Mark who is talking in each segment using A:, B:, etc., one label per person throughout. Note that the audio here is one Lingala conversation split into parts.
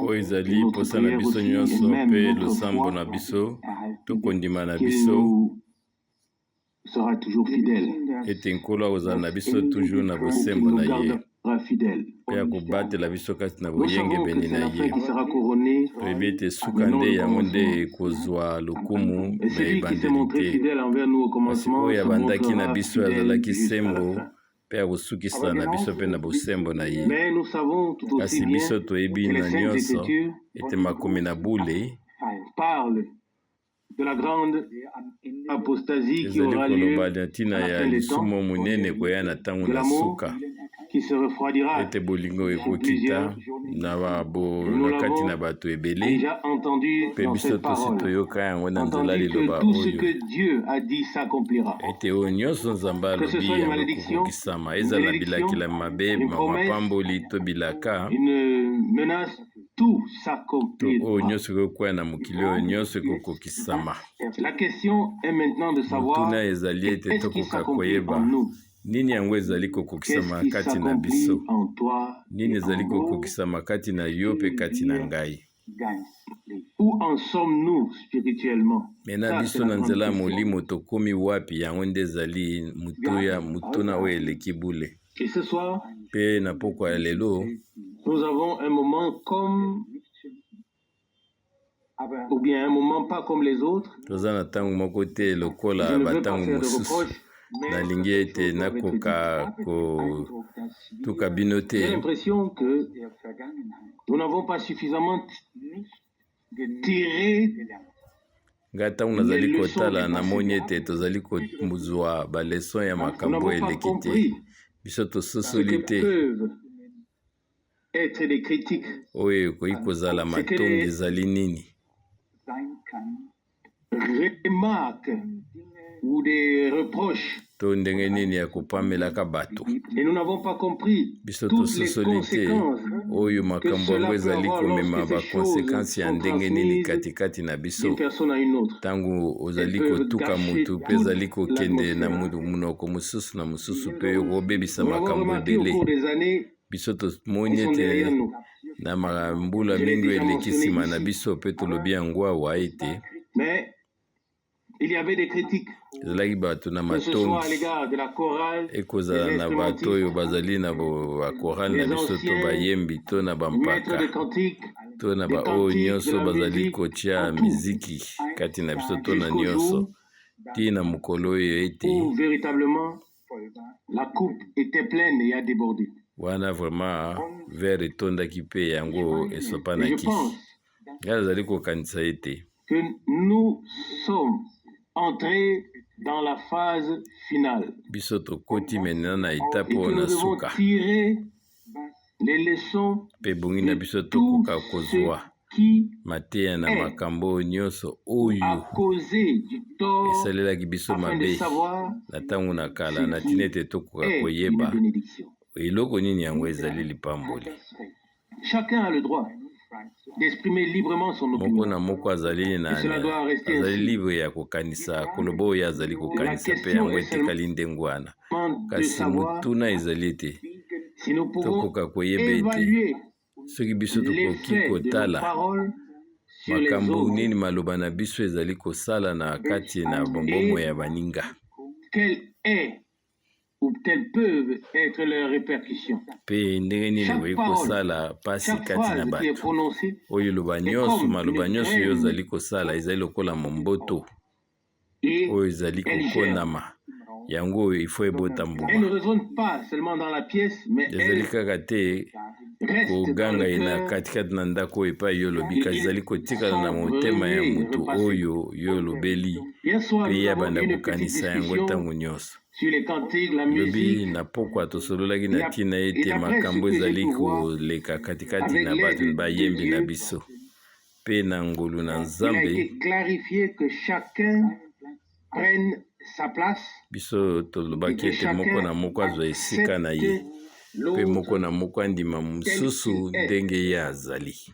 A: Oyo ezali
B: et notre
A: mposa na
B: prière
A: biso
B: aussi, et
A: nyonso
B: même
A: mpe
B: notre
A: losambo
B: foi,
A: na biso to kondima na
B: qu'il
A: biso
B: nous sera toujours fidèle,
A: ete Nkolo akozala na biso toujours na
B: et qu'il
A: bosembo
B: nous
A: na ye
B: gardera fidèles.
A: mpe akobatela biso kati na
B: Nous savons que
A: boyengebene
B: c'est
A: na
B: la fin
A: ye.
B: qui sera couronnée,
A: Toyebi ete suka
B: mais non
A: nde
B: le
A: yango nde
B: commencement.
A: ekozwa lokumu
B: Et
A: na
B: celui qui s'est
A: ebandeli
B: montré
A: te.
B: fidèle envers nous au
A: Kasi
B: commencement
A: oyo
B: se
A: abandaki na
B: montrera
A: biso
B: fidèle
A: azalaki
B: jusqu'à la
A: sembo
B: fin.
A: mpe akosukisa na biso mpe na bosembo na ye.
B: Mais nous savons tout aussi
A: Kasi
B: bien
A: biso toyebi
B: que les
A: na
B: Saintes
A: nyonso
B: Écritures
A: ete makomi na bule
B: parlent de la grande apostasie qui
A: ezali
B: aura lieu
A: koloba na ntina
B: à la
A: ya
B: fin des temps,
A: lisumu monene koya na ntango
B: de
A: na
B: l'amour
A: suka,
B: qui se refroidira
A: ete bolingo
B: chez
A: ekokita
B: plusieurs.
A: na babo
B: Et nous
A: na kati na
B: l'avons
A: bato ebele.
B: déjà entendu
A: Mpe
B: dans
A: biso
B: cette
A: tosi
B: parole,
A: toyoka yango na nzela
B: entendu que
A: liloba
B: tout ce
A: oyo
B: que Dieu a dit s'accomplira.
A: ete oyo nyonso Nzambe
B: Que ce
A: alobi
B: soit une
A: yango
B: malédiction,
A: ekokokisama,
B: une
A: ezala
B: bénédiction,
A: bilakela mabe,
B: une promesse,
A: mapamboli to bilaka
B: une menace, tout
A: to oyo
B: s'accomplira.
A: nyonso ekokwea na mokili oyo nyonso ekokokisama.
B: La question est maintenant de savoir
A: Motuna ezali ete
B: qu'est-ce qui
A: tokoka
B: s'accomplit en
A: koyeba
B: nous,
A: nini yango ezali
B: qu'est-ce
A: kokokisama
B: qui
A: kati na
B: s'accomplit
A: biso,
B: en toi
A: nini
B: et
A: ezali
B: en moi.
A: kokokisama kati na yo mpe kati na ngai.
B: Où en sommes-nous spirituellement?
A: Me na
B: Ça, c'est
A: biso
B: la
A: na
B: grande
A: nzela ya
B: question.
A: molimo tokomi wapi? Yango nde ezali motuya motuna oyo eleki bule.
B: Et ce soir,
A: Mpe na pokwa ya lelo,
B: nous avons un moment comme, ou bien un moment pas comme les autres.
A: Toza na ntango moko te
B: Je
A: lokola
B: ne veux pas
A: bantango
B: faire de
A: mosusu.
B: reproches, mais
A: Nalingi
B: certaines
A: ete
B: choses doivent être dites.
A: nakoka kotuka bino
B: J'ai
A: te.
B: l'impression que nous n'avons pas suffisamment tiré
A: Ngai ntango
B: les
A: nazali
B: leçons
A: kotala
B: du passé.
A: namoni ete tozali kozwa baleson ya
B: Nous
A: makambo
B: n'avons pas
A: eleki te.
B: compris
A: Biso
B: ce
A: tososoli
B: que
A: te
B: peuvent être des critiques,
A: oyo ekoki kozala
B: ce que
A: matongi
B: les
A: ezali nini,
B: remarques ou des reproches.
A: To ndenge nini ya kopamelaka bato.
B: Et nous n'avons pas compris
A: Biso
B: toutes les
A: tososoli te
B: conséquences
A: oyo
B: que
A: makambo
B: cela
A: yango
B: peut
A: ezali
B: avoir
A: komema
B: lorsque ces choses
A: bakonsekansi ya
B: sont
A: ndenge nini
B: transmises
A: katikati na
B: d'une
A: biso.
B: personne à une autre.
A: Ntango
B: Elles
A: ozali
B: peuvent
A: kotuka
B: gâcher
A: motu mpe
B: toute
A: ezali kokende na
B: l'atmosphère.
A: monoko mosusu na mosusu mpe okobebisa
B: Nous l'avons
A: makambo
B: remarqué au
A: ebele.
B: cours des années
A: Biso
B: qui
A: tomoni
B: sont
A: ete
B: derrière nous.
A: na mbula
B: Je l'ai
A: mingi oyo
B: déjà
A: eleki
B: mentionné
A: nsima na
B: ici.
A: biso mpe tolobi yango awa ete
B: Mais il y avait des critiques,
A: ezalaki bato na
B: que ce soit à
A: matongi,
B: l'égard de la chorale, des
A: ekozala na bato oyo
B: instrumentistes,
A: bazali na bakorale na
B: des
A: biso to
B: anciens
A: bayembi to na
B: maîtres
A: bampaka
B: de cantiques,
A: to na
B: des
A: baoyo
B: cantiques, de
A: nyonso
B: la
A: bazali
B: musique,
A: kotia
B: en tout,
A: miziki kati na biso to na
B: jusqu'au
A: nyonso
B: jour
A: ntina mokolo oyo ete
B: où véritablement la coupe était pleine et a débordé.
A: Wana vraiment verre etondaki mpe yango
B: Et je
A: esopanaki.
B: pense
A: Ngai nazali kokanisa ete
B: que nous sommes entrés dans la phase finale
A: biso tokoti maintenant na
B: et
A: etape
B: que
A: oyo
B: nous
A: na
B: devons
A: suka
B: tirer les leçons
A: mpe ebongi na
B: de
A: biso
B: tout
A: tokoka
B: ce
A: kozwa
B: qui
A: mateya na
B: est
A: makambo oyo nyonso
B: ou
A: oyo
B: a causé du tort
A: esalelaki biso
B: afin de
A: mabe
B: savoir
A: na ntango na kala
B: ce
A: na ntina
B: qui
A: ete tokoka
B: est une
A: koyeba
B: bénédiction.
A: eloko nini yango ezali lipamboli.
B: Chacun a le droit d'exprimer librement son
A: Moko
B: opinion.
A: na moko azali
B: Et
A: na,
B: cela
A: na
B: doit rester
A: azali
B: ainsi.
A: libre ya kokanisa koloba oyo azali
B: La
A: kokanisa mpe
B: question
A: yango
B: est
A: etikali ndenge wana.
B: seulement de
A: Kasi
B: savoir
A: motuna ezali ete
B: si nous pouvons
A: tokoka koyeba ete
B: évaluer
A: soki biso tokoki
B: l'effet de nos
A: kotala
B: paroles sur les
A: makambo
B: autres
A: nini maloba na biso ezali kosala na kati na bomoi
B: et
A: ya baninga
B: quelles est ou quelles peuvent être leurs répercussions.
A: Mpe ndenge nini
B: Chaque
A: ekoki
B: parole,
A: kosala mpasi
B: chaque
A: kati na
B: phrase qui est
A: bato.
B: prononcée
A: Oyo loba
B: est
A: nyonso
B: comme
A: maloba
B: une
A: nyonso oyo
B: graine
A: ozali kosala ezali lokola momboto
B: et
A: oyo ezali
B: elle germe.
A: kokonama yango oyo ifo ebota
B: Elle ne
A: mbuma.
B: résonne pas seulement dans la pièce, mais
A: Ezali
B: elle
A: kaka te
B: reste dans
A: koganga
B: le
A: ye na
B: cœur
A: katikati na ndako oyo epai yo olobi,
B: et
A: kasi
B: il
A: ezali kotikala na
B: sans
A: motema ya
B: remuer et
A: motu
B: repasser.
A: oyo yo olobeli
B: Hier soir,
A: mpe
B: nous
A: ye
B: avons
A: abanda
B: eu une petite
A: kokanisa yango
B: discussion
A: ntango nyonso.
B: sur les cantiques, la
A: Lobi
B: musique,
A: na pokwa tosololaki
B: et,
A: na
B: ap-
A: ntina
B: et
A: ete
B: d'après ce
A: makambo
B: que j'ai
A: ezali
B: pu voir,
A: koleka katikati
B: avec
A: na bato
B: l'aide de
A: bayembi na
B: Dieu,
A: biso mpe na ngolu na
B: il a
A: Nzambe.
B: été clarifié que chacun prenne sa place
A: Biso
B: et
A: tolobaki
B: que
A: ete moko
B: chacun
A: na moko azwa esika na ye
B: accepte
A: mpe moko
B: l'autre
A: na moko andima
B: tel
A: mosusu
B: qu'il est.
A: ndenge ye azali.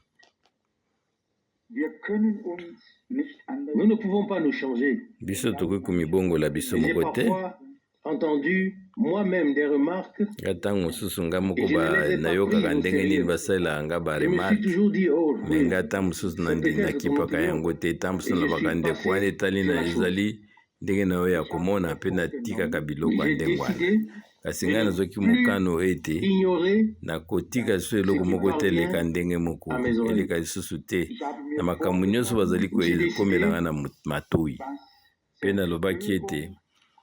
B: Nous ne pouvons pas nous changer.
A: Biso tokoki komibongola biso
B: Et j'ai
A: moko te.
B: parfois entendu moi-même des remarques.
A: Nga ntango mosusu nga
B: Et
A: moko
B: je ne les ai pas
A: nayokaka
B: prises au
A: ndenge nini
B: sérieux.
A: basalelaka nga
B: Je me suis
A: baremarke,
B: toujours dit, oh
A: me
B: oui,
A: nga ntango mosusu
B: c'est peut-être ton
A: nakipaka
B: opinion.
A: yango te. Ntango mosusu
B: Et je
A: nalobaka
B: suis
A: ndeko wana
B: passé
A: etali
B: sur
A: na
B: la chose.
A: ezali ndenge na yo ya komona, mpe natikaka biloko ya
B: J'ai
A: ndenge wana.
B: décidé
A: Kasi
B: de
A: ngai
B: ne
A: nazwaki
B: plus
A: mokano ete
B: ignorer
A: nakotika lisusu
B: ce
A: eloko
B: qui
A: moko te eleka
B: parvient
A: ndenge moko,
B: à mes oreilles.
A: eleka lisusu te na makambo nyonso bazali
B: J'ai décidé
A: komelanga na matoi. Mpe nalobaki ete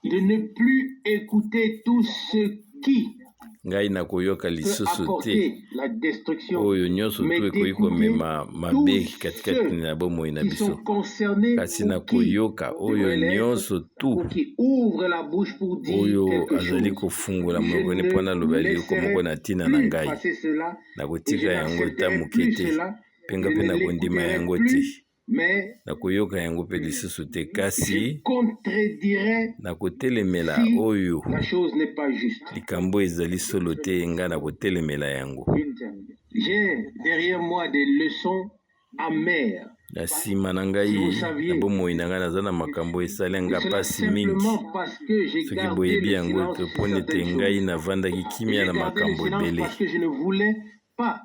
B: de ne plus écouter tout ce qui
A: ngai nakoyoka
B: peut
A: lisusu te
B: apporter la destruction,
A: oyo nyonso
B: mais
A: tu ekoki
B: d'écouter
A: komema mabe
B: tous
A: katikati
B: ceux
A: na bomoi na
B: qui sont
A: biso,
B: concernés
A: kasi
B: ou qui
A: nakoyoka oyo
B: devraient l'être,
A: nyonso tu
B: ou qui ouvrent la bouche pour dire
A: oyo
B: quelque
A: azali
B: chose.
A: kofungola
B: Je
A: monoko ne mpo
B: ne
A: naloba eloko moko
B: laisserai
A: na ntina na
B: plus
A: ngai.
B: passer cela et je
A: Nakotika yango ata
B: n'accepterai
A: moke
B: plus
A: te,
B: cela,
A: mpe nga
B: je
A: mpe
B: ne
A: nakondima
B: l'écouterai
A: yango te,
B: plus, mais
A: nakoyoka yango mpe lisusu te,
B: je
A: kasi
B: contredirai
A: nakotelemela
B: si
A: oyo
B: la chose n'est pas juste.
A: likambo ezali solo te, ngai nakotelemela yango.
B: J'ai derrière moi des leçons amères.
A: Na nsima na
B: Si
A: ngai
B: vous
A: na
B: saviez,
A: bomoi na ngai naza na makambo esali
B: et
A: nga
B: cela
A: mpasi mingi.
B: simplement parce que j'ai
A: Soki
B: gardé
A: boyebi
B: le
A: yango
B: silence
A: te,
B: sur
A: mpo nete
B: certaines
A: ngai
B: choses.
A: navandaki
B: Et
A: kimia
B: j'ai
A: na
B: gardé le
A: makambo
B: silence
A: ebele.
B: parce que je ne voulais pas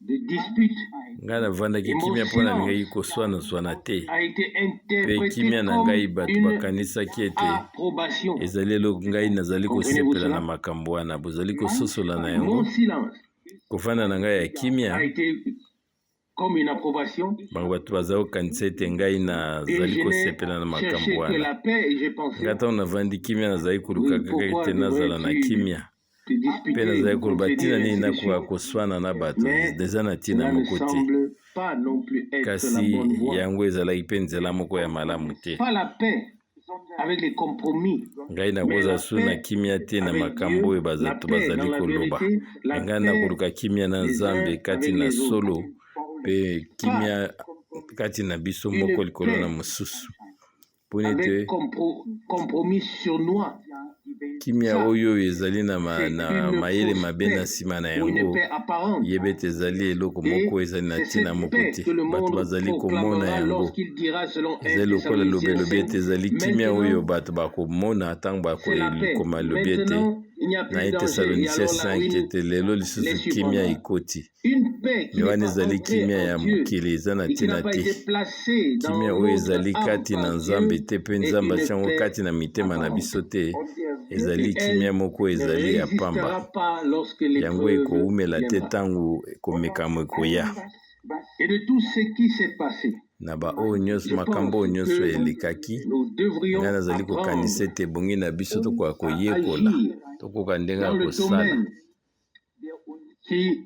B: de dispute.
A: Ngai navandaki
B: Et mon
A: kimia mpo nalingaki
B: silence
A: koswana-swana te,
B: a été
A: mpe
B: interprété
A: kimia na
B: comme
A: ngai bato
B: une
A: bakanisaki ete
B: approbation.
A: ezali eloko ngai nazali
B: Comprenez-vous
A: kosepela na
B: cela?
A: makambo wana. Bozali kososola na yango?
B: Mon silence
A: Kofanda na ngai ya kimia,
B: a été comme une approbation
A: bango bato bazali kokanisa ete ngai
B: et
A: nazali
B: je n'ai
A: kosepela na makambo
B: cherché que
A: wana.
B: la paix et j'ai pensé,
A: Ngai ntango navandi kimia nazali koluka
B: oui,
A: kaka
B: pourquoi
A: ete nazala na
B: devrais-tu
A: kimia,
B: te
A: mpe
B: disputer,
A: nazali koloba ntina
B: contredire,
A: nini
B: ainsi de
A: nakoka
B: suite.
A: koswana na bato,
B: Mais
A: eza na ntina
B: cela ne
A: moko te.
B: semble pas non plus être la
A: Kasi
B: bonne voie.
A: yango ezalaki mpe nzela moko ya malamu te.
B: Pas la paix avec les compromis,
A: Ngai
B: mais
A: nakozala
B: la
A: su na
B: paix
A: kimia te na
B: avec
A: makambo
B: Dieu,
A: oyo
B: la
A: bato
B: paix
A: bazali
B: dans la
A: koloba.
B: vérité,
A: Me
B: la
A: ngai
B: paix
A: nakoluka kimia na
B: les
A: Nzambe
B: uns
A: kati
B: avec
A: na
B: les autres.
A: solo, mpe
B: Pas
A: kimia kati na biso moko
B: une
A: likolo na
B: paix
A: mosusu, mpo nete
B: avec compromis sournois.
A: kimia
B: Ça,
A: oyo ezali na,
B: c'est
A: na
B: une
A: mayele
B: fausse
A: mabe na
B: paix
A: nsima na
B: ou une
A: yango,
B: paix apparente.
A: yeba ete ezali eloko
B: Et
A: moko ezali na
B: c'est
A: ntina
B: cette
A: moko
B: paix
A: te.
B: que le
A: Bato
B: monde
A: bazali komona
B: proclamera
A: yango
B: lorsqu'il dira selon 1
A: ezali lokola
B: Thessaloniciens
A: lobelobi
B: 5,
A: ete ezali kimia oyo
B: maintenant
A: bato bakomona ntango
B: c'est la paix,
A: bakokoma lobi ete
B: maintenant il n'y a
A: na
B: plus
A: 1
B: danger, et
A: Thessaloniciens
B: alors la
A: 5
B: ruine
A: ete lelo
B: les
A: lisusu kimia
B: surprendra.
A: ekoti.
B: Une paix qui
A: Me
B: n'est
A: wana
B: pas
A: ezali
B: ancrée
A: kimia
B: en
A: ya
B: Dieu
A: mokili, eza na
B: et qui
A: ntina
B: n'a pas
A: te.
B: été placée dans
A: Kimia oyo
B: notre
A: ezali
B: âme
A: kati na
B: par
A: Nzambe
B: Dieu
A: te, mpe
B: est
A: Nzambe
B: une
A: atia yango
B: paix
A: kati na mitema na
B: apparente.
A: biso te,
B: Et
A: ezali kimia
B: elle
A: moko
B: ne
A: ezali ya pamba.
B: résistera pas lorsque
A: Yango
B: l'épreuve
A: ekowumela te
B: viendra.
A: ntango komekamo ekoya.
B: Et de tout ce qui s'est passé,
A: Na baoyo nyonso
B: je
A: makambo oyo
B: pense
A: nyonso
B: que
A: elekaki,
B: nous devrions
A: ngai nazali kokanisa
B: apprendre
A: ete ebongi na biso tokoka
B: à
A: koyekola,
B: agir
A: tokoka ndenge ya
B: dans le
A: kosala
B: domaine qui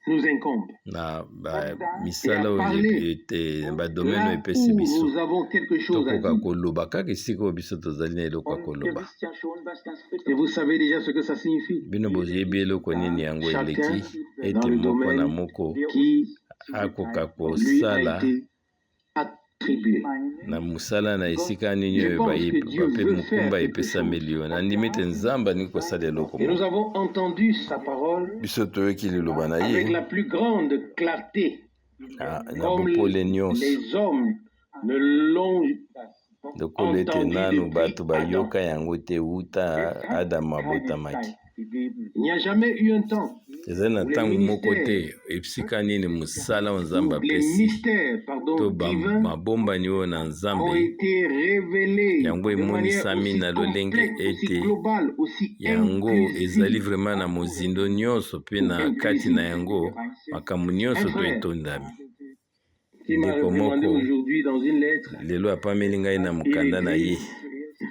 B: nous incombe
A: na
B: et à
A: misala oyo
B: parler
A: ete badomaine oyo
B: là
A: epesi
B: où
A: biso,
B: nous avons quelque chose à
A: tokoka
B: dire.
A: koloba kaka esika oyo biso tozali na eloko ya koloba.
B: Et vous savez déjà ce que ça signifie.
A: Bino boyebi eloko nini yango
B: Chacun
A: eleki,
B: dans
A: ete
B: le
A: moko na
B: domaine
A: moko
B: qui
A: akoka
B: lui a
A: kosala
B: été attribué.
A: na mosala na esika nini
B: Je
A: oyo
B: pense que Dieu
A: bape
B: veut faire
A: mokumba
B: quelque chose.
A: epesameli yo. Nandimi ete Nzambe alingi kosala eloko
B: Et nous
A: moko.
B: avons entendu sa parole
A: Biso toyoki liloba na
B: avec
A: ye
B: la plus grande clarté,
A: na
B: comme
A: bopole nyonso,
B: les hommes ne l'ont
A: lokola ete
B: entendu
A: nanu
B: depuis
A: bato
B: Adam.
A: bayoka yango te wuta Adamu abotamaki.
B: Il n'y a jamais eu un temps
A: Ezali na
B: où les
A: ntango moko
B: ministères,
A: te esika nini mosala oyo Nzambe
B: où les
A: apesi
B: mystères,
A: to
B: pardon, divins
A: mabombani oyo na
B: ont
A: Nzambe
B: été révélés
A: yango
B: de manière
A: emonisami
B: aussi
A: na lolenge
B: complexe, aussi
A: ete
B: globale, aussi
A: yango ezali
B: inclusive
A: vraiment na mozindo nyonso mpe
B: ou
A: na kati na
B: inclusive.
A: yango makambo
B: Un
A: nyonso to
B: frère
A: etondami.
B: qui m'a
A: Ndeko
B: réprimandé
A: moko
B: aujourd'hui dans une lettre,
A: lelo apameli ngai na
B: il
A: mokanda na ye
B: écrit,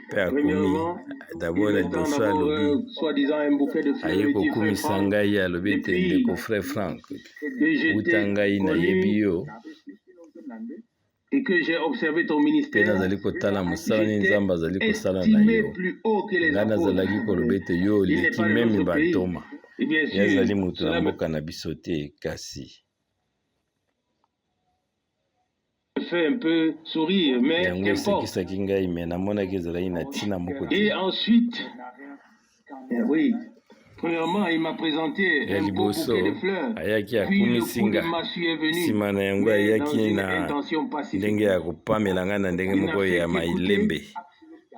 A: mpe akomi
B: premièrement, il
A: dabord na
B: me tend
A: liboso
B: d'abord,
A: alobi
B: soi-disant un bouquet de fleurs
A: aye
B: et dit, frère
A: kokumisa
B: Franck,
A: ngai alobi ete
B: depuis
A: ndeko frère Frank,
B: que je
A: wuta
B: t'ai
A: ngai nayebi
B: connu
A: yo
B: et que j'ai observé ton
A: mpe
B: ministère,
A: nazali kotala mosala
B: je
A: nini
B: t'ai
A: Nzambe azali kosala na
B: estimé
A: yo.
B: plus haut que les
A: Ngai
B: apôtres.
A: nazalaki koloba ete yo
B: Il n'est
A: oleki
B: pas de
A: meme
B: notre pays.
A: bantoma.
B: Et bien
A: Ye azali
B: sûr,
A: moto na
B: cela me
A: mboka na biso te, kasi
B: fait un peu sourire, mais
A: yango
B: qu'importe.
A: esekisaki ngai, me namonaki ezalaki na ntina moko te.
B: Et ensuite, eh oui, premièrement, il m'a présenté
A: Ya
B: un beau
A: liboso
B: bouquet de fleurs.
A: ayaki
B: Puis le
A: akumisi
B: coup de
A: nga,
B: massue est venu,
A: nsima na yango
B: mais dans
A: ayaki
B: une
A: na
B: intention pacifique.
A: ndenge ya kopamela ngai na ndenge
B: Il n'a
A: moko
B: fait
A: ya
B: qu'écouter
A: malembe.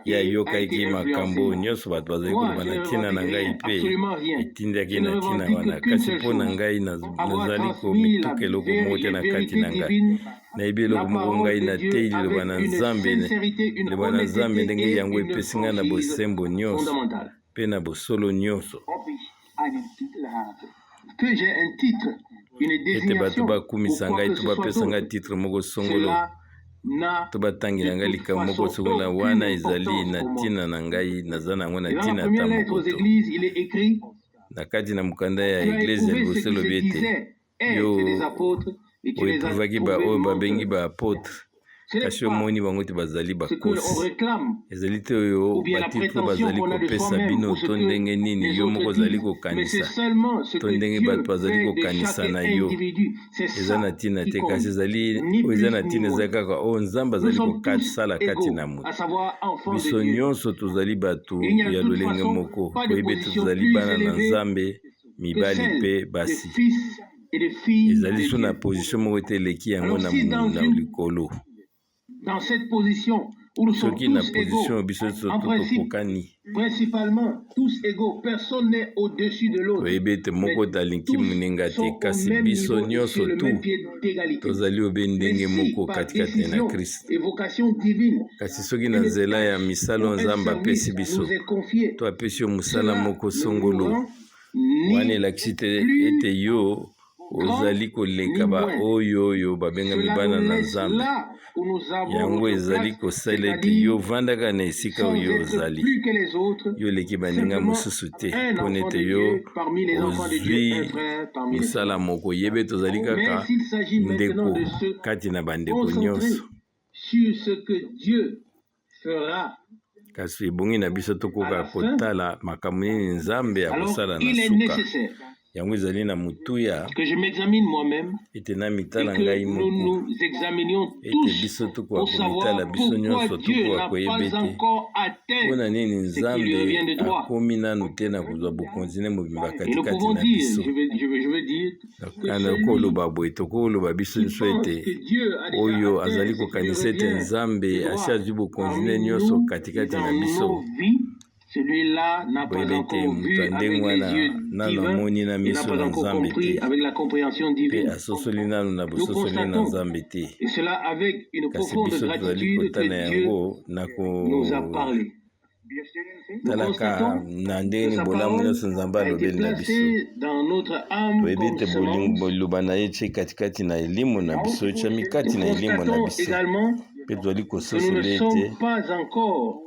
A: Ye
B: et a
A: ayokaki
B: été
A: makambo oyo
B: influencé.
A: nyonso bato bazali
B: Moi,
A: koloba
B: je
A: na
B: ne
A: ntina na
B: revendique
A: ngai
B: rien,
A: mpe
B: absolument rien.
A: etindaki
B: Je ne
A: na ntina
B: revendique
A: wana.
B: qu'une
A: Kasi
B: seule
A: mpo na
B: chose,
A: ngai,
B: avoir
A: nazali
B: transmis la
A: komituka eloko moko te
B: les
A: na kati
B: vérités
A: na ngai.
B: divines,
A: Nayebi
B: la
A: eloko moko,
B: parole
A: ngai
B: de Dieu
A: natei liloba
B: avec
A: na
B: une
A: Nzambe,
B: sincérité, une
A: liloba na Nzambe
B: honnêteté
A: ndenge
B: et
A: yango
B: une
A: epesi ngai na
B: franchise
A: bosembo nyonso
B: fondamentale.
A: mpe na bosolo nyonso.
B: Ob ich einen Titel habe, que j'ai un titre, une
A: Ete bato
B: désignation ou
A: bakumisa
B: quoi
A: ngai
B: que
A: to
B: ce soit
A: bapesa ngai
B: d'autre,
A: titre moko songolo
B: cela n'a
A: to batangela
B: de
A: ngai
B: toute
A: likambo moko
B: façon
A: songolo,
B: aucune
A: wana ezali
B: importance
A: na
B: pour moi.
A: ntina na ngai, naza na yango na
B: Et dans la
A: ntina
B: première
A: ata
B: lettre
A: moko
B: aux
A: te.
B: églises, il est écrit:
A: Na kati na mokanda ya
B: Tu as
A: eglise ya
B: éprouvé
A: liboso
B: ce qui
A: elobi
B: se
A: ete
B: disait
A: yo
B: être des apôtres et tu les as
A: oeprouvaki
B: trouvés
A: baoyo babengi
B: menteurs.
A: baapôtre,
B: Ce n'est
A: kasi
B: pas
A: omoni bango te bazali
B: ce que l'on
A: bakosi.
B: réclame
A: Ezali te oyo
B: ou bien la
A: batitre
B: prétention
A: bazali
B: qu'on a de
A: kopesa
B: soi-même
A: bino
B: ou ce
A: to
B: que
A: ndenge nini
B: les
A: yo
B: autres
A: moko ozali
B: disent, mais c'est
A: kokanisa
B: seulement ce
A: to
B: que
A: ndenge bato
B: Dieu
A: bazali
B: fait de
A: kokanisa
B: chaque
A: na yo.
B: individu. C'est
A: Eza na
B: ça
A: ntina
B: qui
A: te, kasi
B: compte,
A: ezali
B: ni
A: oyo eza
B: plus
A: na
B: ni
A: ntina eza
B: moins.
A: kaka oyo Nzambe
B: Nous
A: azali
B: sommes tous
A: kosala kati
B: égaux,
A: na moto.
B: à savoir enfants de
A: Biso
B: Dieu.
A: nyonso tozali bato
B: Il n'y a de
A: ya
B: toute
A: lolenge
B: façon
A: moko,
B: pas de
A: toyebi ete
B: position
A: tozali
B: plus
A: bana na
B: élevée
A: Nzambe,
B: que
A: mibali
B: celle
A: mpe
B: de
A: basi.
B: fils et de filles
A: Ezali
B: de
A: so na
B: Dieu.
A: position moko ete eleki yango
B: Alors
A: na,
B: si dans
A: na
B: une
A: likolo.
B: dans cette position où nous sommes
A: Soki na
B: tous
A: position
B: égaux,
A: oyo biso nyonso
B: en
A: to
B: principe,
A: tokokani,
B: principalement tous égaux, personne n'est au-dessus de l'autre,
A: toyebi ete
B: mais
A: moko talingi
B: tous
A: moninga te,
B: sont au
A: kasi
B: même
A: biso
B: niveau et
A: nyonso
B: sur le
A: tu
B: même pied d'égalité.
A: tozali obe
B: Mais
A: ndenge
B: si
A: moko
B: par
A: katikati na
B: décision
A: Kristo.
B: et vocation divine,
A: Kasi soki na
B: une
A: nzela ya
B: tâche
A: misala
B: ou
A: oyo
B: un
A: Nzambe apesi
B: service
A: biso
B: nous est confié,
A: to apesi yo mosala
B: cela
A: moko
B: ne nous
A: songolo,
B: rend
A: wana
B: ni
A: elakisi te
B: plus
A: ete yo
B: grand
A: ozali koleka
B: ni moins.
A: baoyo oyo babengami
B: Cela
A: bana
B: nous
A: na
B: laisse
A: Nzambe.
B: là où nous avons
A: Yango
B: notre
A: ezali
B: place,
A: kosala ete
B: c'est-à-dire
A: yo vandaka na esika
B: sans
A: oyo
B: être
A: ozali,
B: plus que les autres,
A: yo oleki baninga
B: simplement
A: mosusu te,
B: un
A: mpo
B: enfant
A: nete
B: de
A: yo
B: Dieu parmi les enfants de Dieu, un
A: ozwi
B: frère parmi les
A: mosala
B: frères.
A: moko. Yebe tozali
B: Mais
A: kaka
B: s'il s'agit maintenant
A: ndeko
B: de se
A: kati na bandeko
B: concentrer
A: nyonso.
B: sur ce que Dieu fera
A: Kasi ebongi na biso
B: à
A: tokoka
B: la fin,
A: kotala makambo nini Nzambe
B: alors
A: akosala na
B: il est
A: suka.
B: nécessaire
A: Yango ezali na motuya
B: que je m'examine moi-même
A: ete
B: et
A: namitala
B: que
A: ngai
B: nous
A: moko,
B: nous examinions
A: ete
B: tous
A: biso tokoka
B: pour
A: komitala
B: savoir
A: biso
B: pourquoi
A: nyonso,
B: Dieu
A: tokoka
B: n'a
A: koyeba
B: pas
A: ete
B: encore atteint
A: mpona nini
B: ce qui lui
A: Nzambe
B: revient de droit.
A: akomi nanu te na kozwa bokonzi ne mobimba
B: Et nous
A: katikati
B: pouvons
A: na
B: dire,
A: biso.
B: je veux dire que
A: Kana
B: celui
A: koloba boye, tokoloba biso
B: qui
A: nyonso
B: pense
A: ete
B: que Dieu a déjà
A: oyo
B: atteint
A: azali
B: ce qui lui
A: kokanisa ete
B: revient
A: Nzambe
B: de
A: asi
B: droit
A: azwi bokonzi ne
B: parmi
A: nyonso
B: nous et
A: katikati na
B: dans
A: biso,
B: nos vies, celui-là n'a pas
A: boyebi ete
B: encore
A: moto
B: vu
A: ya
B: avec
A: ndenge
B: les
A: wana
B: yeux
A: nanu
B: divins
A: amoni na
B: et n'a
A: miso
B: pas
A: na
B: encore
A: Nzambe
B: compris
A: te
B: avec la compréhension
A: mpe
B: divine.
A: asosoli nanu na
B: Nous
A: bososoli na
B: constatons,
A: Nzambe te.
B: et cela avec une
A: Kasi
B: profonde
A: biso tozali
B: gratitude,
A: kotala
B: que Dieu
A: yango na
B: nous a parlé. Nous
A: kotalaka
B: constatons
A: na
B: que
A: ndenge nini
B: sa
A: bolamu
B: parole
A: nyonso Nzambe
B: a été
A: alobeli na biso.
B: placée dans notre âme
A: Toyebi
B: comme
A: ete bolingo
B: semence.
A: boloba na ye etie katikati na elimo na biso, etiami
B: Nous
A: kati na elimo na
B: constatons
A: biso,
B: également
A: mpe tozali
B: que nous ne
A: kososola ete
B: sommes pas encore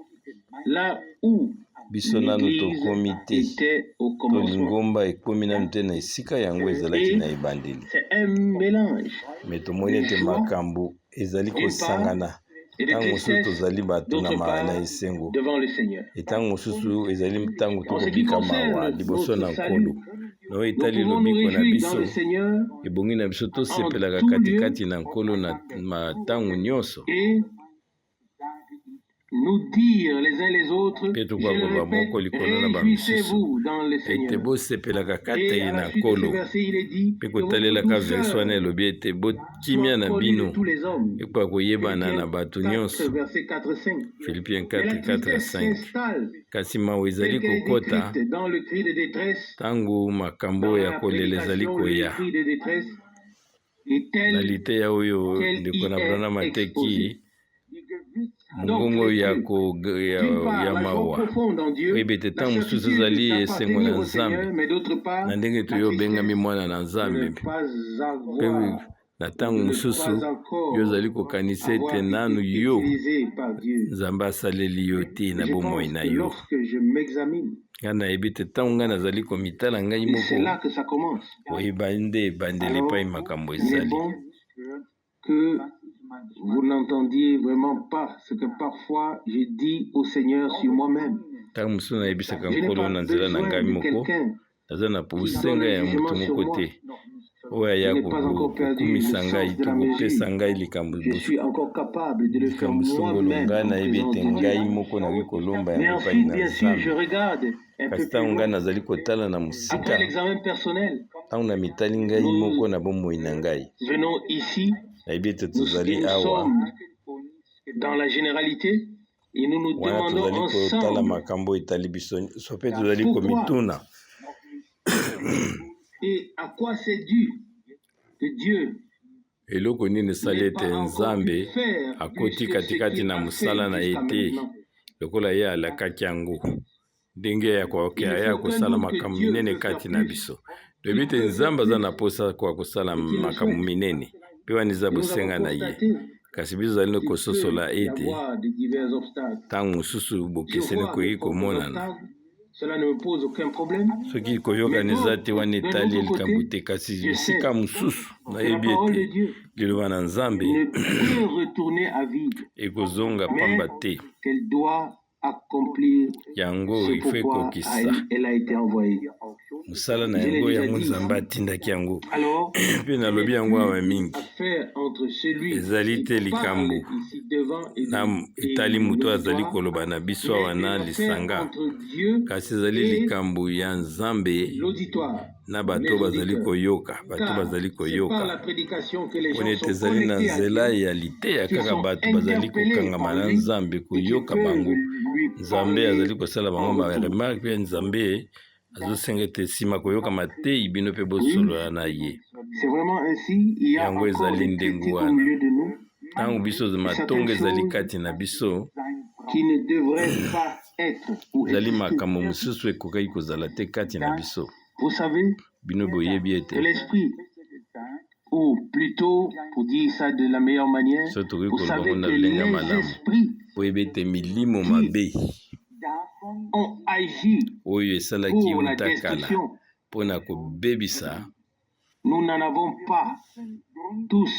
B: là où
A: biso nanu
B: l'Église
A: tokomi te
B: était au
A: to
B: commencement.
A: lingomba ekomi nanu te na esika yango ezalaki
B: Et
A: na ebandeli.
B: c'est un mélange
A: Me tomoni
B: de
A: ete
B: joie
A: makambo ezali
B: d'une part
A: kosangana.
B: et de
A: Ntango mosusu
B: tristesse
A: tozali bato na,
B: d'autre
A: na
B: part
A: esengo,
B: devant le Seigneur.
A: etango mosusu ezali ntango
B: En ce qui
A: tokobika mawa
B: concerne
A: liboso
B: notre
A: na
B: salut,
A: Nkolo. Na oyo
B: nous
A: etali
B: pouvons nous
A: lobiko na
B: réjouir dans
A: biso,
B: le Seigneur
A: ebongi na biso
B: en
A: tosepelaka
B: tout lieu
A: katikati na Nkolo na matango nyonso,
B: et nous dire les uns les autres,
A: mpe
B: je
A: tokoka
B: le
A: koloba
B: répète,
A: moko likolo na bamisusu
B: réjouissez-vous dans le
A: ete
B: Seigneur.
A: bosepelaka kati
B: Et à
A: na
B: la suite de ce
A: Nkolo.
B: verset, il est dit
A: Mpe
B: que votre
A: kotalelaka verse
B: douceur
A: wana elobi ete bokimia
B: soit
A: na
B: connue de
A: bino
B: tous les hommes.
A: ekoka koyebana na
B: Philippiens
A: bato
B: 4,
A: nyonso.
B: verset 4, 5.
A: Philippiens
B: Mais la
A: 4, 4 à
B: tristesse
A: 5.
B: s'installe
A: Kasi mawa ezali
B: telle qu'elle est
A: kokota
B: décrite dans le cri de détresse,
A: ntango makambo
B: dans
A: ya
B: la
A: kolela ezali
B: prédication, le
A: koya.
B: cri de détresse est
A: Na
B: tel
A: liteya oyo
B: qu'elle
A: ndeko
B: y
A: na
B: est
A: Branham ateki
B: exposée. Donc
A: mongongo ya,
B: l'écriture,
A: ko, ya,
B: d'une part,
A: ya
B: la joie
A: mawa,
B: profonde en Dieu,
A: oyebi ete
B: la
A: ntango mosusu
B: certitude
A: ezali esengo
B: d'appartenir
A: na
B: au
A: Nzambe
B: Seigneur, mais d'autre part,
A: na ndenge
B: la
A: toyo obengami
B: tristesse
A: mwana na
B: de ne
A: Nzambe,
B: pas
A: mpe
B: avoir
A: na
B: ou
A: ntango
B: de ne
A: mosusu
B: pas
A: yo
B: encore
A: ozali kokanisa
B: avoir
A: ete
B: été
A: nanu yo
B: utilisé par Dieu.
A: Nzambe asaleli yo te na
B: Je
A: bomoi
B: pense
A: na
B: que
A: yo.
B: lorsque je m'examine,
A: Ngai nayebi te ntango ngai nazali komitala ngai
B: et c'est
A: moko,
B: là que ça commence,
A: oyeba nde ebandeli epai
B: alors
A: makambo
B: il est
A: ezali.
B: bon que vous n'entendiez vraiment pas ce que parfois j'ai dit au Seigneur sur moi-même.
A: Ntango mosusu nayebisaka
B: Je n'ai
A: Nkolo
B: pas
A: na nzela na
B: besoin
A: ngai
B: de
A: moko,
B: quelqu'un
A: naza na
B: qui donne
A: bosenga
B: un
A: ya moto
B: jugement sur
A: moko
B: moi.
A: te oyo
B: Je
A: aya
B: n'ai pas encore perdu le
A: kokumisa
B: sens
A: ngai
B: de
A: to
B: la
A: kopesa
B: mesure.
A: ngai likambo
B: Je suis encore capable de le faire
A: likambo songolo.
B: moi-même
A: Ngai
B: en
A: nayebi
B: présence
A: ete
B: de Dieu.
A: ngai moko nakoki kolomba
B: Mais
A: yango epai
B: ensuite,
A: na
B: bien sûr, je
A: Nzambe.
B: regarde un
A: Kasi
B: peu plus
A: ntango ngai
B: loin.
A: nazali kotala na mosika,
B: Après l'examen personnel,
A: ntango na mitali ngai
B: nous
A: moko na bomoi na ngai,
B: venons ici,
A: nayebi ete
B: nous, et
A: tozali
B: nous
A: awa
B: sommes dans la généralité. Et nous nous
A: Wana
B: demandons
A: tozali kotala
B: ensemble
A: makambo etali biso nyonso mpe tozali
B: pourquoi
A: komituna
B: et à quoi c'est dû que Dieu
A: eloko nini esali
B: n'ait
A: ete
B: pas encore pu
A: Nzambe
B: faire plus
A: akoti
B: que ce
A: katikati
B: qu'il
A: na
B: a fait
A: mosala na ye
B: jusqu'à
A: te
B: maintenant.
A: lokola ye alakaki yango ndenge ya
B: Il
A: koke
B: ne
A: aya
B: fait aucun
A: kosala
B: doute que
A: makambo
B: Dieu
A: minene
B: peut faire
A: kati na
B: plus,
A: biso.
B: qu'il
A: Toyebi ete
B: peut faire
A: Nzambe aza na
B: plus
A: mposa koya kosala
B: et qu'il le
A: makambo
B: souhaite.
A: minene mpe wana eza
B: Et nous avons
A: bosenga na ye,
B: constaté
A: kasi biso tozali
B: qu'il
A: kososola
B: peut y
A: ete
B: avoir de divers obstacles.
A: ntango mosusu
B: Je
A: bokeseni
B: vois mes
A: ekoki
B: propres
A: komonana.
B: obstacles, cela ne me pose aucun problème.
A: Soki koyokana
B: Mais
A: eza
B: d'autre,
A: te, wana
B: d'un
A: etali
B: autre
A: likambo
B: côté,
A: te, kasi
B: je sais
A: bisika mosusu
B: que la
A: nayebi
B: parole de
A: ete
B: Dieu
A: liloba na Nzambe
B: ne peut retourner à vide,
A: ekozonga
B: mais
A: pamba te.
B: qu'elle doit accomplir
A: Yango
B: ce
A: ifo
B: pourquoi
A: ekokisa
B: elle a été envoyée.
A: mosala na
B: Je l'ai
A: yango,
B: déjà
A: yango
B: dit
A: Nzambe
B: ici.
A: atindaki yango.
B: Alors,
A: Mpe
B: ce
A: nalobi
B: n'est
A: yango awa
B: plus
A: mingi,
B: affaire entre celui
A: ezali
B: qui
A: te likambo
B: parle ici devant et
A: na
B: le- et
A: etali moto azali
B: l'auditoire,
A: koloba na biso
B: mais
A: awa
B: une
A: na
B: affaire
A: lisanga,
B: entre Dieu
A: kasi ezali
B: et
A: likambo ya Nzambe
B: l'auditoire,
A: na bato
B: les
A: bazali
B: auditeurs.
A: koyoka, bato
B: Car
A: bazali
B: c'est par
A: koyoka,
B: la prédication que les
A: mpona
B: gens
A: ete
B: sont
A: ezali na
B: connectés à
A: nzela
B: Dieu,
A: ya liteya
B: qui
A: kaka
B: sont
A: bato bazali
B: interpellés
A: kokangama
B: par
A: na
B: lui
A: Nzambe
B: et qui
A: koyoka
B: peuvent
A: bango.
B: lui
A: Nzambe
B: parler
A: azali kosala
B: en
A: bango
B: retour.
A: baremarke, mpe Nzambe azosenga ete nsima koyoka mateyi bino mpe
B: Oui,
A: bosolola na ye.
B: c'est vraiment ainsi. Il y a
A: Yango
B: encore
A: ezali
B: des
A: ndenge
B: critiques au
A: wana.
B: milieu de nous
A: Ntango biso
B: et certaines
A: matonga ezali
B: choses
A: kati na biso,
B: qui ne devraient pas être ou
A: ezali
B: exister.
A: makambo mosusu ekokaki kozala te kati na biso.
B: Vous savez
A: Bino boyebi
B: que
A: ete
B: l'esprit, ou plutôt, pour dire ça de la meilleure manière,
A: so tokoki
B: vous
A: koloba
B: savez
A: ngo na
B: que
A: lolenge ya
B: les
A: malamu,
B: esprits
A: boyebi ete milimo
B: qui
A: mabe
B: ont agi
A: oyo esalaki
B: pour la
A: wuta kala
B: destruction,
A: mpona kobebisa,
B: nous n'en avons pas tous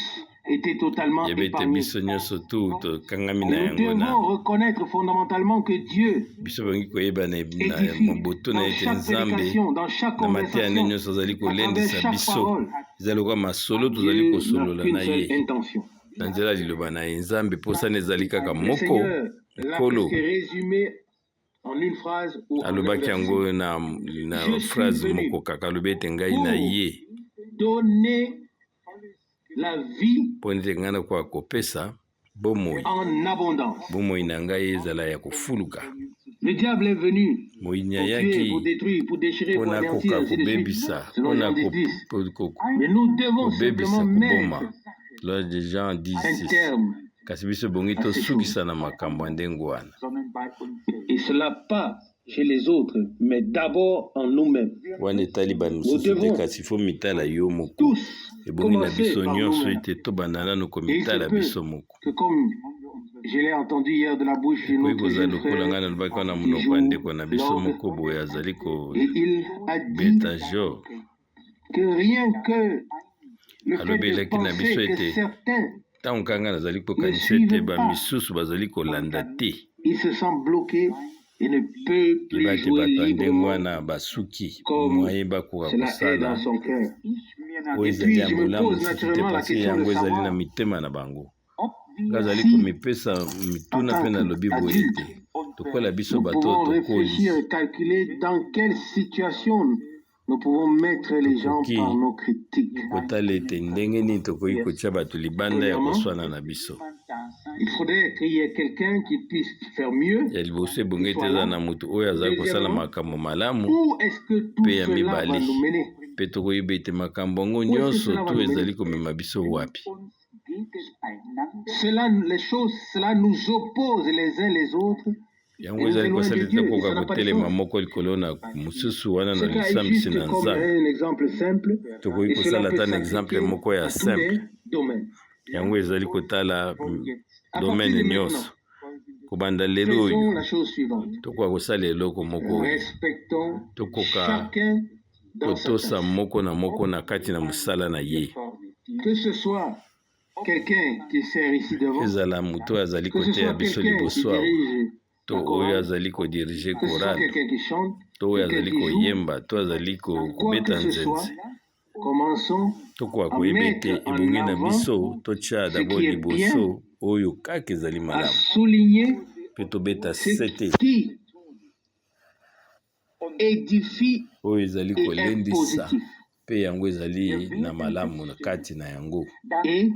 B: été totalement
A: yeba ete
B: épargnés.
A: biso nyonso tu tokangami
B: Et
A: na
B: nous
A: yango na
B: devons reconnaître fondamentalement que Dieu
A: biso bongi koyeba na na
B: édifie
A: moboto na
B: dans
A: ete
B: chaque
A: Nzambe
B: prédication, dans chaque
A: na mateya nde
B: conversation,
A: nyonso azali
B: à travers
A: kolendisa
B: chaque
A: biso,
B: parole.
A: eza lokola masolo tozali
B: Dieu n'a
A: kosolola
B: qu'une
A: na
B: seule
A: ye
B: intention.
A: na nzela ya liloba na ye. Nzambe mposana ezali kaka
B: Le
A: moko.
B: Seigneur l'a
A: Nkolo
B: presque résumé en une phrase ou en un
A: alobaki
B: verset.
A: yango na, na
B: Je suis
A: phrase
B: venu
A: moko kaka, alobi ete ngai na
B: pour
A: ye
B: donner la vie
A: mpo ete ngai nakoka kopesa bomoi,
B: en abondance.
A: bomoi na ngai ezala ya kofuluka.
B: Le diable est venu
A: Moyini
B: pour tuer,
A: ayaki
B: pour détruire, pour déchirer, pour
A: mpona
B: anéantir,
A: koka
B: ainsi de suite,
A: kobebisa,
B: selon
A: mpona
B: Jean 10,
A: ko-
B: 10.
A: ko- ko-
B: Mais nous devons
A: kobebisa,
B: simplement
A: koboma
B: mettre
A: loi de Jean 10
B: un
A: 6.
B: terme
A: Kasi biso ebongi
B: à ces choses.
A: tosukisa na makambo ya ndenge wana.
B: Et cela pas chez les autres, mais d'abord en nous-mêmes.
A: Wana etali
B: Nous
A: bamisusu te,
B: devons
A: kasi fo mitala yo moko.
B: tous
A: Ebongi na
B: commencer
A: biso
B: par
A: nyonso
B: nous-mêmes.
A: ete tobanda nano
B: Et il se
A: komitala
B: peut
A: biso moko.
B: que comme je l'ai entendu hier de la bouche de
A: Ekoki
B: notre
A: kozala
B: jeune
A: lokola
B: frère
A: ngai nalobaki wana
B: qui
A: monoko ya
B: joue
A: ndeko na biso
B: l'orgue,
A: moko boye azali
B: et il a dit
A: kobeta jo,
B: que rien que le fait de
A: alobelaki na biso
B: penser que
A: ete
B: certains
A: ntango kanga nazali
B: ne
A: kokanisa ete
B: suivent pas,
A: bamisusu bazali kolanda te,
B: il se sent bloqué et ne peut plus
A: yeba ete
B: jouer
A: bato ya ndenge
B: librement
A: wana basuki
B: comme
A: mwaye bakoka
B: cela est dans
A: kosala
B: son cœur.
A: oyo
B: Et
A: ezali
B: puis
A: ya
B: je me
A: bolamu
B: pose
A: mosusu te,
B: naturellement la
A: parce
B: question de
A: yango ezali na
B: savoir
A: mitema na bango. Nga azali
B: si,
A: komipesa
B: en
A: mituna
B: tant
A: mpe nalobi boye
B: qu'adulte,
A: ete lokola biso
B: nous
A: bato
B: pouvons
A: tokoli,
B: réfléchir et calculer dans quelle situation nous pouvons mettre les gens
A: tokoki
B: par nos critiques.
A: kotala ete ndenge nini tokoki kotia bato libanda ya
B: Premièrement,
A: koswana na biso.
B: il faudrait qu'il y ait quelqu'un qui puisse faire mieux,
A: Ya liboso ebongi
B: qui
A: ete
B: soit
A: eza
B: là.
A: na moto oyo azali kosala
B: Deuxièmement,
A: makambo malamu,
B: où est-ce que tout
A: mpe ya
B: cela va
A: mibale
B: nous mener?
A: mpe tokoyeba ete makambo yango
B: Où est-ce que
A: nyonso
B: cela va
A: tu
B: nous
A: ezali
B: mener?
A: komema biso wapi.
B: Cela, les choses, cela nous oppose les uns les autres
A: Yango
B: et nous
A: ezali
B: éloigne
A: kosala
B: de
A: ete
B: Dieu. Et
A: tokoka
B: ça n'a pas de
A: kotelema
B: sens.
A: moko likolo na mosusu wana na
B: Ce cas est
A: lisambisi
B: juste
A: na
B: comme
A: Nzambe.
B: un exemple simple
A: Tokoki
B: et cela
A: kosala
B: peut
A: ata na exemple
B: s'appliquer
A: moko ya
B: à tous
A: simple,
B: les domaines.
A: yango ezali kotala
B: À partir
A: domaine
B: de
A: nyonso.
B: maintenant,
A: Kobanda lelo
B: faisons
A: oyo
B: la chose suivante.
A: tokoka kosala eloko moko oyo
B: Respectons
A: tokoka
B: chacun dans sa
A: kotosa
B: tâche.
A: moko na moko na kati na mosala na ye,
B: Que ce soit quelqu'un qui sert ici devant,
A: ezala moto oyo azali
B: que ce
A: koteya
B: soit
A: biso
B: quelqu'un qui
A: liboso awa,
B: dirige
A: to
B: la
A: oyo
B: chorale,
A: azali kodirige
B: que ce soit
A: korale,
B: quelqu'un qui chante,
A: to oyo
B: quelqu'un
A: azali
B: qui joue,
A: koyemba, to azali
B: quoi que
A: kobeta
B: ce soit,
A: nzenze,
B: commençons
A: tokoka
B: à
A: koyeba ete
B: mettre en
A: ebongi na
B: avant
A: biso totya
B: ce
A: d'abord
B: qui est bien,
A: liboso oyo kaka ezali
B: à
A: malamu,
B: souligner
A: mpe tobeta
B: ce
A: sete
B: qui édifie
A: oyo ezali
B: et est
A: kolendisa
B: positif.
A: mpe yango ezali na malamu na kati na yango.
B: Et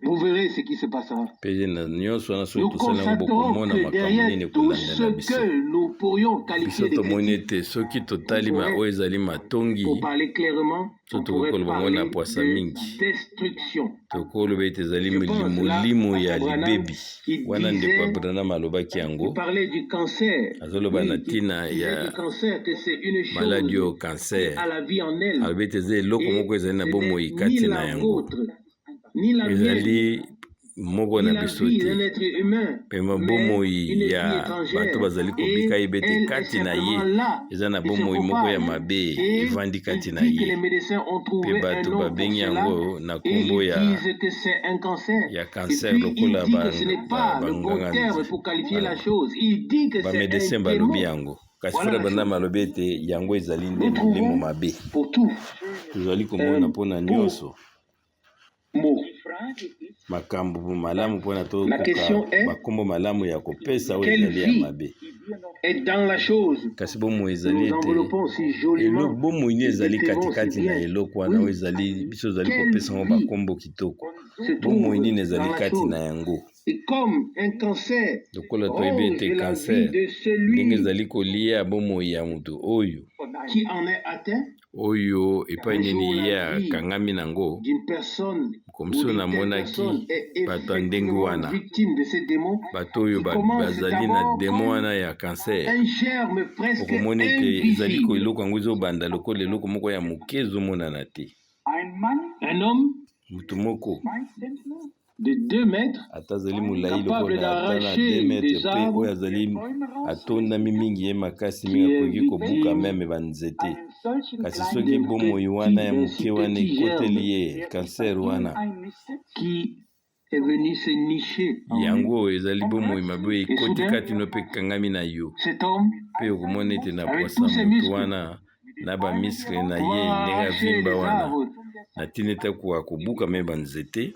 B: Vous verrez ce qui se passera.
A: Mpe na nyonso wana, soki
B: Nous
A: tosali yango,
B: constaterons
A: bokomona
B: que
A: makambo
B: derrière
A: nini
B: tout
A: ekolanda
B: ce
A: na biso.
B: que nous pourrions
A: Biso
B: qualifier de
A: tomoni
B: critiques,
A: ete soki
B: on
A: totali
B: pourrait,
A: oyo ezali matongi,
B: pour parler clairement,
A: so
B: on
A: tokoki
B: pourrait
A: koloba ngo na
B: parler
A: pwasa
B: de
A: mingi,
B: destruction.
A: tokoki koloba ete ezali
B: Je pense là
A: molimo
B: à
A: ya
B: Branham
A: libebi.
B: qui
A: Wana ndeko
B: disait,
A: Abraham alobaki
B: il
A: yango,
B: parlait du cancer.
A: azoloba na
B: Oui, il
A: ntina
B: disait
A: ya
B: du cancer que c'est une
A: maladi
B: chose
A: oyo
B: qui
A: cancer.
B: a la vie en elle
A: Alobi ete eza eloko
B: et
A: moko ezali na
B: ce n'est
A: bomoi
B: ni
A: kati na
B: la
A: yango,
B: vôtre, ni la mienne,
A: ezali moko
B: ni
A: na
B: la
A: biso
B: vie
A: te,
B: d'un être humain,
A: mpe
B: mais
A: bomoi
B: une vie
A: ya bato
B: étrangère.
A: bazali
B: Et
A: kobika yeba ete
B: elle est
A: kati na ye
B: simplement là
A: eza na
B: et se
A: bomoi moko ya
B: propage.
A: mabe
B: Et
A: evandi kati
B: il
A: na
B: dit que
A: ye,
B: les médecins ont
A: mpe
B: trouvé un
A: bato
B: nom pour
A: babengi
B: cela
A: yango na
B: et
A: nkombo
B: ils
A: ya
B: disent que c'est un cancer.
A: ya
B: Et
A: cancer
B: puis il
A: lokola
B: dit que ce n'est pas le bon
A: banganga
B: terme pour qualifier la chose. Il dit que c'est un
A: ba médecins balobi
B: démon.
A: yango, kasi
B: Voilà
A: frère
B: la
A: Branham
B: chose.
A: alobi ete yango ezali nde
B: Nous
A: molimo
B: trouvons
A: mabe.
B: pour tout
A: Tozali komona
B: un
A: mpona
B: beau
A: nyonso
B: mot.
A: Makambo malamu mpona
B: La
A: tokoka
B: question est,
A: bakombo malamu ya kopesa oyo
B: quelle
A: ezali ya
B: vie
A: mabe.
B: est dans la chose
A: Kasi bomoi
B: que
A: ezali
B: nous
A: ete
B: enveloppons si joliment
A: bomoi nini
B: et
A: ezali
B: décrivons si
A: katikati na
B: bien?
A: eloko wana oyo
B: Oui,
A: ezali biso ezali
B: quelle
A: kopesa yango
B: vie
A: bakombo kitoko?
B: se
A: Bomoi
B: trouve
A: nini ezali
B: dans la
A: kati
B: chose?
A: na yango?
B: Et comme un cancer
A: Lokola toyebi
B: ronge
A: ete
B: la vie
A: cancer
B: de
A: ndenge
B: celui
A: ezali kolia bomoi ya moto oyo
B: qui en est atteint,
A: oyo epai
B: un
A: nini
B: jour
A: ye
B: la vie
A: akangami nango,
B: d'une personne ou
A: komso
B: d'une telle
A: namonaki
B: personne est
A: bato ya ndenge
B: effectivement
A: wana,
B: victime de ces démons
A: bato oyo
B: qui commence
A: bazali na
B: d'abord
A: démon
B: comme
A: wana ya cancer.
B: un germe presque
A: Okomona ete ezali ko
B: invisible.
A: eloko yango ezobanda lokola eloko moko ya moke ezomonana te.
B: Un homme
A: Motu moko
B: de 2 mètres
A: ata azali molai
B: capable
A: lokola ata na 2
B: d'arracher
A: mètres
B: des
A: mpe oyo
B: arbres
A: azali atondami mingi ye makasi
B: qui
A: mingi
B: est
A: akoki kobuka
B: victime
A: même banzete, kasi soki
B: de
A: bomoi
B: petits,
A: wana ya
B: d'un
A: moke
B: si
A: wana
B: petit germe
A: ekoteli ye cancer wana,
B: qui est venu se nicher en lui.
A: yango ezali bomoi mabe oyo
B: Et
A: ekoti
B: soudain,
A: kati no mpe ekangami na yo,
B: cet homme,
A: mpe okomona ete na
B: avec
A: pwasa
B: tous ses
A: motu
B: muscles,
A: wana na ba muscles na ye
B: pouvant
A: ndenge
B: arracher
A: avimba
B: des
A: wana
B: arbres
A: na ntina ete akoka kobuka même banzete,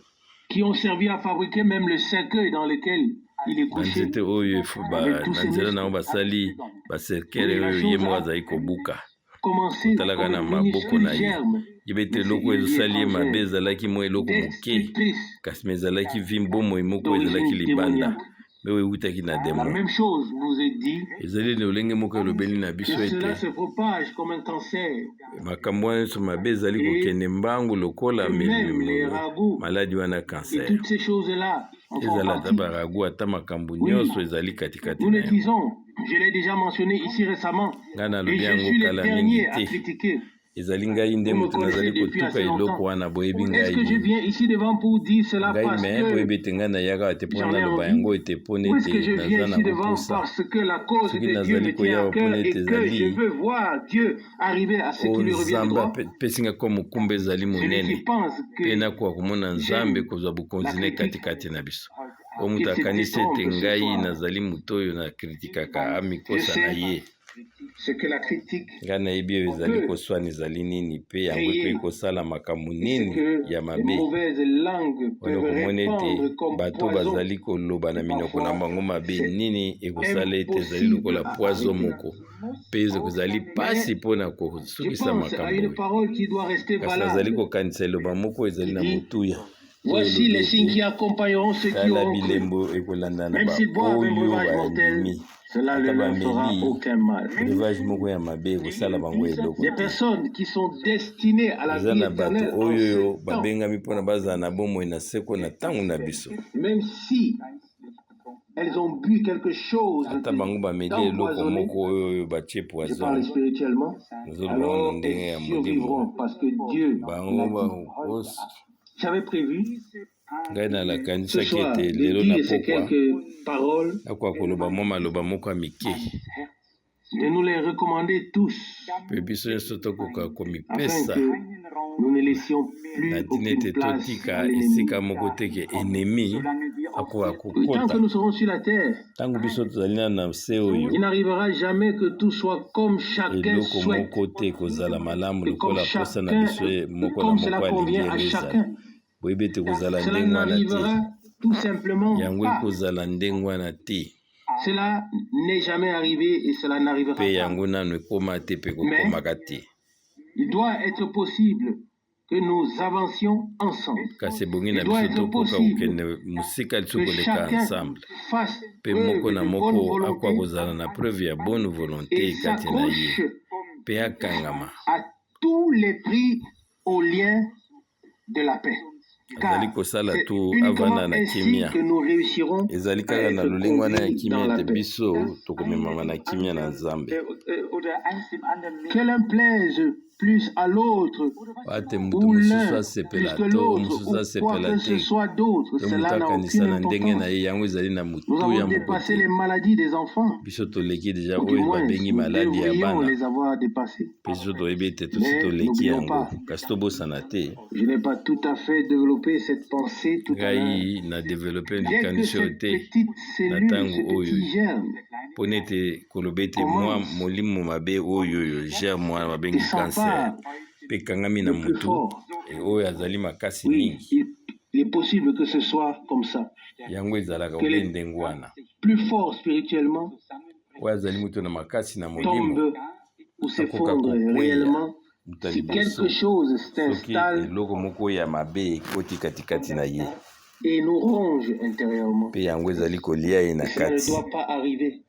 B: qui ont servi à fabriquer même le cercueil dans lequel il est couché,
A: banzete oyo
B: avec tous
A: na
B: ses
A: nzela na yango
B: muscles.
A: basali ba cercueil
B: Oui, la
A: oyo ye
B: chose
A: moko
B: a
A: azali kobuka
B: commencé
A: kotalaka
B: comme
A: na
B: une
A: maboko
B: minuscule
A: na ye,
B: germe,
A: yeba ete
B: mais c'est
A: eloko
B: une vie
A: ezosali ye mabe
B: étrangère,
A: ezalaki mwa eloko moke,
B: destructrice,
A: kasi me ezalaki vi bomoi moko ezalaki
B: d'origine
A: libanda
B: démoniaque.
A: mpe oyo eutaki na
B: La
A: démon.
B: même chose vous est dit
A: Ezali lolenge moko elobeli na
B: que
A: biso
B: cela
A: ete
B: se propage comme un cancer
A: makambo wana nyonso mabe ezali
B: et
A: kokende mbangu lokola
B: que même les ragoûts
A: maladi wana
B: et
A: cancer,
B: toutes ces choses-là en font
A: ezala ata
B: partie.
A: ba ragoût ata makambo
B: Oui,
A: nyonso ezali katikati
B: nous
A: na
B: le
A: yango.
B: disons, je l'ai déjà mentionné ici récemment,
A: Ngai
B: et
A: nalobi
B: je
A: yango
B: suis le
A: kala mingi
B: dernier à
A: te,
B: critiquer.
A: Ezali ngai nde
B: Vous me
A: moto
B: connaissez
A: nazali
B: depuis
A: kotuka
B: assez
A: eloko
B: longtemps.
A: wana. Boyebi
B: Est-ce
A: ngai
B: que je
A: boni
B: viens ici devant pour dire cela
A: ngai
B: parce
A: me
B: que
A: boyebi ete ngai nayaka te mpo
B: j'en ai
A: naloba
B: envie?
A: yango ete mpona
B: Ou est-ce que
A: ete
B: je viens
A: naza na
B: ici devant
A: koposa?
B: parce que la cause
A: Soki
B: de Dieu
A: nazali
B: me tient à
A: koyawa
B: cœur
A: mpona
B: et
A: ete
B: que je
A: ezali
B: veux voir Dieu arriver à ce
A: oyo
B: qui lui revient de
A: Nzambe
B: droit?
A: apesi nga kwa mokumba ezali
B: Celui qui
A: monene
B: pense
A: mpe
B: que
A: nakoka komona Nzambe
B: j'aime
A: kozwa
B: la
A: bokonzi ne
B: critique,
A: katikati na biso, oyo moto
B: qu'il se
A: akanisi ete
B: détrompe ce
A: ngai
B: soir.
A: nazali moto oyo nakritikaka
B: Je
A: amikosa na
B: sais
A: ye.
B: ce que la critique
A: Ngai nayebi oyo ezali
B: peut
A: koswana ezali nini mpe yango ekoki
B: créer
A: kosala makambo
B: et ce
A: nini
B: que
A: ya
B: les
A: mabe.
B: mauvaises langues
A: Wana
B: peuvent
A: okomona ete
B: répandre comme
A: bato
B: poison.
A: bazali koloba na
B: Et
A: minoko na
B: parfois,
A: bango mabe
B: c'est
A: nini ekosala ete ezali
B: impossible
A: lokola
B: à
A: poison
B: arrêter.
A: moko mpe ezali
B: Mais
A: mpasi mpona
B: je
A: kosukisa
B: pense à
A: makambo
B: une
A: oyo.
B: parole qui doit rester
A: Kasi nazali
B: valable,
A: kokanisa eloba moko ezali
B: qui
A: na
B: dit,
A: motuya oyo
B: voici
A: elobi
B: les signes
A: ete
B: qui accompagneront ceux qui
A: tala
B: auront cru.
A: bilembo ekolanda na
B: Même s'ils boivent un
A: baoyo
B: breuvage mortel,
A: bandimi,
B: cela
A: ata
B: ne leur fera
A: bameli
B: aucun mal.
A: breuvage moko ya mabe ekosala bango eloko
B: Des
A: te.
B: personnes qui sont destinées à la
A: Eza
B: vie
A: na bato
B: éternelle en
A: oyo
B: ce
A: oyo
B: temps,
A: babengami mpona bazala na bomoi na seko na ntango na biso,
B: même si elles ont bu quelque chose
A: ata bango bameli eloko
B: d'empoisonné,
A: moko oyo oyo batie
B: je
A: poison,
B: parle spirituellement,
A: nazoloba ngo na
B: alors
A: ndenge
B: elles
A: ya molimo,
B: survivront parce que Dieu
A: bango
B: l'a dit.
A: bakos
B: J'avais prévu
A: Ngai
B: ce
A: nalakanisaki
B: soir
A: ete
B: de
A: lelo na
B: dire ces
A: pokwa
B: quelques paroles,
A: nakoka koloba mwa maloba moko ya mike,
B: de nous les recommander tous,
A: mpe biso nyonso tokoka
B: afin
A: komipesa
B: que nous ne laissions
A: na
B: plus
A: ntina
B: aucune
A: ete
B: place
A: totika
B: à l'ennemi.
A: esika moko te ke ennemi akoka
B: Oui, tant
A: kokota.
B: que nous serons sur la terre,
A: Ntango biso tozali nano na se oyo,
B: il n'arrivera jamais que tout soit comme chacun
A: eloko
B: souhaite
A: moko te kozala malamu
B: et comme
A: lokola posa na
B: chacun
A: biso ye
B: et
A: moko na
B: comme cela
A: moko alingi
B: convient à
A: yango ezala.
B: chacun.
A: Boyebi ete kozala
B: Cela
A: ndenge wana te,
B: n'arrivera tout simplement
A: yango
B: pas.
A: ekozala ndenge wana te.
B: Cela n'est jamais arrivé et cela n'arrivera
A: Mpe
B: pas.
A: yango nano ekóma te mpe
B: Mais
A: kokomaka te.
B: il doit être possible Que nous avancions ensemble.
A: Kasi ebongi
B: Il
A: na
B: doit
A: biso
B: être
A: tokoka
B: possible
A: kokende mosika lisusu
B: que
A: koleka
B: chacun
A: ensemble,
B: fasse
A: mpe moko
B: preuve
A: na
B: de bonne
A: moko akoka
B: volonté
A: kozala na preuve ya bonne volonté
B: et
A: kati na ye
B: s'accroche
A: mpe akangama
B: à tous les prix au lien de la paix.
A: Azali
B: Car
A: kosala
B: c'est
A: tu
B: uniquement
A: avanda na
B: ainsi
A: kimia.
B: que nous réussirons
A: Ezali
B: à
A: kaka na
B: être
A: lolenge wana ya
B: conduits
A: kimia
B: dans la
A: ete
B: paix.
A: biso tokomemama na kimia na Nzambe.
B: Que l'un plaise plus à l'autre,
A: Ate moto
B: ou
A: mosusu
B: l'un plus
A: asepela
B: que
A: to
B: l'autre,
A: mosusu
B: ou quoi
A: asepela
B: que ce
A: te
B: soit d'autre,
A: to moto
B: cela n'a
A: akanisa
B: aucune
A: na ndenge na
B: importance.
A: ye, yango ezali na
B: Nous
A: motuya
B: avons
A: moko
B: dépassé
A: te.
B: les maladies des enfants,
A: Biso toleki deja
B: ou du
A: oyo
B: moins,
A: babengi
B: nous
A: maladi ya
B: devrions
A: bana,
B: les avoir dépassés.
A: mpe biso toyebi ete tosi
B: Mais
A: toleki
B: n'oublions
A: yango,
B: pas,
A: kasi tobosana te.
B: je n'ai pas tout à fait développé cette pensée tout à l'heure.
A: Ngai na développe
B: Bien que
A: likanisi oyo
B: cette
A: te
B: petite
A: na
B: cellule,
A: ntango
B: ce
A: oyo,
B: petit germe
A: mpona ete koloba ete mwa
B: commence
A: molimo mabe oyo oyo germe wana
B: et
A: babengi cancer
B: s'empare
A: mpe ekangami na
B: le plus
A: motu
B: fort.
A: e oyo azali makasi
B: Oui,
A: mingi.
B: il est possible que ce soit comme ça.
A: Yango ezalaka
B: Que
A: obe
B: les
A: ndenge wana.
B: plus forts spirituellement
A: Oyo azali moto na makasi na molimo
B: tombent ou
A: akoka
B: s'effondrent
A: kokweya
B: réellement
A: moto ya
B: si
A: liboso
B: quelque chose
A: soki
B: s'installe
A: eloko moko ya mabe ekoti katikati na ye
B: et nous ronge intérieurement.
A: mpe yango ezali kolia ye na
B: Et cela ne
A: kati.
B: doit pas arriver.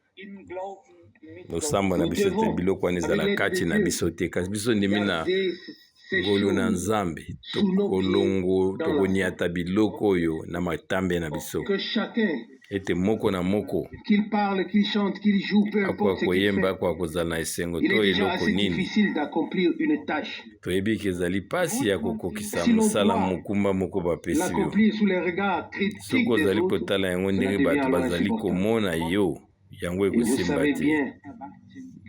A: Losambo na
B: Nous
A: biso te
B: devons,
A: biloko wana
B: avec
A: ezala
B: l'aide de
A: kati na
B: Dieu,
A: biso te, kasi biso ndimi na
B: garder ces
A: ngolu na
B: choses
A: Nzambe
B: sous nos pieds
A: tokolongo
B: dans la foi.
A: tokoniata biloko oyo na matambe na biso,
B: Que chacun,
A: ete moko na moko
B: qu'il parle, qu'il chante, qu'il joue, peu
A: akoka
B: importe ce qu'il
A: koyemba,
B: fait,
A: akoka kozala na esengo
B: il
A: to
B: est déjà
A: eloko
B: assez
A: nini.
B: difficile d'accomplir une tâche.
A: Toyebi ke ezali mpasi ya kokokisa
B: Si l'on
A: mosala
B: doit
A: mokumba moko bapesi yo,
B: l'accomplir sous les regards critiques
A: soki
B: des
A: ozali
B: autres,
A: kotala yango
B: cela
A: ndenge
B: devient
A: bato
B: alors
A: bazali
B: insupportable.
A: komona yo, yango
B: Et vous
A: ekosimba
B: savez
A: te.
B: bien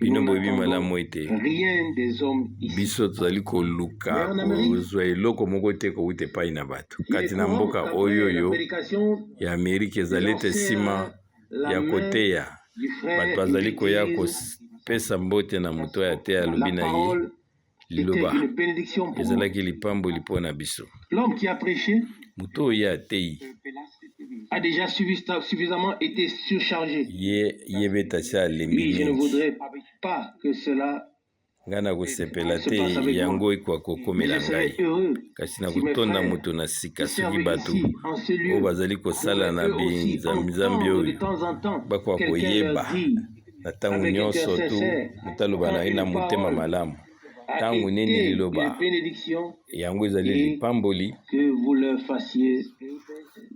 B: que
A: Bino
B: nous
A: boyebi
B: n'attendons
A: malamu ete
B: rien des hommes ici.
A: biso tozali
B: Mais
A: koluka
B: en Amérique,
A: kozwa eloko moko te kowuta epai na bato.
B: il est
A: Kati na
B: courant
A: mboka
B: qu'après
A: oyo
B: la
A: oyo
B: prédication,
A: ya Amerika
B: les
A: ezali
B: gens
A: ete nsima
B: serrent la
A: ya
B: main
A: koteya,
B: du
A: bato
B: frère et
A: bazali
B: lui
A: koya
B: disent,
A: kopesa mbote na moto oyo ateya,
B: la
A: alobi na ye
B: parole était
A: liloba
B: une bénédiction pour moi.
A: ezalaki lipamboli mpo na biso.
B: L'homme qui a prêché
A: Moto oyo ye atei
B: a déjà suffisamment été surchargé.
A: ye ye beta asi alembi
B: Oui, je ne
A: mingi.
B: voudrais pas que cela
A: Ngai na kosepela
B: se
A: te
B: passe avec moi.
A: yango ekoka
B: Mais
A: kokomela
B: je serais
A: ngai,
B: heureux
A: kasi na
B: si mes
A: kotonda
B: frères
A: moto na sika
B: qui
A: soki
B: servent
A: bato
B: ici, en ce
A: oyo
B: lieu,
A: bazali kosala
B: pourraient
A: na
B: eux aussi
A: binzambi-nzambi
B: entendre de
A: oyo
B: temps en temps
A: bakoka
B: quelqu'un leur
A: koyeba
B: dire
A: na ntango
B: avec un cœur
A: nyonso tu
B: sincère,
A: moto aloba
B: quand
A: na ye na
B: une
A: motema
B: parole
A: malamu
B: a
A: ntango nini
B: été
A: liloba
B: une bénédiction
A: yango ezali
B: et
A: lipamboli
B: que vous leur fassiez,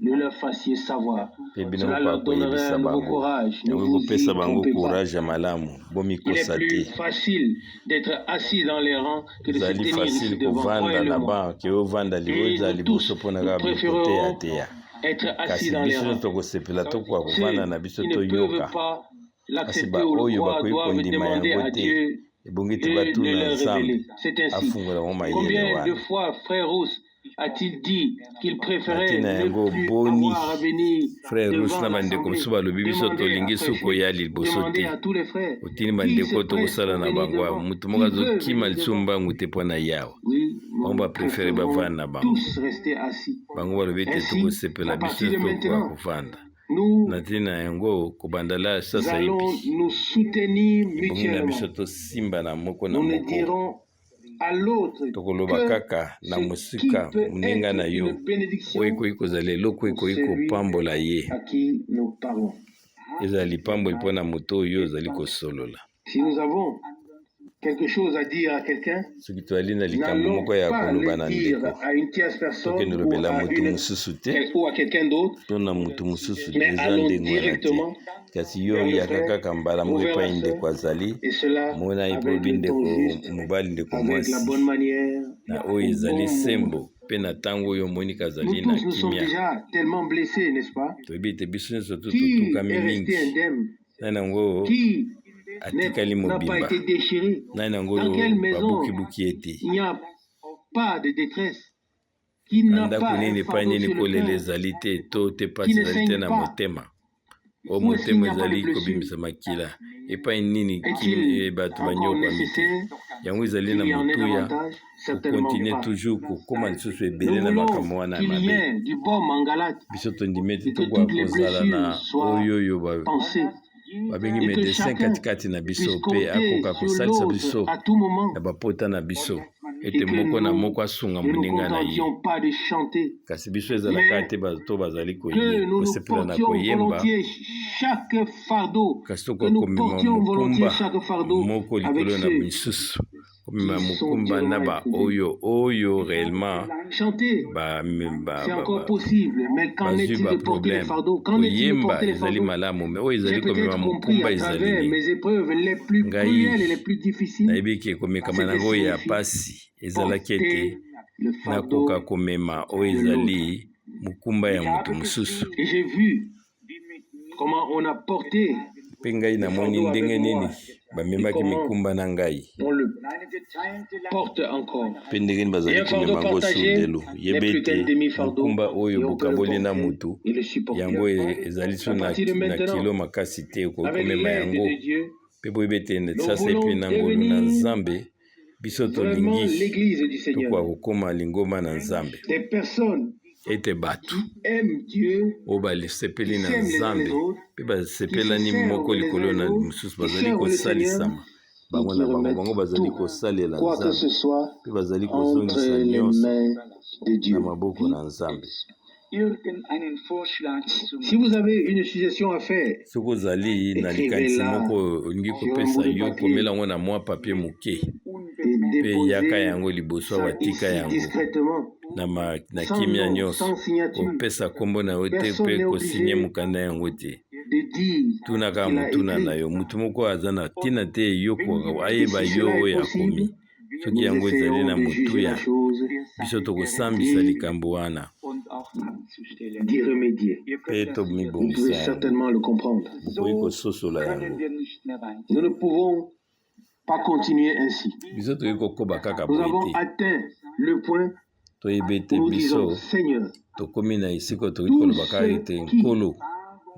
B: le leur fassiez savoir.
A: Mpe bino
B: Cela
A: bokoka
B: leur donnerait
A: koyebisa
B: un nouveau
A: bango
B: courage. Ne
A: yango
B: vous y
A: ekopesa bango
B: trompez pas.
A: courage ya malamu.
B: Il est
A: Bomikosa
B: plus
A: te.
B: facile d'être assis dans les rangs que de se
A: Ezali
B: tenir ici
A: facile
B: devant,
A: kovanda na
B: croyez-le-moi.
A: banke ovanda
B: Et
A: ozala
B: nous tous,
A: liboso mpona
B: nous
A: kaka
B: préférerons
A: koteyateya,
B: être assis
A: kasi
B: dans les
A: biso nyonso
B: rangs.
A: tokosepela tokoka kovanda
B: Ceux
A: na biso
B: qui ne peuvent
A: toyoka,
B: pas
A: kasi
B: l'accepter ou le
A: baoyo
B: croire
A: bakoki
B: doivent
A: kondima
B: demander
A: yango
B: à
A: te,
B: Dieu
A: ebongi te
B: de le
A: batuna
B: leur
A: Nzambe
B: révéler. C'est ainsi.
A: afungola bango mayele
B: Combien de
A: wana.
B: fois Frère Rousse a-t-il dit qu'il
A: Na
B: préférait
A: ntina
B: ne
A: yango
B: plus
A: boni
B: avoir à venir
A: frère Rus
B: devant
A: na bandeko
B: l'assemblée,
A: mosusu balobi biso
B: demander à
A: tolingi soki
B: prêcher,
A: koya liboso te,
B: demander à tous les frères
A: otindi
B: qui
A: bandeko
B: se presse
A: tokosala
B: pour
A: na
B: venir
A: bango awa,
B: devant,
A: motu
B: qui
A: moko
B: veut
A: azokima
B: venir
A: lisusu
B: devant.
A: mbangu te mpo na yawa.
B: Oui,
A: Bango
B: nous
A: baprefere
B: préférons
A: bavanda na bango.
B: tous rester assis.
A: Bango balobi ete
B: Ainsi,
A: tokosepela
B: à
A: biso
B: partir de
A: tokoka
B: maintenant,
A: kovanda.
B: nous
A: Na ntina yango kobanda la sasa
B: allons
A: ipi
B: nous soutenir
A: ebongi na biso
B: mutuellement.
A: tosimba na moko na
B: Nous ne
A: moko.
B: dirons à l'autre
A: Tokoloba
B: que
A: kaka na
B: ce qui
A: mosika
B: peut
A: moninga
B: être
A: na yo
B: une
A: oyo
B: bénédiction
A: ekoki kozala eloko
B: pour
A: ekoki
B: celui
A: kopambola ye,
B: à qui nous parlons.
A: ezala lipamboli mpo na moto oyo ozali kosolola.
B: Si nous avons quelque chose à dire à quelqu'un,
A: Soki tozali na likambo
B: n'allons
A: moko ya
B: pas
A: koloba
B: le
A: na
B: dire
A: ndeko,
B: à une tierce personne
A: tokende
B: ou
A: lobela
B: à
A: moto
B: une,
A: mosusu te
B: ou à quelqu'un d'autre,
A: to na moto mosusu,
B: mais
A: eza
B: allons
A: ndenge wana te,
B: directement
A: kasi yo
B: vers le
A: oyaka
B: frère
A: kaka mbala
B: ou
A: moko
B: vers la
A: epai
B: sœur,
A: ndeko azali,
B: et cela
A: mona ye
B: avec
A: mpo obi
B: le ton
A: ndeko
B: juste,
A: mobali, ndeko
B: avec la
A: mwasi,
B: bonne manière,
A: na
B: au
A: oyo ezali
B: bon moment.
A: sembo mpe na ntango oyo omonika
B: Nous
A: azali na
B: tous, nous sommes
A: kimia.
B: déjà tellement blessés, n'est-ce pas?
A: Toyebi ete biso nyonso tu
B: Qui
A: totukami
B: est resté
A: mingi.
B: indemne?
A: Nani yango
B: Qui n'est-
A: atikali
B: n'a pas
A: mobimba?
B: été déchiré?
A: Nani yango
B: Dans
A: oyo
B: quelle maison
A: babukibuki ye te?
B: il n'y a pas de détresse? Qui
A: Na
B: n'a
A: ndako
B: pas un
A: nini epai
B: fardeau
A: nini
B: sur le
A: kolela
B: cœur?
A: ezali te to te
B: Qui
A: mpasi
B: ne
A: ezali te
B: saigne
A: na
B: pas?
A: motema oyo
B: Où est-ce qu'il
A: motema
B: n'y a pas de
A: ezali
B: blessure?
A: kobimisa makila epai nini
B: Est-il
A: bato
B: encore
A: banyokwami te?
B: nécessaire
A: Yango ezali
B: qu'il
A: na
B: y en ait
A: motuya
B: davantage? Certainement
A: kokontinue
B: pas.
A: toujours kokóma lisusu
B: Nous
A: ebele na
B: voulons
A: makambo wana ya
B: qu'il y
A: mabe.
B: ait du baume en Galate
A: Biso tondimi ete
B: et que
A: tokoka
B: toutes les
A: kozala na
B: blessures soient
A: oyo oyo
B: pansées
A: babengi
B: et que
A: médecin
B: chacun
A: katikati na biso
B: puisse
A: mpe
B: compter
A: akoka
B: sur
A: kosalisa
B: l'autre
A: biso
B: à tout moment.
A: na bapota na biso. Ete
B: et que
A: moko na
B: nous
A: moko asunga
B: ne nous
A: moninga na ye.
B: contentions pas de chanter,
A: Kasi biso ezalaka
B: mais
A: te bato bazali
B: que
A: koye
B: nous nous
A: kosepela na
B: portions
A: koyemba,
B: volontiers chaque fardeau,
A: kasi
B: que
A: tokoka
B: nous
A: komema
B: portions volontiers
A: mokumba
B: chaque fardeau
A: moko
B: avec
A: likolo na
B: ceux
A: misusu, komema
B: qui sont
A: mokumba na
B: durement éprouvés.
A: baoyo oyo réellement
B: Chanter,
A: ba, ba,
B: c'est
A: ba,
B: encore
A: ba,
B: possible, mais qu'en
A: bazwi
B: est-il de porter les
A: baproblème.
B: fardeaux? Qu'en est-il de
A: Koyemba
B: porter les
A: ezali
B: fardeaux?
A: malamu, me oyo
B: J'ai
A: ezali komema
B: peut-être compris
A: mokumba
B: à
A: ezali
B: travers
A: nini?
B: mes épreuves les plus
A: Ngai
B: cruelles et les plus difficiles
A: nayebi ke
B: ce
A: komekama
B: que
A: na yango ya
B: signifie
A: pasi ezalaki ete
B: porter le
A: nakoka
B: fardeau
A: komema oyo
B: de l'autre.
A: ezali mokumba ya moto mosusu.
B: Et j'ai vu comment on a porté
A: Mpe ngai
B: le
A: namoni
B: fardeau
A: ndenge
B: avec
A: nini
B: moi et
A: bamemaki
B: comment
A: mikumba na ngai,
B: on le porte encore.
A: mpe ndenge nini
B: Et
A: bazali
B: un fardeau
A: komema yango
B: partagé
A: sundelo.
B: n'est
A: Yeba
B: plus
A: ete
B: qu'un demi-fardeau
A: mokumba oyo
B: et on peut le
A: bokaboli na
B: porter
A: motu,
B: et le supporter.
A: yango ezali so
B: À
A: na,
B: partir de
A: na
B: maintenant,
A: kilo makasi te, okoki
B: avec
A: komema
B: l'aide
A: yango.
B: de Dieu,
A: Mpe boyebi ete
B: nous
A: sasa epe
B: voulons
A: na ngolu na
B: devenir
A: Nzambe, biso
B: vraiment
A: tolingi
B: l'Église du
A: tokoka
B: Seigneur.
A: kokóma lingomba na Nzambe,
B: Des personnes
A: ete bato
B: qui aiment Dieu,
A: oyo
B: qui
A: basepeli na
B: s'aiment les uns les
A: Nzambe
B: autres,
A: mpe
B: qui se
A: basepelani moko
B: servent les uns
A: likolo
B: les
A: na
B: autres,
A: mosusu,
B: qui
A: bazali
B: servent le Seigneur
A: kosalisama
B: et
A: bango
B: qui
A: na bango,
B: remettent
A: bango bazali
B: tout,
A: kosalela
B: quoi que
A: Nzambe
B: ce soit,
A: mpe bazali
B: entre
A: kozongisa
B: les
A: nyonso
B: mains de
A: na
B: Dieu.
A: maboko na Nzambe.
B: Si vous avez une suggestion à faire,
A: Soki ozali na likanisi
B: écrivez-la
A: moko olingi
B: sur un bout
A: kopesa
B: de
A: yo,
B: papier
A: komela yango na mwa papier moke
B: et
A: mpe yaka
B: déposez
A: yango liboso awa,
B: ça
A: tika
B: ici
A: yango
B: discrètement,
A: na, ma, na
B: sans
A: kimia
B: nom,
A: nyonso,
B: sans signature.
A: kopesa nkombo na yo te
B: Personne
A: mpe
B: n'est
A: kosigne
B: obligé
A: mokanda yango te.
B: de dire
A: Tuna
B: ce
A: kaka
B: qu'il a
A: motuna na
B: écrit.
A: yo, motu moko aza na ntina te yokoka
B: Et
A: ayeba
B: si
A: yo
B: cela est
A: oyo akomi.
B: possible,
A: Soki
B: nous
A: yango ezali
B: essayerons
A: na
B: de juger
A: motuya,
B: la chose
A: biso tokosambisa
B: et
A: likambo wana
B: d'y remédier.
A: mpe
B: Vous pouvez
A: tomibongisa yango.
B: certainement le comprendre.
A: Bokoki kososola yango.
B: Nous ne pouvons pas continuer ainsi.
A: Biso tokoki kokoba kaka
B: Nous
A: boye
B: avons
A: te.
B: atteint le point
A: Toyebi ete
B: où nous
A: biso
B: disons, Seigneur,
A: tokomi na esika tokoki
B: tout
A: koloba kaka
B: ce
A: ete
B: qui
A: Nkolo,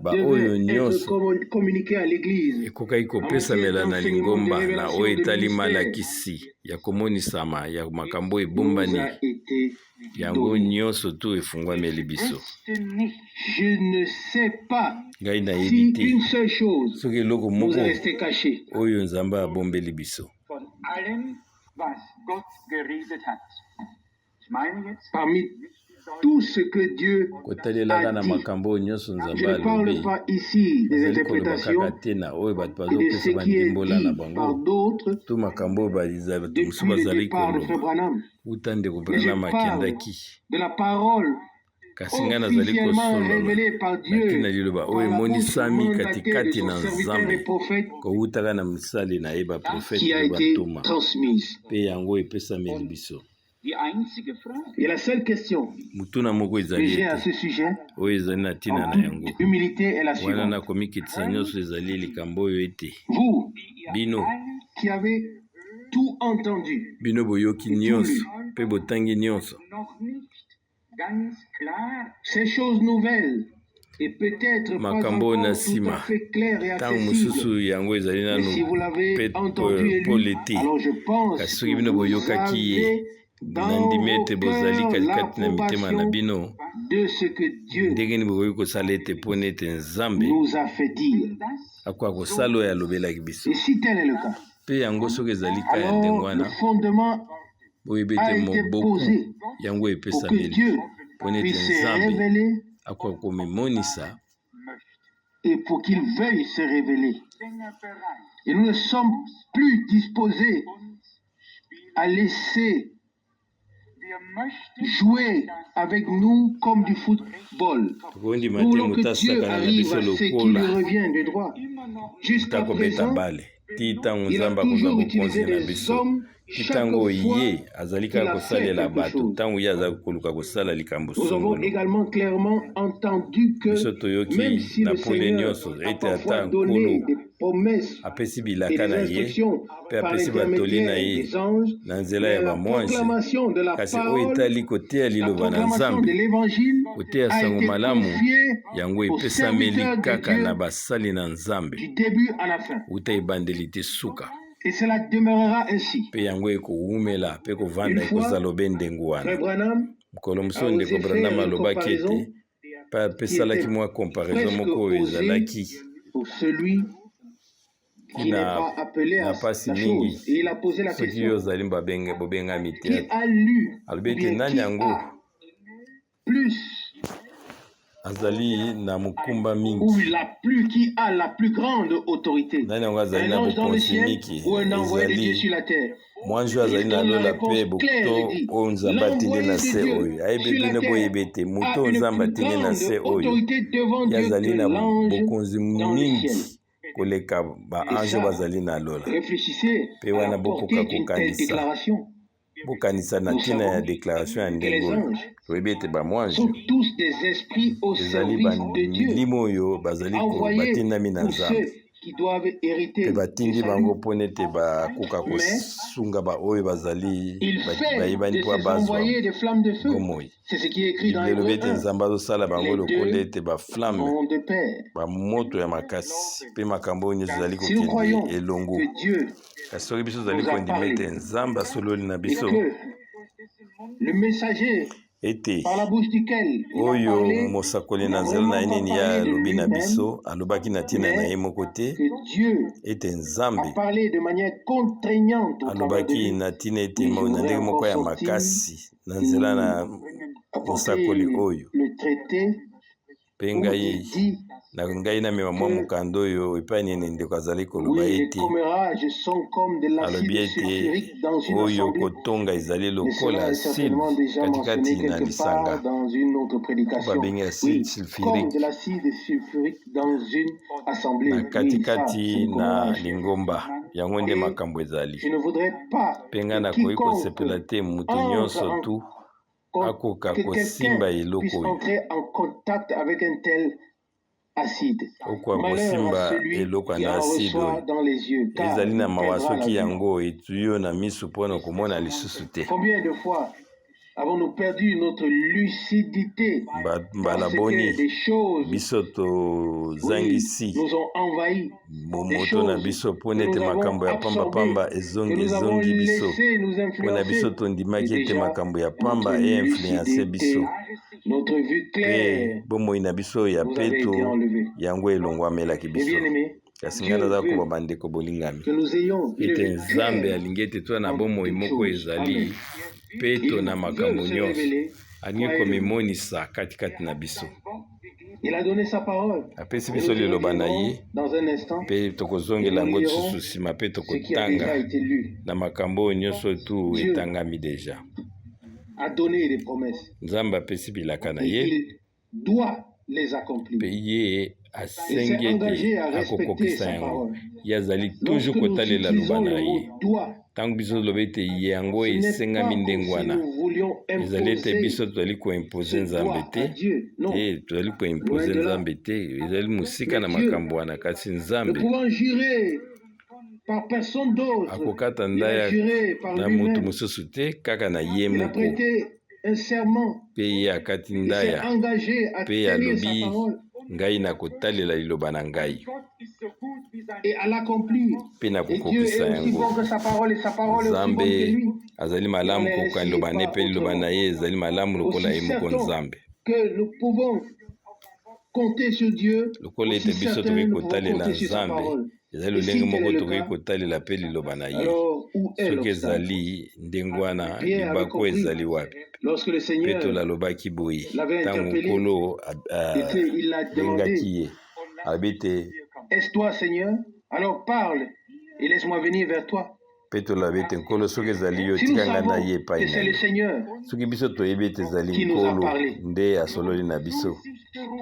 A: baoyo
B: devait être
A: nyonso
B: communiqué à l'Église
A: ekokaki
B: en matière
A: kopesamela na
B: d'enseignement, de
A: lingomba na oyo
B: révélation, de
A: etali
B: ministère,
A: malakisi ya komonisama ya makambo
B: nous
A: ebombani,
B: a été
A: yango
B: donné.
A: nyonso tu efungwameli biso.
B: Je ne sais pas
A: Ngai nayebi
B: si
A: te
B: une seule chose
A: soki eloko
B: nous
A: moko
B: est restée cachée.
A: oyo Nzambe abombeli biso.
B: Parmi tout ce que Dieu
A: Kotalelaka
B: a
A: na
B: dit,
A: makambo oyo nyonso
B: je
A: Nzambe
B: ne parle
A: alobi,
B: pas ici des
A: nazali koloba kaka
B: interprétations
A: te na oyo bato
B: et de
A: bazopesa
B: ce qui est
A: bandimbola na
B: dit par
A: bango
B: d'autres
A: to makambo oyo bato mosusu
B: depuis le
A: bazali
B: départ de Frère
A: koloba
B: Branham,
A: uta ndeko
B: mais je
A: Branham
B: parle
A: akendaki.
B: de la parole
A: Kasi ngai nazali
B: officiellement
A: kosolola
B: révélée par
A: na ntina
B: Dieu
A: liloba oyo
B: par la bouche
A: emonisami
B: mandatée de
A: katikati
B: son
A: na
B: serviteur et
A: Nzambe
B: prophète
A: kowutaka na misali na ye baprofete
B: qui a
A: mpe
B: été
A: bantoma,
B: transmise.
A: mpe yango epesameli biso.
B: Et la seule question
A: Motuna moko
B: que
A: ezali
B: j'ai à
A: ete
B: ce sujet,
A: oyo ezali na ntina
B: en
A: na yango
B: toute humilité, est la
A: wana na
B: suivante.
A: komikitisa nyonso ezali likambo oyo ete
B: Vous
A: bino
B: qui avez tout entendu
A: bino boyoki
B: et tout
A: nyonso
B: lu,
A: mpe botangi nyonso,
B: ces choses nouvelles et peut-être pas
A: makambo oyo na
B: encore tout à
A: nsima
B: fait claires et
A: ntango
B: accessibles,
A: mosusu yango ezali
B: mais
A: nanu
B: si vous l'avez
A: pe
B: entendu et lu,
A: pole te,
B: alors je
A: kasi
B: pense
A: soki
B: que
A: bino
B: vous
A: boyokaki ye,
B: avez dans
A: nandimi
B: vos
A: ete bozali
B: cœurs
A: katikati na mitema na
B: l'approbation
A: bino
B: de ce que Dieu
A: ndenge nini bokoki kosala ete mpona ete Nzambe
B: nous a fait dire.
A: akoka kosala oyo alobelaki biso.
B: Et si tel est le cas,
A: Mpe yango soki ezali ka ya ndenge
B: alors le
A: wana,
B: fondement
A: boyebi
B: a
A: ete
B: été
A: moboku
B: posé
A: yango
B: pour que
A: epesameli
B: Dieu
A: mpona ete
B: puisse se
A: Nzambe
B: révéler
A: akoka komimonisa
B: et pour qu'il veuille se révéler. Et nous ne sommes plus disposés à laisser jouer avec nous comme du football.
A: Tokondima
B: Nous
A: te
B: voulons
A: moto
B: que Dieu
A: asakana na
B: arrive
A: biso
B: à ce qui lui
A: lokola
B: revient de droit. Jusqu'à
A: takobeta
B: présent,
A: bale ti ntango
B: il a
A: Nzambe akozwa
B: toujours
A: bokonzi
B: utilisé
A: na
B: des
A: biso,
B: hommes
A: ti
B: chaque
A: ntango
B: fois
A: ye azali
B: qu'il
A: kaka
B: a fait
A: kosalela
B: quelque
A: bato
B: chose.
A: ntango ye azali koluka kosala likambo
B: Nous avons
A: songolo.
B: également clairement entendu
A: Biso
B: que
A: toyoki
B: même si
A: na
B: le
A: pole
B: Seigneur
A: nyonso
B: a
A: ete ata
B: parfois
A: Nkolo
B: donné des promesses
A: apesi
B: et
A: bilaka
B: des
A: na ye
B: instructions
A: mpe
B: par
A: apesi batoli na
B: l'intermédiaire
A: ye
B: des anges,
A: na nzela
B: mais
A: ya
B: la
A: bamwanse,
B: proclamation de la
A: kasi oyo
B: parole,
A: etali koteya
B: la
A: liloba na
B: proclamation
A: Nzambe,
B: de l'évangile
A: koteya
B: a
A: sango
B: été
A: malamu,
B: confiée
A: yango
B: aux
A: epesameli
B: serviteurs de
A: kaka na
B: Dieu
A: basali na Nzambe
B: du début à la fin.
A: uta ebandeli te suka.
B: Et cela demeurera ainsi.
A: Mpe yango ekowumela mpe
B: Une
A: kovanda
B: fois,
A: ekozala obe ndenge wana.
B: Frère Branham
A: Mokolo
B: a
A: mosusu ndeko
B: osé
A: Branham
B: faire une
A: alobaki ete
B: comparaison
A: mpe
B: qui
A: asalaki
B: était
A: mwa comparaison
B: presque
A: moko oyo
B: osée
A: ezalaki
B: pour celui qui n'est
A: na
B: pas appelé
A: na
B: à
A: mpasi
B: la
A: mingi
B: chose. Et il a posé la
A: soki
B: question,
A: yo ozali bobengami te.
B: Qui a lu
A: Alobi
B: ou
A: ete
B: bien
A: nani
B: qui
A: yango
B: a plus
A: azali na mokumba
B: ou
A: mingi,
B: la plus, qui a la plus grande autorité?
A: nani yango azali
B: Un
A: na
B: ange dans le
A: bokonzi
B: ciel
A: mingi?
B: ou un envoyé de Dieu
A: Ezali
B: sur la terre?
A: mwanzu azali
B: Il
A: na
B: donne la
A: lola
B: réponse
A: mpe
B: claire
A: to
B: et dit,
A: oyo Nzambe atindi
B: l'envoyé
A: na
B: de
A: se
B: Dieu
A: oyo. Ayebi
B: sur la
A: bino
B: terre
A: boyebi ete
B: a
A: moto oyo
B: une
A: Nzambe
B: plus
A: atindi na
B: grande
A: se oyo,
B: autorité devant
A: ye
B: Dieu
A: azali
B: que
A: na
B: l'ange
A: bokonzi
B: dans le
A: mingi
B: ciel.
A: koleka
B: Et
A: baange
B: ça,
A: bazali na lola.
B: réfléchissez
A: Mpe
B: à la
A: wana bokoka
B: portée d'une telle
A: kokanisa,
B: déclaration.
A: bokanisa na
B: Nous
A: ntina ya
B: savons
A: déclaration ya
B: que
A: ndenge
B: les
A: oyo.
B: anges
A: Toyebi ete bamwange
B: sont tous des esprits au
A: ezali
B: service de Dieu,
A: bamilimo oyo bazali
B: envoyés
A: batindami na
B: pour
A: Nzambe,
B: ceux qui doivent hériter
A: mpe
B: du
A: batindi bango
B: salut.
A: mpona ete bakoka
B: Mais
A: kosunga baoyo bazali
B: il fait
A: bayebani
B: de
A: mpo
B: ses
A: bazwa
B: envoyés des flammes de feu.
A: bomoi.
B: C'est ce qui est écrit dans
A: Biblia elobi
B: Hébreux
A: ete
B: 1.
A: Nzambe azosala bango
B: Les
A: lokola
B: deux
A: ete baflamme,
B: vont de pair.
A: bamoto ya makasi, mpe makambo oyo nyonso ezali
B: Si nous
A: kokende
B: croyons
A: elongo.
B: que Dieu
A: Kasi soki biso tozali
B: nous a
A: kondima
B: parlé
A: ete Nzambe asololi na
B: et
A: biso,
B: que le messager
A: ete
B: par la bouche duquel il a
A: oyo
B: parlé
A: mosakoli na
B: n'a
A: nzela na ye
B: vraiment pas
A: nini ye
B: parlé de
A: alobi na
B: lui-même,
A: biso, alobaki na ntina na
B: mais
A: ye moko te,
B: que Dieu
A: ete
B: a
A: Nzambe
B: parlé de manière contraignante au travers de
A: alobaki
B: lui.
A: na ntina ete
B: Oui, je
A: na
B: voudrais
A: ndenge moko
B: encore
A: ya
B: sortir
A: makasi na nzela na mosakoli
B: apporter
A: oyo.
B: le traité
A: Mpe
B: où
A: ngai
B: il dit
A: na ngai namema mwa
B: que
A: mokanda oyo epai nini ndeko azali koloba
B: oui, les
A: ete
B: commérages sont comme de
A: alobi
B: l'acide
A: ete
B: sulfurique dans une
A: oyo
B: assemblée.
A: kotonga ezali
B: Mais
A: lokola
B: cela est
A: acide
B: certainement déjà mentionné
A: katikati na
B: quelque
A: lisanga,
B: part dans une autre
A: oyo
B: prédication.
A: babengi acide
B: Oui, comme
A: sulfurique
B: de l'acide sulfurique dans une assemblée.
A: na
B: Oui, ça, c'est
A: katikati
B: le
A: na
B: commérage.
A: lingomba. Yango nde
B: Et
A: makambo ezali.
B: je ne voudrais pas
A: Mpe ngai
B: que
A: nakoki
B: quiconque
A: kosepela te moto
B: entre
A: nyonso
B: en
A: tu
B: con-
A: akoka
B: que quelqu'un
A: kosimba eloko
B: puisse
A: oyo,
B: entrer en contact avec un tel acide.
A: okoka
B: Malheur à
A: kosimba
B: celui
A: eloko
B: qui
A: na
B: en
A: acide
B: reçoit
A: oyo.
B: dans les yeux, car
A: Ezali na
B: il
A: mawa
B: perdra la
A: soki
B: vue.
A: yango etui yo na miso mpona komona lisusu te.
B: Combien de fois avons-nous perdu notre lucidité
A: Mbala
B: parce que
A: boni
B: des choses,
A: biso
B: oui,
A: tozangisi
B: nous ont envahis, des
A: bomoto na
B: choses
A: biso
B: que
A: mpona ete
B: nous avons
A: makambo ya
B: absorbées,
A: pambapamba
B: que
A: ezongi
B: nous avons
A: ezongi biso,
B: laissé nous
A: mpona biso
B: influencer, et
A: tondimaki ete
B: déjà
A: makambo ya
B: notre
A: pamba einfluence biso,
B: lucidité, notre vue
A: mpe
B: claire
A: bomoi na biso ya
B: nous avait été
A: peto
B: enlevée.
A: yango elongwamelaki
B: Mes
A: biso.
B: bien-aimés,
A: Kasi ngai
B: Dieu
A: naza koba
B: veut
A: bandeko bolingami
B: que nous ayons une
A: ete
B: vue
A: Nzambe
B: claire
A: alingi ete toza na
B: en
A: bomoi
B: toutes
A: moko
B: choses.
A: ezali
B: Amen.
A: peto
B: Il
A: na
B: veut
A: makambo
B: se
A: nyonso,
B: révéler,
A: alingi
B: croyez-le.
A: komimonisa katikati na biso.
B: Il a donné sa parole.
A: Apesi
B: Et
A: biso
B: nous y
A: liloba na ye,
B: reviendrons dans un instant
A: mpe
B: et
A: tokozongela
B: nous
A: yango
B: lirons
A: lisusu nsima, mpe
B: ce qui a
A: tokotanga
B: déjà été lu.
A: na makambo oyo nyonso tu
B: Dieu
A: etangami deja.
B: a donné des promesses
A: Nzambe apesi bilaka na
B: et
A: ye,
B: il doit les
A: mpe
B: accomplir.
A: ye
B: Il s'est
A: asengi ete
B: engagé à respecter
A: akokokisa
B: sa
A: yango.
B: parole.
A: Ye azali toujours
B: Lorsque nous
A: kotalela loba
B: utilisons
A: na
B: le
A: ye.
B: mot doit,
A: Ntango biso tolobi ete yango
B: ce n'est
A: esengami
B: pas comme
A: ndenge
B: si
A: wana,
B: nous voulions
A: ezali ete
B: imposer
A: biso tozali koimpose
B: ce
A: Nzambe
B: doit à
A: te.
B: Dieu. Non,
A: Te, tozali
B: loin
A: koimpose
B: de là.
A: Nzambe te, ezali mosika
B: Mais
A: na
B: Dieu,
A: makambo wana. Kasi
B: ne
A: Nzambe
B: pouvant jurer par personne d'autre,
A: akokata
B: il a
A: ndaya
B: juré par
A: na moto
B: lui-même.
A: mosusu te, kaka na ye
B: Il a
A: moko.
B: prêté un serment.
A: Mpe ye akati
B: Il s'est
A: ndaya
B: engagé à
A: mpe
B: tenir sa
A: alobi
B: parole
A: ngai nakotalela liloba na ngai
B: et à l'accomplir.
A: mpe
B: Et Dieu est
A: nakokokisa
B: aussi
A: yango.
B: bon que sa parole et sa parole est aussi
A: Nzambe
B: bonne que lui.
A: azali
B: Il n'en
A: malamu
B: est
A: kokoka
B: ainsi
A: liloba na ye,
B: pas
A: mpe liloba
B: autrement.
A: na ye ezali malamu lokola
B: Aussi
A: ye moko
B: certain
A: Nzambe.
B: que nous pouvons compter sur Dieu,
A: Lokola
B: aussi
A: ete biso
B: certain
A: tokoki
B: nous pouvons
A: kotalela
B: compter sur sa
A: Nzambe,
B: parole.
A: ezali
B: Et si
A: lolenge
B: tel
A: moko
B: est le
A: tokoki
B: cas,
A: kotalela mpe liloba na ye.
B: alors où est
A: Soki
B: l'obstacle?
A: ezali ndenge wana,
B: Pierre avait
A: libaku
B: compris
A: ezali wapi?
B: lorsque le
A: Petelo
B: Seigneur
A: alobaki boye
B: l'avait
A: ntango
B: interpellé
A: Nkolo
B: et qu'il l'a demandé,
A: abengaki ye, alobi te
B: Est-ce toi, Seigneur? Alors parle et laisse-moi venir vers toi.
A: Petelo alobi ete Nkolo, soki ezali yo,
B: Si nous
A: tika ngai na
B: savons
A: ye epai
B: que
A: na
B: c'est le
A: yo.
B: Seigneur
A: Soki biso toyebi ete ezali
B: qui nous a
A: Nkolo
B: parlé,
A: nde asololi na biso,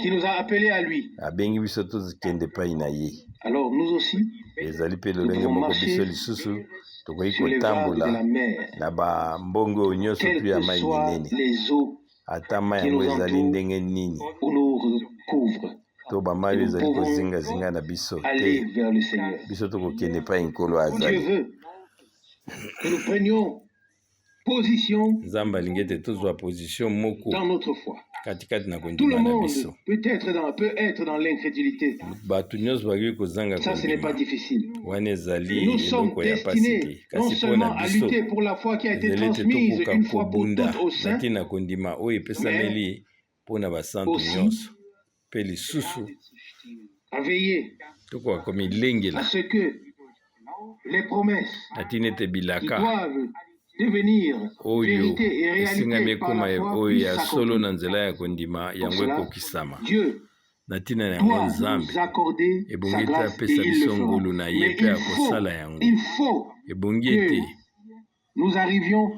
B: qui nous a appelés à lui,
A: abengi biso tokende epai na ye,
B: alors nous aussi,
A: ezali mpe
B: nous
A: lolenge
B: pouvons
A: moko biso
B: marcher
A: lisusu tokoki
B: sur les vagues de
A: kotambola
B: la mer,
A: na bambongo oyo nyonso
B: quelles
A: tu ya
B: que
A: mai
B: soient
A: minene,
B: les eaux
A: ata mai
B: qui
A: yango
B: nous
A: ezali
B: entourent
A: ndenge nini
B: ou nous recouvrent.
A: to bamai
B: Et
A: oyo
B: nous
A: ezali
B: pouvons
A: kozingazinga na biso te,
B: aller vers le Seigneur.
A: biso tokokende epai Nkolo
B: Dieu
A: azali.
B: veut que nous prenions position
A: Nzambe alingi ete tozwa position moko
B: dans notre foi.
A: katikati na
B: Tout le
A: kondima na
B: monde
A: biso.
B: peut être dans l'incrédulité.
A: Bato nyonso bakoki kozanga
B: Ça, ce n'est
A: kondima,
B: pas difficile.
A: wana ezali
B: Nous sommes
A: eloko ya pasi te.
B: destinés non
A: Kasi mpo na
B: seulement à
A: biso
B: lutter pour la foi qui a été
A: ezali ete
B: transmise
A: tokoka
B: une fois pour
A: kobunda
B: toutes aux
A: na
B: saints,
A: ntina kondima oyo epesameli mpo na basantu
B: aussi
A: nyonso, mpe lisusu
B: à veiller
A: tokoka
B: à
A: komilengela
B: ce que Les promesses
A: Na ntina ete
B: qui
A: bilaka
B: doivent devenir
A: oyo
B: vérité et
A: esengami
B: réalité par
A: ekoma
B: la foi
A: oyo
B: puissent
A: ya solo
B: s'accomplir.
A: na nzela ya kondima
B: Pour
A: yango
B: cela,
A: ekokisama.
B: Dieu
A: Na ntina na yango
B: doit
A: Nzambe
B: nous accorder sa
A: ebongi ete
B: grâce et
A: apesa
B: il le
A: biso
B: fera.
A: ngolu na ye
B: Mais
A: mpe
B: il faut,
A: akosala yango.
B: il faut
A: Ebongi
B: que
A: ete
B: nous arrivions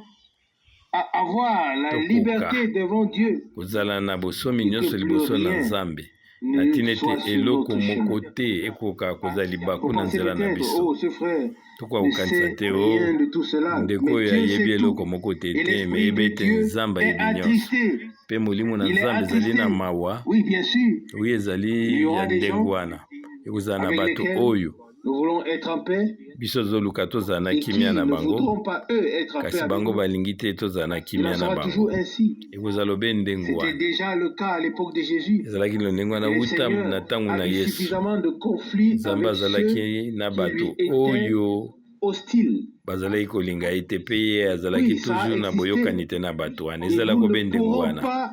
B: à avoir la
A: tokoka
B: liberté devant Dieu
A: kozala na bosomi
B: et que
A: nyonso
B: plus
A: liboso na
B: rien
A: Nzambe, na
B: ne
A: ntina ete
B: soit sur
A: eloko
B: notre
A: moko
B: chemin.
A: te ekoka kozala libaku
B: Vous
A: na
B: pensez
A: nzela na
B: peut-être,
A: biso.
B: oh, ce frère
A: Tokoka
B: ne
A: kokanisa
B: sait
A: te o
B: rien de tout cela,
A: ndeko
B: mais
A: oyo
B: Dieu
A: ayebi
B: sait
A: eloko
B: tout.
A: moko te
B: Et
A: te, me
B: l'Esprit
A: yeba
B: de
A: ete
B: Dieu
A: Nzambe
B: est
A: ayebi nyonso
B: attristé.
A: mpe Molimo na
B: Il est
A: Nzambe ezali na
B: attristé.
A: mawa.
B: Oui, bien sûr,
A: Oyo ezali
B: il y
A: ya
B: aura des
A: ndenge
B: gens
A: wana, ekozala na
B: avec
A: bato
B: lesquels
A: oyo
B: nous voulons être en paix
A: biso tozoluka tozala na
B: et qui
A: kimia na
B: ne
A: bango,
B: voudront pas, eux, être en paix
A: kasi
B: avec
A: bango
B: nous.
A: balingi te tozala na
B: Il en
A: kimia na
B: sera
A: bango.
B: toujours ainsi.
A: Ekozala obe ndenge
B: C'était
A: wana.
B: déjà le cas à l'époque de Jésus.
A: Ezalaki na ndenge wana
B: Et le
A: wuta na
B: Seigneur
A: ntango
B: a
A: na
B: eu
A: Yesu.
B: suffisamment de conflits
A: Nzambe
B: avec ceux
A: azalaki na
B: qui
A: bato
B: lui étaient
A: oyo
B: hostiles.
A: bazalaki kolinga ye te, mpe ye azalaki
B: Oui, ça a
A: toujours na
B: existé.
A: boyokani te na bato wana.
B: Et
A: Ezalaki
B: nous
A: obe
B: ne
A: ndenge
B: pourrons
A: wana,
B: pas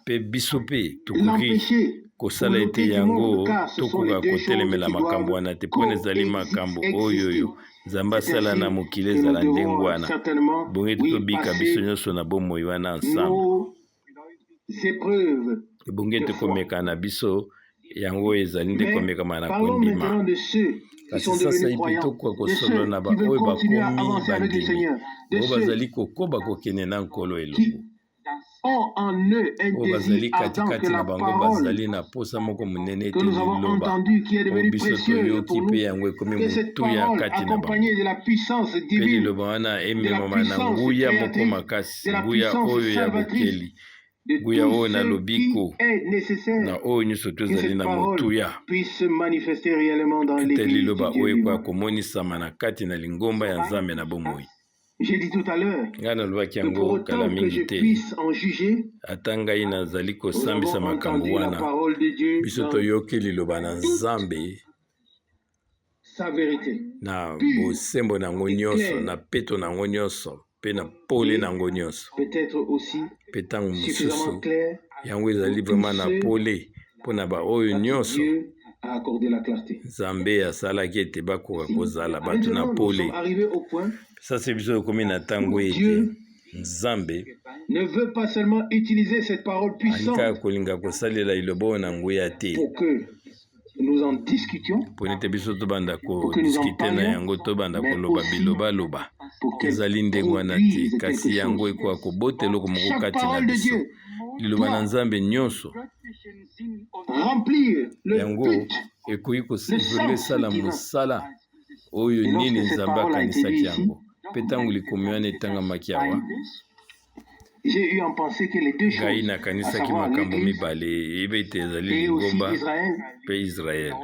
A: mpe biso mpe tokoki
B: l'empêcher ou
A: kosala ete
B: l'ôter du monde,
A: yango
B: car ce sont les
A: tokoka
B: deux choses
A: kotelemela
B: qui
A: makambo
B: doivent
A: wana te, mpona ezali makambo oyo
B: coexister.
A: oyo Nzambe
B: C'est
A: asala na
B: ainsi
A: mokili
B: que nous
A: ezala ndenge
B: devons
A: wana.
B: certainement,
A: Bongo ete
B: oui,
A: tobika biso
B: passer
A: nyonso na bomoi wana ensemble.
B: nos épreuves
A: Ebongi
B: de
A: ete
B: foi.
A: komeka na biso yango oyo ezali nde
B: Mais
A: komekama na
B: parlons
A: kondima.
B: maintenant de ceux qui
A: Kasi
B: sont
A: sasa
B: devenus
A: ipi
B: croyants,
A: tokoka
B: de
A: kosolola
B: ceux
A: na
B: qui veulent
A: baoyo
B: continuer à
A: bakomi
B: avancer avec le
A: bandimi,
B: Seigneur, de
A: oyo
B: ceux
A: bazali kokoba kokende na Nkolo
B: qui
A: elongo,
B: ont en eux un
A: oyo
B: désir
A: bazali
B: ardent que
A: katikati na
B: la
A: bango
B: parole
A: bazali na posa moko monene
B: que
A: ete
B: nous avons
A: liloba
B: entendue, qui est
A: oyo
B: devenue
A: biso
B: précieuse
A: toyoki
B: pour
A: mpe
B: nous,
A: yango ekomi
B: que cette
A: motuya
B: parole
A: kati na bango,
B: accompagnée de la puissance
A: mpe
B: divine,
A: liloba wana
B: de la
A: ememama na
B: puissance
A: nguya moko
B: créatrice,
A: makasi,
B: de la
A: nguya
B: puissance
A: oyo ya
B: salvatrice,
A: bokeli,
B: de
A: nguya
B: tout
A: oyo na
B: ce qui
A: lobiko,
B: est nécessaire,
A: na oyo nyonso
B: que
A: tozali
B: cette
A: na
B: parole
A: motuya,
B: puisse se manifester réellement dans
A: ete
B: l'Église du
A: liloba
B: Dieu
A: oyo ekoya
B: vivant.
A: komonisama na kati na lingomba ya Nzambe na bomoi.
B: J'ai dit tout à l'heure
A: Ngai nalobaki
B: que pour
A: yango kala
B: autant que
A: mingi
B: je
A: te,
B: puisse en juger,
A: ata ngai nazali
B: nous
A: kosambisa
B: avons
A: makambo
B: entendu la
A: wana,
B: parole de Dieu
A: biso
B: dans
A: toyoki liloba na
B: toute
A: Nzambe
B: sa vérité,
A: na
B: pure
A: bosembo na yango
B: et
A: nyonso,
B: claire,
A: na peto na yango nyonso, mpe na pole
B: et
A: na yango nyonso.
B: peut-être aussi
A: Mpe ntango
B: suffisamment
A: mosusu
B: claire
A: yango ezali
B: pour tous
A: vraiment na
B: ceux
A: pole mpo na baoyo
B: à qui
A: nyonso
B: Dieu a accordé la clarté.
A: Nzambe asalaki ete bakoka
B: Si
A: kozala bato na
B: maintenant nous
A: pole.
B: sommes arrivés au point
A: Sasa biso ekomi na ntango
B: où
A: ete
B: Dieu
A: Nzambe
B: ne veut pas seulement utiliser cette parole
A: alikaka
B: puissante
A: kolinga kosalela liloba oyo na nguya te
B: pour que nous en discutions,
A: mpo ete biso tobanda
B: pour que nous en
A: kodiskite na
B: parlions,
A: yango, tobanda
B: mais
A: koloba
B: aussi
A: bilobaloba.
B: pour qu'elle
A: Ezali ndenge wana te,
B: produise quelque
A: kasi yango
B: chose.
A: ekoka kobota eloko moko
B: Chaque
A: kati na
B: parole de
A: biso.
B: Dieu
A: Liloba na
B: doit
A: Nzambe nyonso
B: remplir le
A: yango
B: but,
A: ekoki
B: le
A: kosenga
B: sens
A: esala
B: divin.
A: mosala oyo
B: Et
A: nini
B: lorsque cette
A: Nzambe
B: parole a été lue
A: akanisaki
B: ici,
A: yango. Mpe ntango likomi wana etangamaki awa,
B: j'ai eu en pensée que les deux
A: ngai
B: choses, à
A: nakanisaki
B: savoir
A: makambo
B: l'Église
A: mibale, eyeba ete ezali
B: et aussi
A: lingomba
B: Israël,
A: mpe Israele,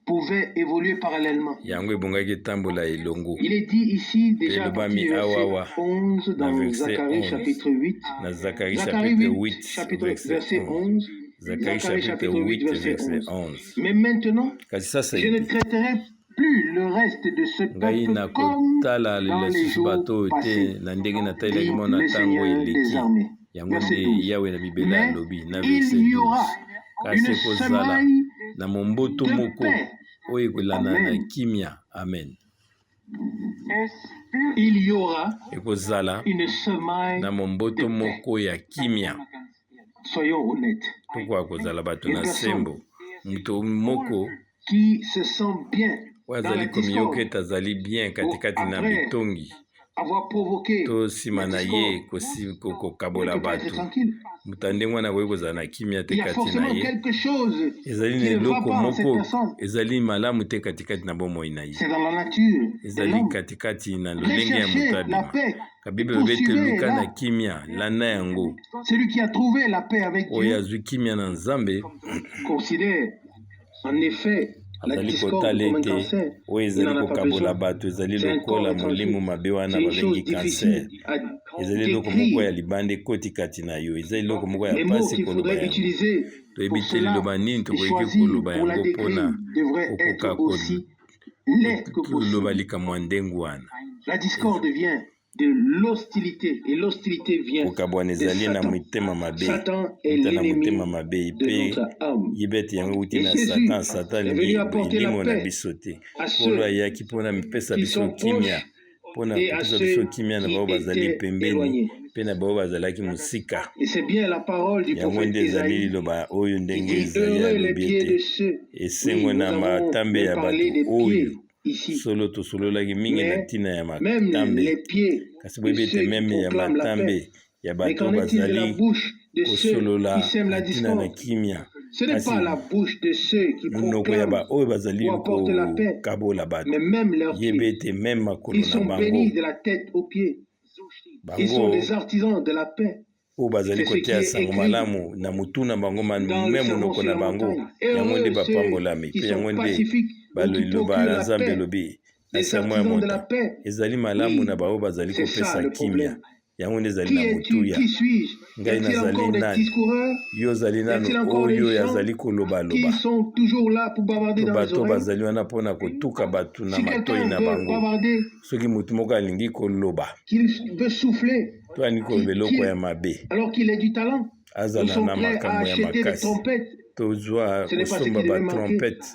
B: pouvaient évoluer parallèlement.
A: yango ebongaki etambola elongo.
B: Il est dit ici
A: Mpe
B: déjà à partir
A: elobami
B: du verset
A: awawa
B: 11
A: na
B: dans
A: verset
B: Zacharie
A: 11,
B: chapitre 8.
A: na Zacharie
B: Zacharie
A: chapitre
B: 8,
A: 8
B: chapitre,
A: verset
B: verset
A: 11,
B: 11.
A: Zacharie
B: Zacharie
A: chapitre
B: chapitre 8,
A: 8
B: verset
A: verset
B: 11.
A: 11.
B: Mais maintenant,
A: Kasi sasa
B: je ne
A: epi
B: traiterai plus le reste de ce
A: ngai
B: peuple comme
A: nakotala
B: dans les
A: lisusu
B: jours
A: bato oyo te
B: passés,
A: na ndenge natalelaki
B: dit
A: mo na
B: le
A: ntango
B: Seigneur des
A: eleki.
B: armées.
A: Yango
B: Verset
A: nde
B: 12.
A: Yawe na bibele
B: Mais
A: alobi na verset
B: il y
A: 12.
B: aura
A: Kasi
B: une
A: ekozala
B: semaille
A: na momboto
B: de
A: moko
B: paix.
A: oyo ekolanda na
B: Amen.
A: kimia. Amen.
B: Il y aura
A: Ekozala
B: une semaille
A: na momboto
B: de paix.
A: moko ya kimia.
B: Soyons honnêtes.
A: Tokoka kozala bato
B: Une
A: na
B: personne
A: sembo. Moto moko
B: qui se sent bien
A: oyo
B: dans la
A: azali komiyoka
B: discorde
A: ete azali bien
B: ou
A: katikati na
B: après
A: bitongi
B: avoir provoqué
A: to nsima
B: la
A: na ye
B: discorde
A: kosi-
B: ne
A: kokabola
B: peut pas être
A: bato,
B: tranquille.
A: moto ya ndenge wana akoki kozala na kimia te
B: Il y a
A: kati na
B: forcément
A: ye.
B: quelque chose
A: Ezali
B: qui
A: na
B: ne va
A: eloko
B: pas en cette
A: moko
B: personne.
A: ezali malamu te katikati na bomoi na ye,
B: C'est dans la nature de
A: ezali
B: l'homme.
A: katikati na lolenge ya moto
B: Recherchez la
A: abima.
B: paix
A: Ka
B: et
A: Bible elobi ete luka na
B: poursuivez-la.
A: kimia, landa yango.
B: Celui qui a trouvé la paix avec
A: Oyo
B: Dieu
A: azwi kimia na Nzambe
B: considère en effet la
A: azali
B: discorde
A: kotala
B: comme un
A: ete
B: cancer.
A: oyo
B: Il
A: ezali
B: n'en a pas
A: kokabola
B: besoin.
A: bato ezali
B: C'est un corps
A: lokola
B: étranger.
A: molimo mabe wana
B: C'est une chose
A: babengi cancer,
B: difficile à
A: ezali eloko moko ya
B: décrire.
A: libanda ekoti kati na yo, eza eloko moko ya
B: Les mots
A: mpasi
B: qu'il
A: koloba
B: faudrait
A: yango.
B: utiliser
A: Toyebi
B: pour
A: te
B: cela
A: liloba nini
B: et
A: tokoki
B: choisir
A: koloba
B: pour la
A: yango
B: décrire
A: mpona
B: devrait être
A: kokoka
B: aussi laid que
A: koloba
B: possible.
A: likambo ya ndenge wana.
B: La discorde vient De l'hostilité et l'hostilité vient
A: Kokabwana
B: de
A: ezali na
B: Satan.
A: motema mabe,
B: Satan est
A: uta na motema
B: l'ennemi
A: mabe
B: de
A: mpe
B: notre âme.
A: yeba ete yango euti
B: Et
A: na
B: Jésus
A: Satan. Satan
B: est
A: alingi
B: venu apporter la
A: elimo na
B: paix
A: biso te.
B: à
A: Nkolo
B: ceux
A: ayaki mpona mipesa
B: qui
A: biso
B: sont
A: kimia,
B: proches
A: mpona
B: et à
A: kopesa biso
B: ceux
A: kimia na
B: qui
A: baoyo bazali
B: étaient
A: pembeni
B: éloignés.
A: mpe na baoyo bazalaki mosika.
B: Et c'est bien la parole du
A: Yango
B: prophète
A: nde ezali
B: Ésaïe
A: liloba oyo
B: qui
A: ndenge
B: dit:
A: Ezaya
B: Heureux les
A: alobi
B: pieds
A: ete
B: de ceux. Oui,
A: esengo
B: nous
A: na
B: avons
A: matambe
B: même
A: ya bato
B: parlé des
A: oyo.
B: pieds ici,
A: Solo tosololaki mingi na
B: mais
A: ntina ya
B: même
A: matambe,
B: les pieds
A: kasi
B: de
A: boyebi ete
B: ceux qui
A: meme ya
B: proclament la
A: matambe
B: paix.
A: ya
B: Mais
A: bato
B: qu'en est-il de la
A: bazali
B: bouche de ceux qui
A: kosolola
B: sèment
A: na
B: la
A: ntina na
B: discorde?
A: kimia,
B: Ce n'est
A: kasi
B: pas la bouche de ceux qui
A: monoko ya
B: proclament
A: baoyo bazali
B: ou apportent la paix,
A: kokabola bato.
B: mais même leurs
A: Yeba
B: pieds.
A: ete meme makolo
B: Ils
A: na
B: sont
A: bango,
B: bénis de la tête aux pieds. Ils sont
A: bango
B: des artisans de la paix.
A: oyo bazali
B: C'est ce qui
A: koteya
B: est
A: sango
B: écrit
A: malamu na mutu na bango,
B: dans le
A: me
B: sermon
A: monoko
B: sur
A: na
B: la
A: bango,
B: montagne.
A: yango nde
B: Heureux ceux
A: bapambolami
B: qui
A: mpe
B: sont
A: yango nde
B: pacifiques ou qui
A: liloba
B: procurent
A: na
B: la
A: Nzambe
B: paix.
A: elobi na
B: Des
A: sermon ya
B: artisans de la
A: monta
B: paix.
A: ezali malamu
B: Oui,
A: na baoyo bazali
B: c'est ça
A: kopesa
B: le
A: kimia.
B: problème.
A: Yango nde ezali
B: Qui
A: na
B: es-tu?
A: motuya.
B: Qui suis-je? Y
A: Ngai
B: a-t-il
A: nazali
B: encore des
A: nani?
B: discoureurs?
A: Yo ozali
B: Y
A: nanu
B: a-t-il encore des
A: oyo
B: gens
A: azali
B: qui
A: kolobaloba?
B: sont toujours là pour bavarder
A: To
B: dans les
A: bato
B: oreilles?
A: bazali wana mpona kotuka bato na
B: Si
A: matoi
B: quelqu'un
A: na
B: veut
A: bango.
B: bavarder,
A: Soki motu moko alingi koloba
B: qu'il veut souffler,
A: to alingi koloba
B: qu'il,
A: eloko
B: qu'il-
A: ya mabe,
B: alors qu'il ait du talent, nous
A: azala
B: sommes
A: na
B: prêts à
A: makambo ya
B: acheter des
A: makasi,
B: trompettes.
A: tozwa
B: Ce n'est pas ce
A: kosomba
B: qui devait manquer.
A: batrompete.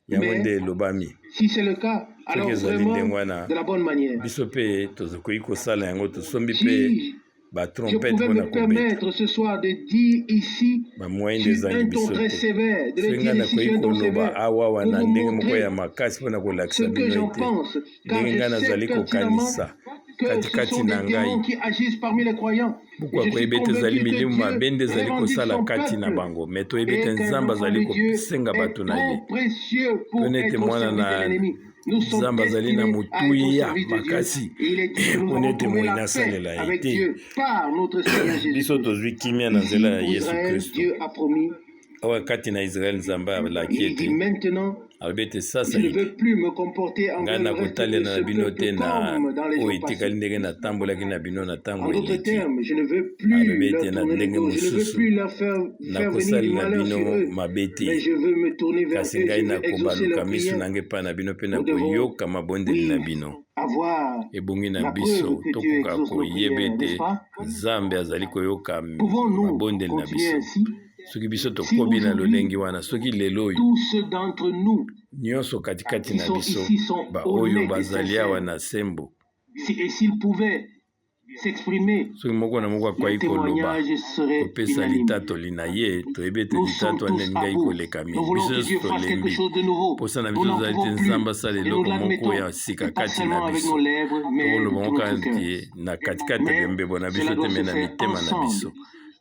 A: Yango nde
B: Mais
A: elobami.
B: si c'est le cas,
A: Soki
B: alors
A: ezali ndenge
B: vraiment
A: wana,
B: de la bonne manière.
A: biso mpe tokoki kosala yango, tosombi mpe
B: Si je
A: batrompete
B: pouvais
A: mpona
B: me
A: kobeta.
B: permettre ce soir de dire ici
A: Bamoyen nde
B: sur
A: ezangi
B: un ton
A: biso
B: très
A: te.
B: sévère, de le
A: Soki ngai
B: dire ici
A: nakoki
B: sur un ton
A: koloba
B: sévère,
A: awawa
B: pour
A: na
B: vous
A: ndenge moko ya
B: montrer
A: makasi mpona
B: ce
A: kolakisa
B: que
A: bino
B: j'en
A: ete
B: pense, car
A: ndenge
B: je
A: ngai
B: sais
A: nazali
B: pertinemment
A: kokanisa
B: que ce
A: katikati
B: sont
A: na
B: des
A: ngai,
B: démons qui agissent parmi les croyants. Et
A: buku
B: je suis
A: akoyebi ete ezali
B: convaincu que
A: milimu
B: Dieu
A: mabe nde ezali
B: revendique
A: kosala
B: son
A: kati na
B: peuple
A: bango, me toyebi ete
B: et qu'un
A: Nzambe
B: enfant
A: azali
B: de Dieu
A: kosenga
B: est
A: bato na ye
B: trop précieux pour
A: mpona ete
B: être au
A: mwana
B: service de
A: na
B: l'ennemi. Nous sommes
A: Nzambe azali na
B: destinés à être au
A: motuya
B: service de Dieu.
A: makasi
B: Et il est dit que nous
A: mpona
B: avons
A: ete
B: trouvé
A: moyini
B: la paix
A: asalela ye
B: avec
A: te.
B: Dieu par notre Seigneur
A: Biso
B: Jésus-Christ.
A: tozwi kimia na nzela
B: Ici,
A: ya
B: pour
A: Yesu
B: Israël,
A: Kristo.
B: Dieu a promis.
A: Awa kati na Israele Nzambe alaki
B: Il dit
A: ete
B: maintenant,
A: alobi ete
B: je
A: sasa
B: ne
A: ete
B: veux plus me comporter
A: ngai
B: envers le reste de
A: nakotalela na
B: ce
A: bino
B: peuple
A: te na
B: comme dans les
A: oyo
B: jours passés.
A: etikali ndenge natambolaki na bino na
B: En
A: ntango
B: d'autres
A: eleki.
B: termes, je ne veux plus
A: Alobi
B: leur
A: ete na
B: tourner le
A: ndenge
B: dos, je ne veux
A: mosusu
B: plus leur faire venir du
A: nakosalela
B: malheur sur
A: bino
B: eux,
A: mabe
B: mais
A: te,
B: je veux me tourner vers
A: kasi
B: eux,
A: ngai
B: je veux exaucer
A: nakobaluka
B: leurs
A: miso
B: prières.
A: na ngai epai na bino mpe
B: Nous devons,
A: nakoyoka mabondeli na
B: oui,
A: bino.
B: avoir
A: Ebongi na
B: la
A: biso
B: preuve que Dieu
A: tokoka
B: exauce nos
A: koyeba
B: prières, n'est-ce
A: ete
B: pas?
A: Nzambe azali koyoka
B: Pouvons-nous
A: mabondeli na
B: continuer
A: biso.
B: ainsi?
A: Soki biso
B: Si
A: tokobi na
B: aujourd'hui,
A: lolenge wana, soki lelo oyo
B: tous ceux d'entre nous
A: nyonso katikati
B: qui
A: na
B: sont
A: biso
B: ici sont
A: baoyo
B: honnêtes et
A: bazali awa
B: sincères,
A: na sembo,
B: et s'ils pouvaient s'exprimer,
A: soki moko na moko
B: leur
A: akwai koloba
B: témoignage serait
A: kopesa
B: unanime.
A: litatoli na ye, toyebi ete
B: Nous sommes
A: litato wana
B: tous à
A: elingai
B: bout.
A: koleka
B: Nous
A: mingi.
B: voulons
A: Biso
B: que
A: nyonso
B: Dieu fasse quelque
A: tolembi.
B: chose de nouveau.
A: Mposa na
B: Nous
A: biso
B: n'en
A: ezali te
B: pouvons
A: Nzambe
B: plus
A: asala
B: et nous
A: eloko moko
B: l'admettons,
A: ya sika
B: et pas
A: kati na
B: seulement avec
A: biso.
B: nos lèvres, mais de
A: Tokoloba
B: tout
A: ngo
B: notre
A: kaka
B: cœur.
A: te na katikati ya
B: Mais
A: bembebo na
B: cela
A: biso te,
B: doit
A: me
B: se
A: na
B: faire
A: mitema na
B: ensemble,
A: biso.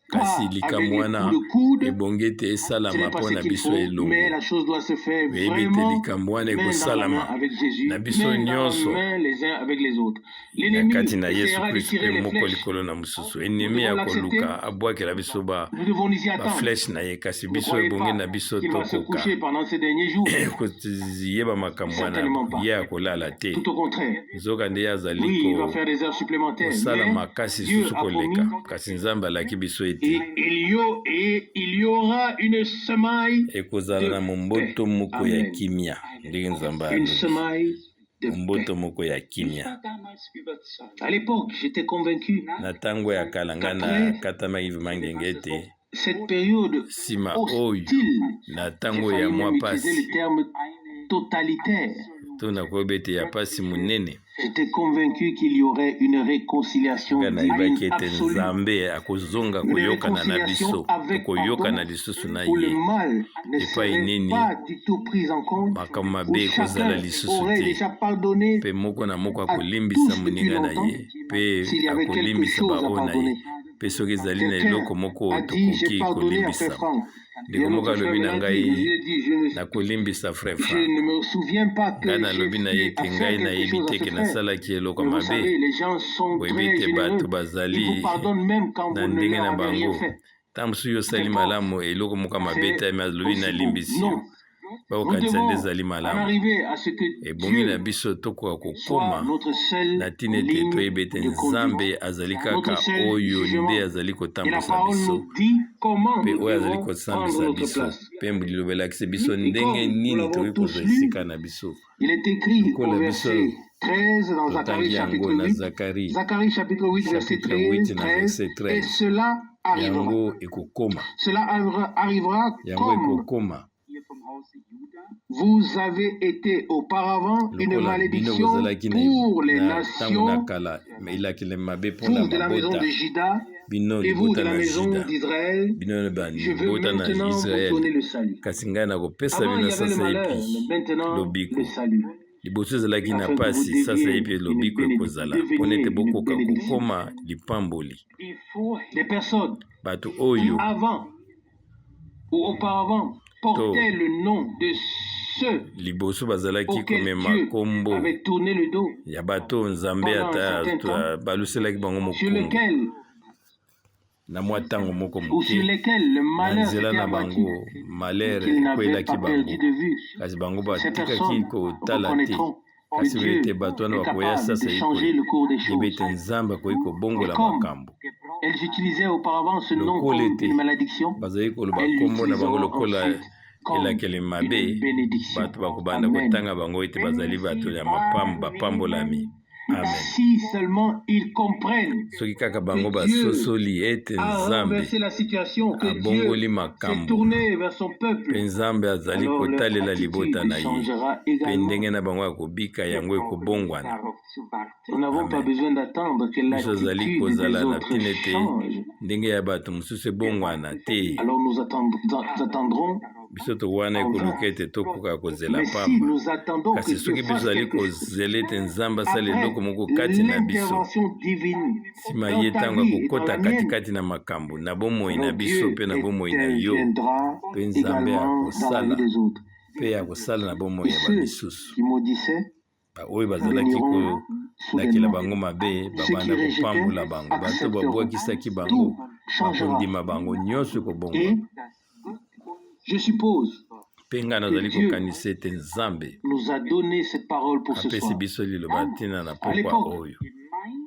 A: Kasi
B: pas avec
A: likambo
B: les coups
A: wana
B: de coude.
A: ebongi ete
B: Ce
A: esalama
B: n'est pas
A: mpo
B: ce
A: na
B: qu'il
A: biso
B: faut, mais
A: elongo.
B: la chose doit se faire
A: Oyebi ete
B: vraiment
A: likambo wana
B: main dans la main
A: ekosalama
B: avec Jésus,
A: na biso
B: main dans la
A: nyonso
B: main les uns avec les autres.
A: na kati
B: L'ennemi
A: na Yesu
B: essaiera de
A: Kristu mpe
B: tirer les
A: moko
B: flèches.
A: likolo na mosusu.
B: Nous
A: Ennemi
B: devons
A: ya
B: l'accepter,
A: koluka abwakela biso ba
B: nous devons nous y attendre.
A: baflèche na ye, kasi
B: Ne
A: biso
B: croyez
A: ebongi
B: pas
A: na biso
B: qu'il va se
A: tokoka
B: coucher pendant ces derniers jours.
A: koyeba makambo wana.
B: Certainement pas.
A: Ye akolala te,
B: Tout au contraire.
A: nzoka nde ye azali
B: Oui, il va faire des heures supplémentaires,
A: kosala
B: mais
A: makasi
B: Dieu
A: susu
B: a
A: koleka,
B: promis
A: kasi Nzambe alaki biso ete
B: et il y aura une semaille
A: ekozala
B: de
A: na
B: paix.
A: momboto moko ya
B: Amen.
A: kimia, ndenge Nzambe
B: Une
A: alobi,
B: semaille de paix.
A: momboto moko ya kimia.
B: À l'époque, j'étais convaincu
A: Na ntango ya kala ngai
B: qu'après
A: nakatamaki vraiment ngenge ete
B: cette période
A: nsima oyo
B: hostile,
A: na
B: j'ai
A: ntango ya
B: failli
A: mwa
B: même utiliser
A: pasi
B: le terme totalitaire.
A: to nakoyeba ete ya pasi monene,
B: J'étais convaincu qu'il y aurait une réconciliation
A: ngai
B: divine
A: nayebaki ete
B: absolue,
A: Nzambe akozonga
B: une
A: koyokana na
B: réconciliation
A: biso,
B: avec
A: tokoyokana
B: pardon,
A: lisusu na
B: où le
A: ye
B: mal ne
A: epai
B: serait
A: nini
B: pas du tout pris en compte,
A: makambo
B: où
A: mabe ekozala
B: chacun
A: lisusu
B: aurait
A: te,
B: déjà pardonné
A: mpe moko na moko
B: à
A: akolimbisa
B: tous depuis
A: moninga na
B: longtemps
A: ye mpe
B: s'il y avait quelque
A: akolimbisa
B: chose à
A: baoyo na ye.
B: pardonner.
A: Mpe soki ezali na
B: Quelqu'un
A: eloko moko
B: a dit, j'ai
A: tokoki
B: pardonné à frère
A: kolimbisa.
B: Franck. Et
A: Ndeko
B: un
A: moko
B: autre frère
A: alobi
B: me
A: na
B: l'a dit,
A: ngai
B: mais je lui ai dit,
A: nakolimbisa frère
B: je
A: Frank.
B: ne me souviens pas
A: Ngai
B: que j'ai
A: nalobi na ye
B: eu
A: ete
B: à faire
A: ngai
B: quelque
A: nayebi
B: chose à
A: te
B: ce
A: ke
B: frère.
A: nasalaki eloko
B: Mais vous
A: mabe.
B: savez, les gens sont
A: Boyebi
B: très
A: ete bato
B: généreux. Ils
A: bazali
B: vous pardonnent même quand
A: na
B: vous ne
A: ndenge
B: leur
A: na
B: avez rien
A: bango.
B: fait.
A: Ntango mosusu yo osali
B: Qu'importe,
A: malamu eloko moko ya mabe
B: c'est
A: te, me alobi
B: aussi beau.
A: nalimbisi yo,
B: Non, nous
A: bakokanisa nde
B: devons
A: ezali
B: en
A: malamu.
B: arriver à ce que
A: Ebongi na
B: Dieu
A: biso tokoka
B: soit
A: kokoma
B: notre seule
A: na ntina ete
B: ligne
A: toyebi ete
B: de conduite,
A: Nzambe azali
B: notre
A: kaka
B: seul
A: oyo nde
B: jugement.
A: azali
B: Et la
A: kotambusa
B: parole
A: biso
B: nous dit comment
A: mpe
B: nous
A: oyo azali
B: devons prendre
A: kosambisa
B: notre
A: biso,
B: place.
A: mpe liloba elakisi biso
B: Et
A: ndenge
B: comme nous
A: nini
B: l'avons
A: tokoki
B: tous
A: kozwa
B: lu,
A: esika na biso.
B: il est écrit au
A: Lokola biso
B: verset 13 dans Zacharie
A: Totangi yango
B: chapitre
A: na
B: 8.
A: Zakari
B: Zacharie chapitre 8 verset
A: chapitre 8
B: 13,
A: na
B: 13
A: verset
B: Et
A: 13.
B: cela arrivera.
A: Yango ekokoma,
B: Cela arrivera, arrivera
A: yango
B: comme
A: ekokoma
B: vous avez été auparavant une
A: lokola bino
B: malédiction
A: bozalaki na
B: pour les
A: na ntango na
B: nations,
A: kala elakeli mabe mpona
B: vous de la maison
A: mabota,
B: de Juda
A: bino
B: et vous de
A: libota
B: la
A: na
B: maison
A: Juda,
B: d'Israël.
A: bino
B: Je veux
A: libota na
B: maintenant vous
A: Israele,
B: donner le salut.
A: kasi ngai nakopesa
B: Avant, il
A: bino
B: y avait le
A: sasa
B: malheur,
A: epi
B: mais maintenant
A: lobiko.
B: le salut.
A: Liboso ezalaki na
B: Afin que vous
A: pasi, sasa
B: deviez
A: epi
B: une
A: lobiko ekozala mpona
B: deveniez
A: ete
B: une
A: bokoka
B: bénédiction.
A: kokoma lipamboli.
B: Des personnes
A: Bato
B: qui
A: oyo
B: avant ou auparavant
A: to
B: portaient le nom de ceux
A: liboso bazalaki
B: auxquels
A: komema
B: Dieu
A: nkombo
B: avait tourné le dos
A: ya bato Nzambe
B: pendant un
A: ata
B: certain temps,
A: baluselaki bango
B: sur
A: mokongo
B: lesquels
A: na mwa ntango moko
B: ou sur
A: moke,
B: lesquels le
A: na
B: malheur
A: nzela
B: s'était
A: na
B: abattu,
A: bango malere
B: qu'ils n'avaient
A: ekwelaki
B: pas perdu
A: bango,
B: de vue.
A: kasi bango
B: Ces
A: batikaki
B: personnes
A: kotala te,
B: reconnaîtront que
A: kasi boye ete
B: Dieu
A: bato wana
B: est
A: bakoya
B: capable de
A: sasa
B: changer le cours des
A: yeba
B: choses.
A: ete Nzambe akoki
B: Et
A: kobongola
B: comme
A: makambo.
B: elles utilisaient auparavant ce nom
A: Lokola
B: comme
A: ete
B: une malédiction,
A: bazali koloba
B: elles
A: nkombo na bango
B: l'utiliseront
A: lokola
B: ensuite comme
A: elakeli
B: une
A: mabe,
B: bénédiction.
A: bato bakobanda
B: Amen.
A: kotanga bango ete bazali bato ya bapambolami. Amen.
B: Si seulement ils comprennent
A: Soki kaka bango
B: que Dieu
A: basosoli ete
B: a
A: Nzambe
B: renversé la situation, que Dieu
A: abongoli
B: s'est
A: makambo,
B: tourné vers son
A: mpe
B: peuple,
A: Nzambe azali
B: alors leur
A: kotalela libota
B: attitude
A: na ye,
B: changera
A: mpe
B: également.
A: ndenge na bango ya kobika yango ekobongwana.
B: Nous n'avons pas
A: Amen.
B: besoin d'attendre que
A: Biso ezali
B: l'attitude des
A: kozala na
B: autres
A: ntina ete
B: change.
A: ndenge ya bato mosusu ebongwana te.
B: Alors nous attendrons
A: Biso towana
B: en vain.
A: ekoluka ete tokoka kozela
B: Mais si
A: pamba,
B: nous attendons que
A: kasi
B: Dieu
A: soki biso
B: fasse
A: ezali
B: quelque chose
A: kozela ete Nzambe asala
B: après
A: eloko moko kati na biso,
B: l'intervention divine
A: nsima
B: dans
A: ye
B: ta
A: ntango
B: vie et dans
A: akokota
B: la mienne,
A: katikati na makambo na bomoi na
B: alors
A: biso
B: Dieu
A: mpe na bomoi na yo,
B: interviendra
A: mpe Nzambe
B: également dans la vie
A: akosala
B: des autres.
A: mpe akosala na bomoi
B: Et
A: ya
B: ceux
A: bamisusu.
B: qui maudissaient
A: Oyo bazalaki
B: béniront
A: kolakela
B: soudainement.
A: bango mabe
B: Ceux qui
A: babanda
B: rejetaient
A: kopambola bango, bato
B: accepteront.
A: babwakisaki bango
B: Tout changera.
A: bakondima bango, nyonso
B: Et
A: ekobongwana.
B: je suppose
A: Mpe ngai
B: que
A: nazali
B: Dieu
A: kokanisa ete Nzambe
B: nous a donné cette parole pour ce
A: apesi
B: soir.
A: biso liloba ntina na
B: À
A: pokwa
B: l'époque,
A: oyo,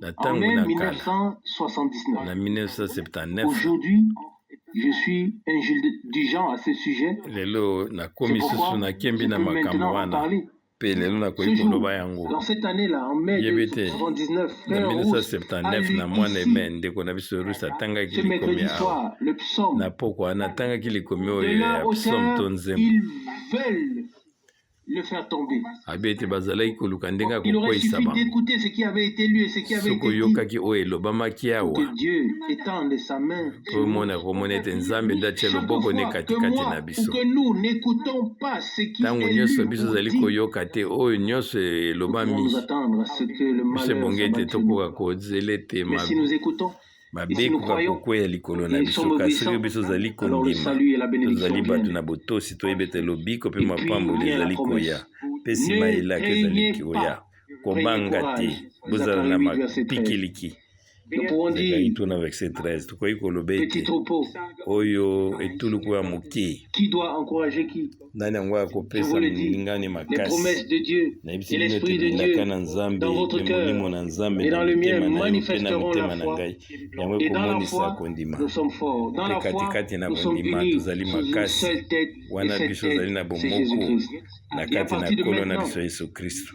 A: na
B: en
A: ntango
B: mai
A: na kala,
B: 1979,
A: na 1979.
B: aujourd'hui, je suis indulgent à ce sujet.
A: Lelo
B: C'est
A: nakomi susu
B: pourquoi je
A: nakembi na
B: peux
A: makambo
B: maintenant en
A: wana,
B: parler.
A: mpe lelo
B: Ce
A: nakoki
B: jour,
A: koloba yango.
B: dans cette année-là, en mai
A: Yebi ete
B: 1979,
A: na
B: frère Rousse a
A: 1979
B: lu
A: na mwana
B: ici,
A: eme ndeko na biso Rusi atangaki
B: ce
A: likomi
B: mercredi
A: awa
B: soir, le psaume.
A: na pokwa wana, atangaki likomi
B: De
A: oyo
B: leur
A: ya psaume to
B: hauteur,
A: nzembo.
B: ils veulent le faire tomber.
A: Abi ete bazalaki koluka ndenge ya
B: Il aurait
A: kokweyisa
B: suffi
A: bango.
B: d'écouter ce qui avait été lu et ce qui avait
A: Soki
B: été dit
A: oyokaki oyo elobamaki
B: pour
A: awa,
B: que Dieu étende sa main
A: po
B: sur nous.
A: omona komona ete Nzambe nde atia
B: Chaque
A: loboko ne
B: fois que
A: katikati
B: moi
A: na
B: ou
A: biso.
B: que nous n'écoutons pas ce qui
A: Ntango
B: est
A: nyonso
B: lu
A: biso
B: ou
A: ozali
B: dit,
A: koyoka te oyo nyonso
B: nous pouvons
A: elobami,
B: nous attendre à ce que le
A: biso
B: malheur
A: ebongi ete
B: s'abatte sur nous.
A: tokoka kozela ete
B: Mais si nous écoutons
A: mabe
B: et si nous
A: ekoka
B: croyons
A: kokweya likolo na
B: et
A: biso,
B: sommes
A: kasi soki
B: obéissants,
A: biso ozali
B: alors le
A: kondima,
B: salut et la bénédiction
A: tozali bato
B: viennent.
A: na botosi, toyebi ete lobiko mpe
B: Et puis
A: mapamboli
B: vient la
A: ezali koya,
B: promesse.
A: mpe nsima
B: Ne
A: elaka ezali
B: craignez
A: koya.
B: pas, prenez
A: Kobanga te,
B: courage.
A: bozala
B: Zacharie
A: na
B: 8, verset 13.
A: mapikiliki.
B: Nous pouvons
A: Zakari
B: dire,
A: 2 na verset 13, tokoki koloba
B: petit
A: ete
B: troupeau,
A: oyo etuluku ya moke,
B: qui doit encourager qui?
A: nani yango
B: Je
A: akopesa
B: vous le dis,
A: molingani
B: les
A: makasi?
B: promesses de Dieu
A: Nayebisi
B: et
A: bino ete
B: l'Esprit de
A: bilaka
B: Dieu
A: na Nzambe
B: dans votre
A: mpe molimo
B: cœur
A: na Nzambe
B: et
A: na
B: dans le mien
A: motema na yo mpe na
B: manifesteront la
A: motema na
B: foi.
A: ngai, yango
B: Et dans la
A: ekomonisa
B: foi,
A: kondima.
B: nous sommes forts. Dans
A: Mpe
B: la foi,
A: katikati na
B: nous sommes
A: kondima
B: unis
A: tozali
B: sous une
A: makasi,
B: seule tête. Et
A: wana
B: cette
A: biso
B: tête,
A: ozali na
B: c'est
A: bomoko
B: Jésus-Christ.
A: na
B: Et à
A: kati na
B: partir de
A: Nkolo na
B: maintenant,
A: biso Yesu Kristo.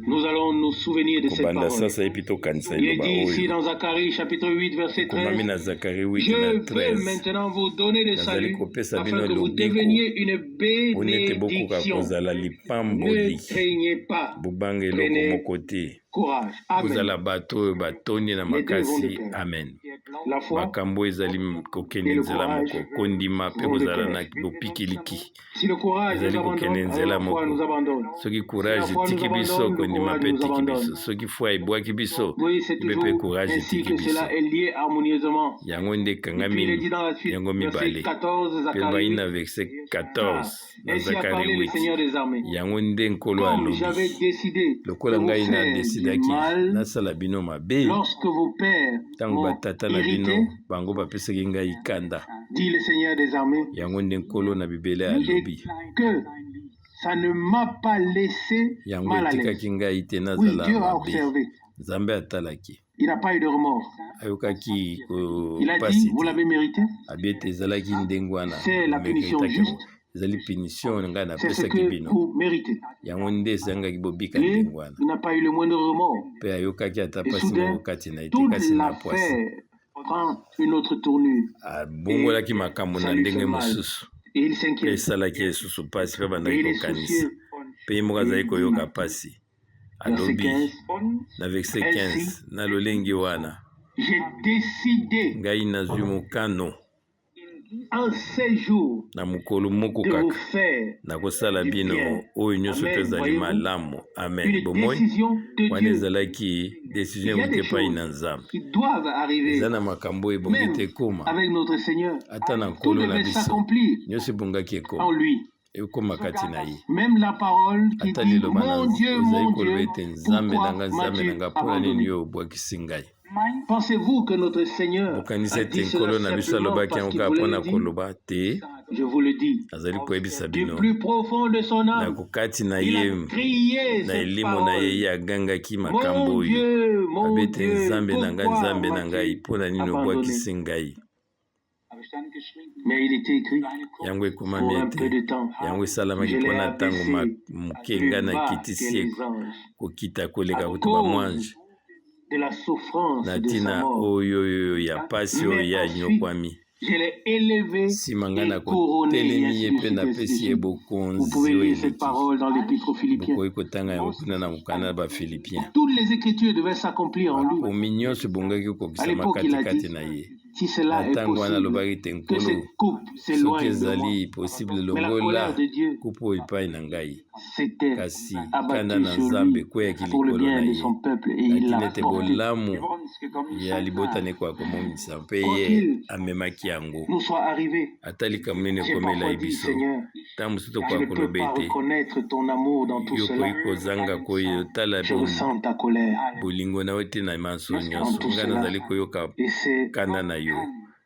B: nous allons nous souvenir de cette
A: Kobanda
B: parole.
A: sasa epi tokanisa
B: Il est
A: eloba
B: dit ici
A: oyo
B: dans Zacharie chapitre 8, verset
A: ekomami
B: 13,
A: na Zakari 8
B: Je
A: na
B: veux
A: 13:
B: maintenant vous donner le
A: nazali
B: salut
A: kopesa
B: afin
A: bino
B: que vous
A: lobiko
B: deveniez une
A: mpona ete bokoka
B: bénédiction.
A: kozala
B: Ne
A: lipamboli.
B: craignez pas,
A: Bobanga eloko
B: prenez
A: moko te,
B: courage. Amen.
A: bozala bato oyo batondi na
B: Les deux vont de
A: makasi.
B: pair.
A: Amen.
B: La foi
A: Makambo ezali kokende
B: et le
A: nzela
B: courage
A: moko, kondima mpe
B: vont de
A: kozala
B: pair.
A: na bopikiliki
B: Si le courage nous
A: ezali kokende
B: abandonne, alors
A: nzela
B: la foi
A: moko.
B: nous abandonne.
A: Soki
B: Si la
A: courage
B: foi nous
A: etiki biso,
B: abandonne, le
A: kondima
B: courage
A: mpe
B: nous
A: etiki biso.
B: abandonne.
A: Soki foi ebwaki biso,
B: Oui, c'est
A: mpe mpe
B: toujours
A: courage
B: ainsi
A: etiki
B: que
A: biso.
B: cela est lié harmonieusement.
A: Yango nde
B: Et puis il est
A: ekangami
B: dit dans la suite,
A: yango
B: verset
A: mibale.
B: 14,
A: Mpe
B: Zacharie
A: bai
B: 8,
A: na verset
B: car
A: 14 na
B: ainsi a
A: Zakari
B: parlé le
A: 8,
B: Seigneur des armées.
A: yango nde Nkolo
B: Comme
A: alobi:
B: j'avais décidé de
A: lokola
B: vous
A: ngai
B: faire du
A: nadesidaki
B: mal
A: nasala bino mabe
B: lorsque vos pères
A: ntango
B: m'ont
A: batata na bino
B: irrité,
A: bango bapesaki ngai kanda,
B: dit le Seigneur des armées,
A: yango nde Nkolo na bibele
B: et
A: alobi,
B: que ça ne m'a pas laissé
A: yango
B: mal à l'aise.
A: etikaki ngai te
B: Oui,
A: nazala
B: Dieu a
A: mabe.
B: observé.
A: Nzambe atalaki.
B: Il n'a pas eu de remords.
A: Ayokaki
B: Il a dit,
A: pasi
B: vous
A: te.
B: l'avez mérité.
A: Abi ete ezalaki ndenge wana,
B: C'est la punition
A: omeritaki yango.
B: juste.
A: Ezali punition ngai
B: C'est ce
A: napesaki
B: que
A: bino.
B: vous méritez.
A: Yango nde esengaki bobika
B: Et
A: ndenge wana.
B: il n'a pas eu le moindre remords.
A: Mpe ayokaki ata
B: Et
A: mpasi
B: soudain,
A: moko kati na ye te,
B: toute
A: kasi na pwasi
B: l'affaire prend une autre tournure.
A: Abongolaki makambo
B: Ça
A: na
B: lui
A: ndenge
B: fait mal.
A: mosusu.
B: Et il
A: Mpe
B: s'inquiète.
A: esalaki ye lisusu mpasi, mpe
B: Et
A: abandaki
B: il est
A: kokanisa.
B: soucieux.
A: Mpe ye moko azali koyoka mpasi.
B: Verset
A: Alobi
B: 15.
A: na verset
B: Ainsi,
A: 15, na lolenge wana
B: j'ai décidé
A: ngai nazwi mokano
B: en ces jours
A: na mokolo moko
B: de vous
A: kaka
B: faire
A: nakosala
B: du
A: bino
B: bien.
A: oyo nyonso
B: Amen.
A: to ezali
B: Voyez-vous,
A: malamu. Amen.
B: une
A: Bomoi
B: décision de
A: wana
B: Dieu.
A: ezalaki décision
B: Il y a
A: euti
B: des
A: epai
B: choses
A: na Nzambe.
B: qui doivent arriver,
A: Eza na makambo oyo ebongi
B: même
A: te ekóma
B: avec notre Seigneur.
A: ata na
B: Tout
A: Nkolo na
B: devait
A: biso.
B: s'accomplir
A: Nyonso ebongaki
B: en
A: ekóma,
B: lui.
A: ekóma kati na ye.
B: Même la parole qui
A: Ata
B: dit,
A: liloba na
B: Mon Dieu,
A: ezali
B: mon
A: koloba
B: Dieu,
A: ete Nzambe na
B: pourquoi
A: ngai, Nzambe na
B: m'as-tu
A: ngai, mpona nini
B: abandonné?
A: yo obwakisi ngai?
B: Pensez-vous que notre Seigneur
A: Bokanisi
B: a
A: ete
B: dit cela
A: Nkolo na biso
B: simplement
A: alobaki
B: parce
A: yango
B: qu'il
A: kaka
B: voulait
A: mpona
B: le dire?
A: koloba te?
B: Je vous le dis,
A: Azali koyebisa
B: du
A: bino,
B: plus profond de son
A: na
B: âme,
A: kokati na
B: il
A: ye,
B: a crié
A: na
B: cette
A: elimo na ye,
B: parole.
A: ye agangaki makambo
B: Mon
A: oyo
B: Dieu, mon
A: abe ete
B: Dieu,
A: Nzambe na ngai,
B: pourquoi
A: Nzambe na ngai,
B: m'as-tu
A: mpo na nini
B: abandonné?
A: obwakisi ngai?
B: Mais il était écrit,
A: Yango ekomami
B: pour un peu
A: ete
B: de temps,
A: yango esalamaki
B: je l'ai
A: mpo na ntango
B: abaissé
A: moke,
B: plus
A: ngai
B: bas
A: nakitisi
B: que
A: ye
B: les anges,
A: kokita koleka
B: à
A: kutu
B: cause
A: bamwange,
B: de la souffrance
A: na
B: de sa
A: ntina
B: mort.
A: oyo oyo ya pasi oyo
B: Mais
A: ye
B: ensuite,
A: anyokwami.
B: je l'ai élevé
A: Nsima ngai
B: et couronné, et
A: nakotelemi
B: ainsi
A: ye
B: de
A: mpe
B: suite, ainsi de
A: napesi ye
B: suite. Vous
A: bokonzi
B: pouvez
A: oyo
B: lire cette
A: eleki.
B: parole dans l'Épître aux Philippiens.
A: Bokoki kotanga yango kuna na mokanda na Bafilipien.
B: Toutes les Écritures devaient s'accomplir en lui.
A: Makomi nyonso ebongaki
B: À
A: kokokisama
B: l'époque, il a
A: katikati
B: dit,
A: na ye.
B: si
A: Na
B: cela est
A: ntango wana
B: possible,
A: alobaki te
B: que
A: Nkolo,
B: cette coupe
A: soki
B: s'éloigne de moi.
A: ezali possible,
B: Mais la
A: longola
B: colère de Dieu
A: kupu oyo epai na ngai.
B: s'était
A: Kasi kanda
B: abattue
A: na
B: sur
A: Nzambe
B: lui
A: ekweyaki
B: pour le
A: likolo
B: bien
A: na
B: de
A: ye,
B: son peuple et
A: na
B: il
A: ntina
B: l'a
A: ete
B: porté.
A: bolamu ya libota na ekoka komonisa, mpe
B: Quoi
A: ye
B: qu'il
A: amemaki yango.
B: nous soit arrivé,
A: Ata likambo nini
B: j'ai
A: ekomela
B: parfois
A: ye
B: dit,
A: biso,
B: Seigneur,
A: ntango mosusu
B: je
A: tokoka
B: ne peux
A: koloba
B: pas
A: ete
B: reconnaître ton amour dans tout
A: yo
B: cela.
A: okoki kozanga koyotala
B: Je ressens ta colère
A: bolingo na yo te na manso
B: dans
A: nyonso.
B: tout
A: Ngai
B: cela.
A: nazali koyoka
B: Et c'est
A: kanda na yo,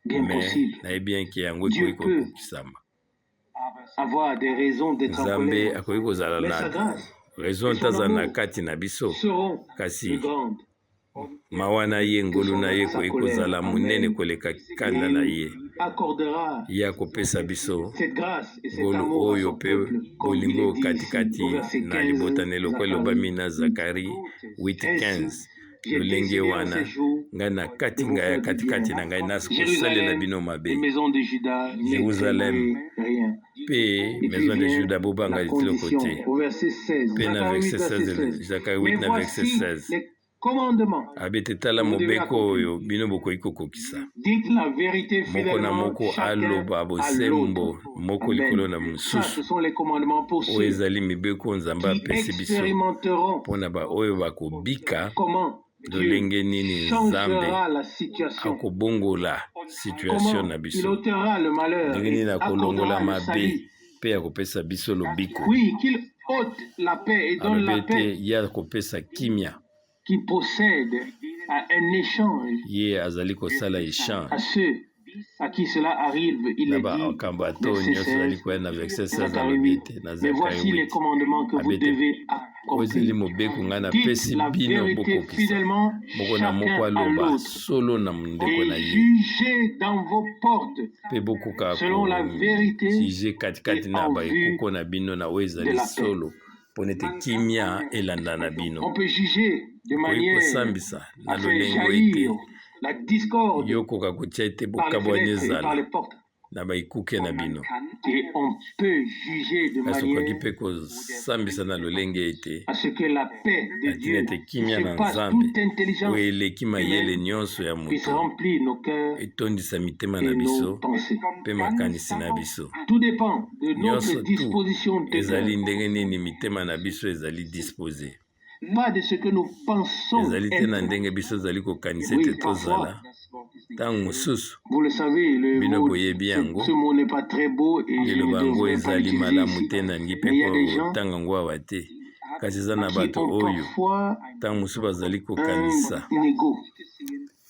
B: bien
A: me
B: possible.
A: nayebi enke yango
B: Dieu
A: ekoki
B: peut
A: kokokisama.
B: avoir des raisons d'être en
A: Nzambe
B: colère,
A: akoki kozala
B: mais
A: na
B: sa grâce
A: raison
B: et
A: te
B: son
A: azala na
B: amour
A: kati na biso,
B: seront plus
A: kasi
B: grandes
A: mawa na ye,
B: que
A: ngolu
B: son,
A: na ye
B: sa
A: ekoki
B: colère.
A: kozala monene
B: Amen.
A: koleka kanda na
B: Il
A: ye.
B: accordera
A: Ye akopesa biso
B: cette grâce et cet
A: ngolu
B: amour à
A: oyo
B: son
A: mpe
B: peuple, comme il
A: bolingo
B: est dit ici
A: katikati
B: au verset
A: na
B: 15,
A: libota na eloko
B: Zacharie.
A: elobami na Zakari
B: Ainsi,
A: 8:15.
B: j'ai
A: Lolenge
B: décidé en
A: wana
B: ces jours
A: ngai na kati
B: de vous
A: ngai ya
B: faire du bien.
A: katikati na ngai nakosalela
B: Jérusalem
A: bino mabe.
B: et maison de Juda, ne
A: Jérusalem
B: craignez rien.
A: mpe
B: Et puis
A: maison de
B: vient
A: Juda,
B: la
A: bobanga eloko
B: condition
A: te.
B: au verset 16,
A: Mpe na
B: Zacharie 8,
A: verset
B: verset
A: 16,
B: 16.
A: Zakari
B: Mais
A: 8 na verset
B: voici
A: 16,
B: les commandements
A: abe te tala
B: que vous devez
A: mobeko
B: accomplir.
A: oyo bino bokoki kokokisa.
B: Dites la vérité
A: Moko na
B: fidèlement,
A: moko
B: chacun
A: aloba
B: à
A: bosembo
B: l'autre.
A: moko
B: Amen.
A: likolo na
B: Ça,
A: mosusu.
B: ce sont les commandements pour
A: Oyo
B: ceux
A: ezali mibeko oyo Nzambe
B: qui
A: apesi biso
B: expérimenteront
A: mpona baoyo bakobika
B: comment Dieu
A: lolenge nini Nzambe
B: changera la situation,
A: akobongola situation
B: comment
A: na
B: il
A: biso,
B: ôtera le malheur
A: ndenge
B: et
A: nini akolongola
B: accordera le
A: mabe
B: salut.
A: mpe akopesa biso lobiko.
B: Oui, qu'il ôte la paix et donne
A: Alobi
B: la
A: ete
B: paix
A: ye akopesa kimia.
B: qui procède à un échange
A: Ye azali kosala échange
B: à ceux à qui cela arrive. Il
A: na
B: est dit,
A: bakambo ato
B: verset
A: nyonso azali
B: 16,
A: koya na verset 16,
B: Zacharie
A: alobi
B: 8.
A: ete na
B: Mais
A: Zakari
B: voici les
A: 8
B: commandements que vous
A: abe ete
B: devez
A: oyo ezali
B: accomplir.
A: mobeko ngai
B: Dites
A: napesi
B: la
A: bino
B: vérité
A: bokokisa.
B: fidèlement,
A: Moko na moko
B: chacun à
A: aloba
B: l'autre,
A: solo na ndeko na
B: et
A: ye,
B: jugez dans vos portes
A: mpe bokoka
B: selon la vérité
A: kojuge katikati
B: et
A: na
B: en vue
A: baekoko na bino na oyo
B: de
A: ezali
B: la paix.
A: solo, mpo nete kimia elanda na
B: On
A: bino.
B: peut juger de
A: Okoki
B: manière
A: kosambisa na
B: à faire
A: lolenge ete
B: jaillir la discorde
A: yo okoka kotia ete
B: par les
A: bokabwani
B: fenêtres et par
A: ezala
B: les portes.
A: na baekuke na bino.
B: Et on peut juger de
A: Kasi okoki
B: manière
A: mpe kosambisa na lolenge ete
B: à ce que la paix de
A: na ntina
B: Dieu
A: ete
B: qui
A: kimia na
B: surpasse
A: Nzambe
B: toute
A: oyo
B: intelligence
A: eleki mayele
B: humaine
A: nyonso ya
B: puisse
A: moto
B: remplir nos cœurs
A: etondisa mitema na
B: et nos
A: biso
B: pensées.
A: mpe makanisi na biso.
B: Tout dépend de notre
A: Nyonso tu
B: disposition de cœur,
A: ezali ndenge nini mitema na biso ezali dispose,
B: pas de ce que nous pensons
A: ezali te na
B: être.
A: ndenge biso ezali kokanisa
B: Oui,
A: ete
B: parfois,
A: tozala. Ntango mosusu
B: vous le savez, le
A: bino
B: mot,
A: boyebi yango,
B: ce mot n'est pas très beau et je ne
A: liloba yango
B: devrais pas
A: ezali
B: l'utiliser
A: malamu
B: ici.
A: te, nalingi mpe
B: Mais il y a des gens
A: kotanga yango awa te, kasi eza na
B: qui
A: bato
B: ont
A: oyo
B: parfois
A: ntango mosusu bazali kokanisa
B: un ego.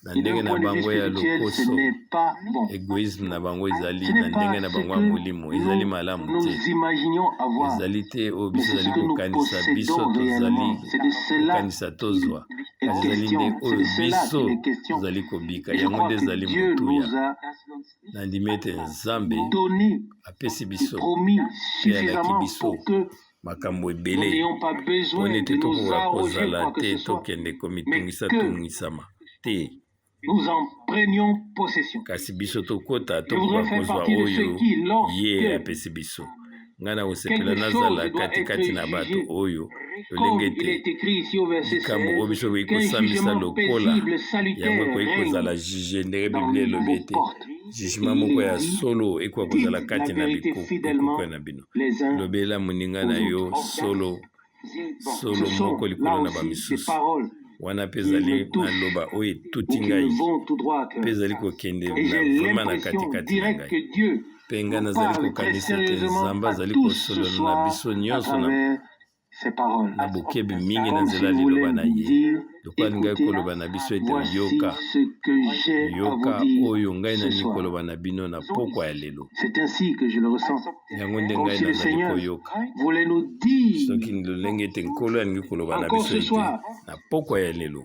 A: na
B: Et d'un
A: ndenge na
B: point de vue
A: bango ya
B: spirituel, ce
A: lokoso.
B: n'est pas bon.
A: Egoïsme na bango ezali
B: Ce
A: na
B: n'est
A: ndenge
B: pas
A: na
B: ce
A: bango ya
B: que
A: molimo ezali
B: nous
A: malamu
B: nous
A: te,
B: imaginions avoir,
A: ezali te oyo
B: mais
A: biso
B: c'est ce
A: ezali
B: que nous
A: kokanisa biso
B: possédons
A: tozali
B: réellement. C'est de cela
A: kokanisa
B: qu'il
A: tozwa,
B: est
A: Kasi ezali nde
B: question. C'est
A: oyo
B: de cela
A: biso
B: qu'il est question.
A: tozali kobika,
B: Et je
A: yango
B: crois
A: nde
B: que
A: ezali
B: Dieu
A: motuya.
B: nous a
A: Nandimi ete Nzambe
B: donné
A: apesi
B: et
A: biso
B: promis
A: mpe alaki
B: suffisamment
A: biso
B: pour que
A: makambo
B: nous
A: ebele
B: n'ayons pas
A: mpo
B: besoin
A: ete
B: de nous
A: tokoka
B: arroger
A: kozala
B: quoi que
A: te
B: ce soit,
A: tokende
B: mais
A: komitungisa
B: que
A: tungisama te,
B: nous en prenions possession.
A: kasi biso tokota
B: Je voudrais
A: tokoka
B: faire
A: kozwa
B: partie de ceux
A: oyo
B: qui,
A: ye
B: lorsque
A: apesi biso. Ngai na kosepela
B: quelque
A: nazala
B: chose doit
A: katikati
B: être
A: na bato
B: jugé,
A: oyo lolenge
B: comme il
A: ete
B: est écrit ici au verset
A: likambo oyo
B: 16,
A: biso bokoki
B: qu'un
A: kosambisa
B: jugement
A: lokola
B: paisible,
A: yango
B: salutaire
A: ekoki
B: règne
A: kozala juge ndenge
B: dans
A: Biblia elobi
B: vos
A: ete
B: portes. Et
A: jugement
B: il
A: moko
B: est
A: ya
B: dit,
A: solo ekoka kozala
B: dites la
A: kati na
B: vérité fidèlement
A: bikokwe na bino.
B: les uns
A: Lobela moninga
B: aux
A: na yo
B: autres.
A: solo
B: Ce
A: solo
B: sont
A: moko
B: là
A: likolo na
B: aussi des
A: bamisusu.
B: paroles
A: Wana mpe
B: qui
A: ezali
B: me touchent
A: maloba oyo
B: ou
A: etuti
B: qui me
A: ngai
B: vont tout droit à
A: mpe
B: cœur.
A: ezali kokende
B: Et
A: na
B: j'ai
A: vraiment na
B: l'impression
A: katikati na
B: directe
A: ngai.
B: que Dieu
A: Mpe ngai
B: nous
A: nazali
B: parle très
A: kokanisa ete
B: sérieusement
A: Nzambe
B: à
A: azali
B: tous ce
A: kosolola na
B: soir
A: biso
B: à
A: nyonso na
B: travers ces paroles.
A: na bokebi mingi na
B: Comme
A: nzela ya
B: s'il
A: liloba
B: voulait
A: na
B: nous
A: ye,
B: dire,
A: lokola alingaki
B: écoutez,
A: koloba na biso ete
B: voici
A: yoka,
B: ce que j'ai à vous
A: yoka
B: dire
A: oyo ngai
B: ce
A: nalingi
B: soir.
A: koloba na bino na pokwa ya lelo.
B: C'est ainsi que je le ressens.
A: Yango nde
B: Comme
A: ngai
B: si le
A: nazali
B: Seigneur
A: koyoka,
B: voulait nous dire
A: soki lolenge ete Nkolo alingi koloba na
B: encore
A: biso
B: ce
A: ete
B: soir,
A: na pokwa ya lelo,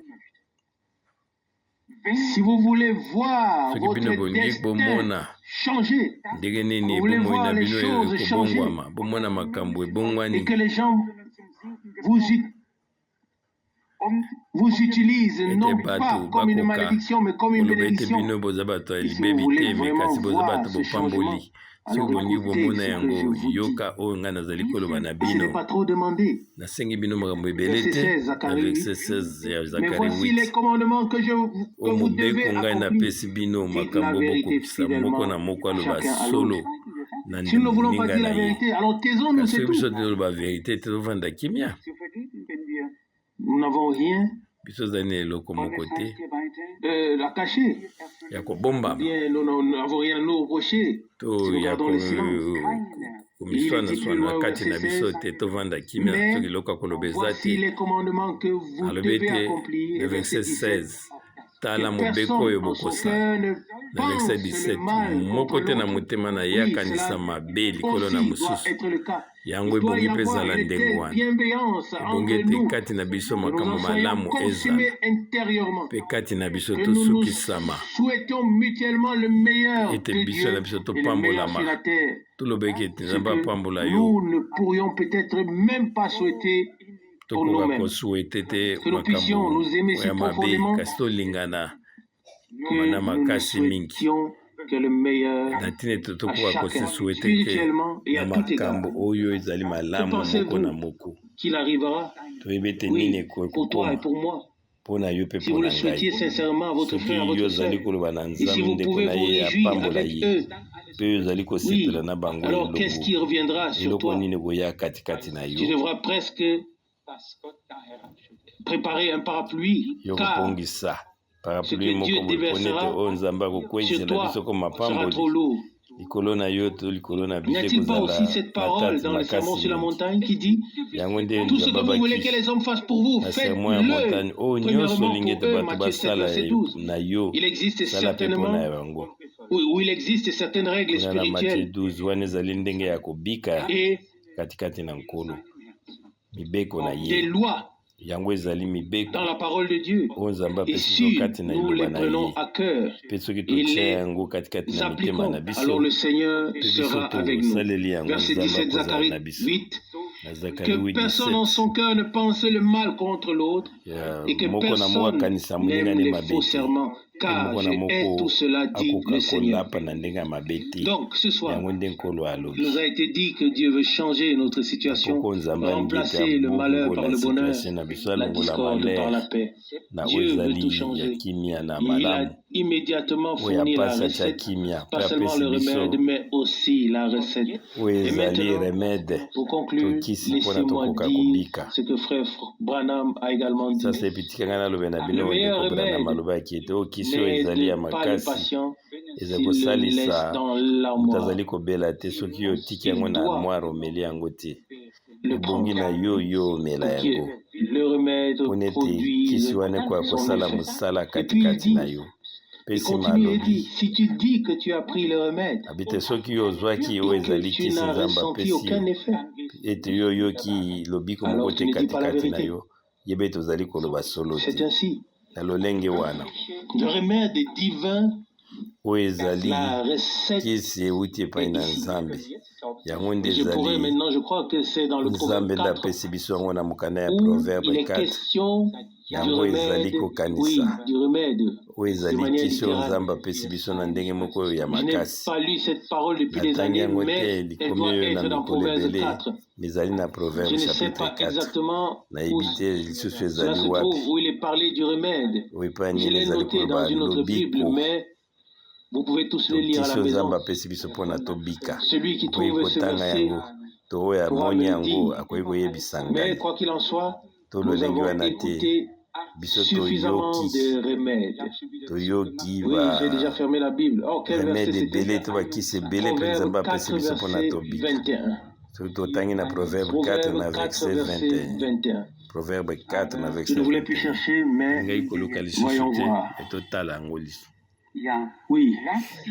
B: si vous voulez voir
A: soki bino
B: votre
A: bolingi
B: destin
A: bomona
B: changer,
A: ndenge
B: vous
A: nini
B: voulez
A: bomoi
B: voir
A: na
B: les
A: bino
B: choses changer
A: ekobongwama, bomona makambo
B: et
A: ebongwani,
B: que les gens vous, vous utilisent
A: ete
B: non pas
A: bato
B: comme une
A: bakoka
B: malédiction, mais comme une
A: koloba ete
B: bénédiction.
A: bino boza bato ya
B: Et si vous
A: libebi
B: voulez
A: te, me
B: vraiment
A: kasi boza
B: voir
A: bato
B: ce changement,
A: bopamboli. Soki
B: alors
A: bolingi
B: écoutez
A: bomona
B: ce que je
A: yango,
B: vous dis.
A: yoka oyo ngai nazali koloba na
B: Et ce n'est
A: bino.
B: pas trop demandé.
A: Nasengi bino makambo ebele
B: Verset
A: te.
B: 16,
A: Na
B: Zacharie 8.
A: verset 16 ya
B: Mais
A: Zakari
B: voici les
A: 8,
B: commandements que
A: oyo
B: que vous devez
A: mobeko ngai
B: accomplir.
A: napesi bino,
B: Dites la
A: makambo
B: vérité
A: bokokisa, moko
B: fidèlement
A: na moko aloba
B: chacun à
A: solo
B: l'autre.
A: na
B: Si nous ne voulons pas
A: moninga
B: dire la
A: na ye.
B: vérité, alors taisons-nous,
A: Kasi
B: c'est
A: soki biso
B: tout.
A: toloba vérité, tozovanda kimia.
B: Nous n'avons rien
A: Biso ozali na eloko moko te
B: à cacher.
A: ya
B: Ou
A: kobombama
B: bien nous n'avons rien à nous reprocher
A: to
B: si nous
A: ya
B: gardons le silence. Et il est dit plus
A: komiswana-swana
B: loin au
A: kati
B: verset
A: na biso
B: 16,
A: te. Tovanda kimia
B: mais
A: soki eloko ya koloba eza
B: voici
A: te.
B: les commandements que vous
A: Alobi
B: devez
A: ete
B: accomplir.
A: na
B: Et verset
A: verset
B: 17,
A: 16, tala
B: que
A: mobeko
B: personne
A: oyo
B: en son
A: bokosala.
B: cœur ne
A: Na verset
B: pense le
A: 17,
B: mal
A: moko
B: contre
A: te na
B: l'autre.
A: motema na ye
B: Oui,
A: akanisa
B: cela
A: mabe likolo na
B: aussi doit
A: mosusu.
B: être le cas.
A: Yango
B: Il doit y
A: ebongi mpe
B: avoir
A: ezala
B: une
A: ndenge
B: telle
A: wana.
B: bienveillance
A: Ebongi
B: entre
A: ete
B: nous
A: kati na biso
B: que nous
A: makambo
B: en soyons
A: malamu ezala
B: consumés intérieurement,
A: mpe kati na biso
B: que nous nous
A: tosukisama,
B: souhaitons mutuellement le meilleur
A: ete
B: de
A: biso na
B: Dieu
A: biso
B: et le meilleur
A: topambolama,
B: sur la terre.
A: tolobaki ete
B: Ce
A: Nzambe
B: que
A: apambola yo.
B: nous ne pourrions peut-être même pas souhaiter pour
A: Tokoka
B: nous-mêmes.
A: kosuete te
B: Que nous puissions
A: makambo
B: nous aimer si
A: ya mabe,
B: profondément
A: kasi tolingana
B: que
A: mana
B: nous ne
A: makasi mingi
B: souhaitions que le meilleur
A: na ntina ete
B: à
A: tokoka
B: chacun,
A: kosesuete te
B: spirituellement et
A: na
B: à tout égard.
A: makambo oyo ezali
B: Que
A: malamu moko
B: pensez-vous
A: na moko.
B: qu'il arrivera?
A: Toyebi ete nini
B: Oui, pour toi
A: ekokoma
B: et pour moi.
A: mpo na yo mpe
B: Si
A: mpo
B: vous
A: na
B: le
A: ngai.
B: souhaitiez sincèrement à votre
A: Soki
B: frère, à
A: yo
B: votre
A: ozali
B: sœur,
A: koloba na
B: et si
A: Nzambe
B: vous
A: ndeko
B: pouvez
A: na
B: vous
A: ye
B: réjouir
A: apambola
B: avec
A: ye,
B: eux,
A: mpe oyo ozali
B: oui,
A: kosepela na bango
B: alors qu'est-ce
A: elongo,
B: qui reviendra sur
A: eloko
B: toi?
A: nini ekoya katikati na
B: Tu
A: yo?
B: devras presque préparer un parapluie,
A: Yo
B: car
A: kobongisa
B: ce
A: parapluie
B: que
A: moko
B: Dieu
A: boye poni ete
B: déversera
A: oyo Nzambe
B: sur
A: akokweyisela
B: toi
A: biso ko
B: sera
A: mapamboli
B: trop lourd.
A: likolo na yo to likolo na biso
B: N'y a-t-il pas
A: ekozala
B: aussi cette parole
A: matati
B: dans le sermon
A: makasi
B: sur la
A: mingi.
B: montagne qui dit:
A: Yango nde
B: tout ce
A: Nzambe
B: que vous voulez
A: abaki
B: que les hommes fassent pour vous,
A: na sermon ya
B: faites-le
A: montagne, oyo nyonso
B: premièrement
A: olingi
B: pour
A: ete
B: eux.
A: bato
B: Matthieu 7,
A: basala
B: verset 12.
A: na yo,
B: Il existe
A: sala mpe mpo
B: certainement,
A: na yango.
B: où il existe certaines règles
A: Kuna na Matthieu
B: spirituelles
A: 12 wana ezali ndenge ya kobika
B: et
A: katikati na Nkolo, mibeko na
B: des
A: ye.
B: lois
A: Yango ezali mibeko
B: dans la parole de Dieu.
A: oyo Nzambe
B: Et
A: apesi biso
B: si
A: kati na
B: nous
A: liloba
B: les
A: na
B: prenons
A: ye,
B: à cœur
A: mpe soki
B: et
A: totia
B: les
A: yango katikati na mitema
B: appliquons,
A: na biso,
B: alors le Seigneur
A: mpe biso
B: sera avec nous.
A: tosaleli yango,
B: Verset
A: Nzambe
B: 17,
A: akozala
B: Zacharie
A: na biso.
B: 8.
A: Na Zakari
B: Que
A: 8
B: personne en
A: 17,
B: son cœur ne pense le mal contre l'autre
A: ya
B: et que
A: moko na moko
B: personne
A: akanisa moninga
B: n'aime
A: ne
B: les
A: mabe
B: faux
A: te,
B: serments,
A: mpe
B: car
A: moko na
B: je hais
A: moko
B: tout cela, dit
A: akoka
B: le Seigneur.
A: kolapa na ndenge ya mabe te.
B: Donc ce soir,
A: Yango nde Nkolo
B: il
A: alobi.
B: nous a été dit que Dieu veut changer notre situation,
A: Poko Nzambe alingi ete
B: remplacer le malheur par
A: abongola
B: le bonheur,
A: situation na biso,
B: la
A: alongola
B: discorde par la
A: malheur
B: paix.
A: na oyo
B: Dieu veut
A: ezali
B: tout
A: ya
B: changer.
A: kimia na
B: Il a
A: malamu,
B: immédiatement
A: oyo ya
B: fourni la
A: pasi atya
B: recette,
A: kimia, mpe
B: pas seulement
A: apesi
B: le
A: biso
B: remède, mais aussi la recette.
A: oyo
B: Et
A: ezali
B: maintenant,
A: remède
B: pour conclure,
A: to kisi mpona
B: laissez-moi
A: tokoka
B: dire
A: kobika.
B: ce que frère Branham a également dit.
A: Sasa epitika ngai nalobe na
B: Le
A: bino
B: meilleur
A: ndeko Branham
B: remède
A: alobaki ete oyo kisi oyo ezali ya
B: n'aide pas le
A: makasi
B: patient
A: eza
B: s'il le laisse
A: kosalisa
B: dans
A: moto
B: l'armoire.
A: azali kobela te soki yo otiki yango
B: Il
A: na
B: doit
A: armoire omeli yango te.
B: le
A: Ebongi
B: prendre
A: na yo yo omela
B: pour que
A: yango
B: le remède
A: mpona ete
B: produise
A: kisi wana ekoya
B: son
A: kosala
B: effet.
A: mosala
B: Et puis il
A: katikati na
B: dit,
A: yo. Mpe
B: il
A: nsima
B: continue et dit,
A: alobi
B: si tu dis que tu as pris le remède
A: abi te soki yo ozwaki oyo
B: et que
A: ezali
B: tu
A: kisi
B: n'as
A: Nzambe
B: ressenti
A: apesi yo
B: aucun effet,
A: ete yo oyoki lobiko moko
B: alors
A: te
B: tu ne dis pas la
A: katikati na
B: vérité.
A: yo, Yeba ete ozali koloba solo
B: C'est
A: te.
B: ainsi.
A: Na lolenge wana.
B: Le remède divin,
A: Oyo ezali
B: la recette
A: kisi euti epai
B: est
A: na
B: ici.
A: Nzambe. Yango nde
B: Et je pourrais
A: ezali
B: maintenant, je crois que c'est dans le
A: Nzambe
B: Proverbe
A: nde
B: 4
A: apesi biso yango na mokanda ya
B: où il
A: Proverbe
B: est
A: 4.
B: question du
A: Yango ezali
B: remède, oui,
A: kokanisa
B: du remède,
A: oyo
B: de
A: ezali
B: manière
A: kisi oyo
B: littérale.
A: Nzambe apesi biso na ndenge moko oyo ya
B: Je n'ai
A: makasi.
B: pas lu cette parole depuis des
A: Natangi
B: années,
A: yango te
B: mais elle
A: likomi
B: doit
A: oyo na
B: être dans
A: mikolo
B: Proverbe
A: ebele
B: 4.
A: mais ezali na
B: Je
A: Proverbe
B: ne sais
A: chapitre
B: pas
A: 4.
B: exactement où
A: Nayebi te lisusu
B: cela
A: ezali
B: se
A: wapi
B: trouve, où il est parlé du remède.
A: oyo epai
B: Je
A: nini
B: l'ai
A: ezali
B: noté
A: koloba
B: dans une autre Bible,
A: lobiko
B: mais vous pouvez tous
A: to
B: le lire à
A: kisi
B: la
A: oyo Nzambe
B: maison.
A: apesi biso mpona tobika.
B: Celui qui
A: Okoki
B: trouve ce
A: kotanga
B: verset
A: yango to oyo
B: pourra
A: amoni
B: me le
A: yango
B: dire.
A: akoki koyebisa
B: Mais
A: ngai.
B: quoi qu'il en soit,
A: To
B: nous
A: lolenge
B: avons
A: wana te
B: écouté
A: biso
B: suffisamment
A: toyoki
B: de remèdes.
A: toyoki
B: Oui, j'ai déjà
A: ba
B: fermé la Bible. Oh, quel verset
A: remède
B: c'était?
A: ebele to bakisi ebele mpe
B: Proverbe
A: Nzambe apesi
B: 4,
A: biso mpona
B: verset
A: tobika.
B: 21.
A: Soki totangi na Proverbe 4
B: Proverbe
A: na
B: 4,
A: verset
B: verset
A: 21.
B: 21.
A: Proverbe 4 na
B: Je
A: verset
B: ne voulais plus
A: 21.
B: chercher, mais
A: Ngai koluka lisusu
B: voyons
A: te
B: voir.
A: me totala yango lisusu.
B: Oui,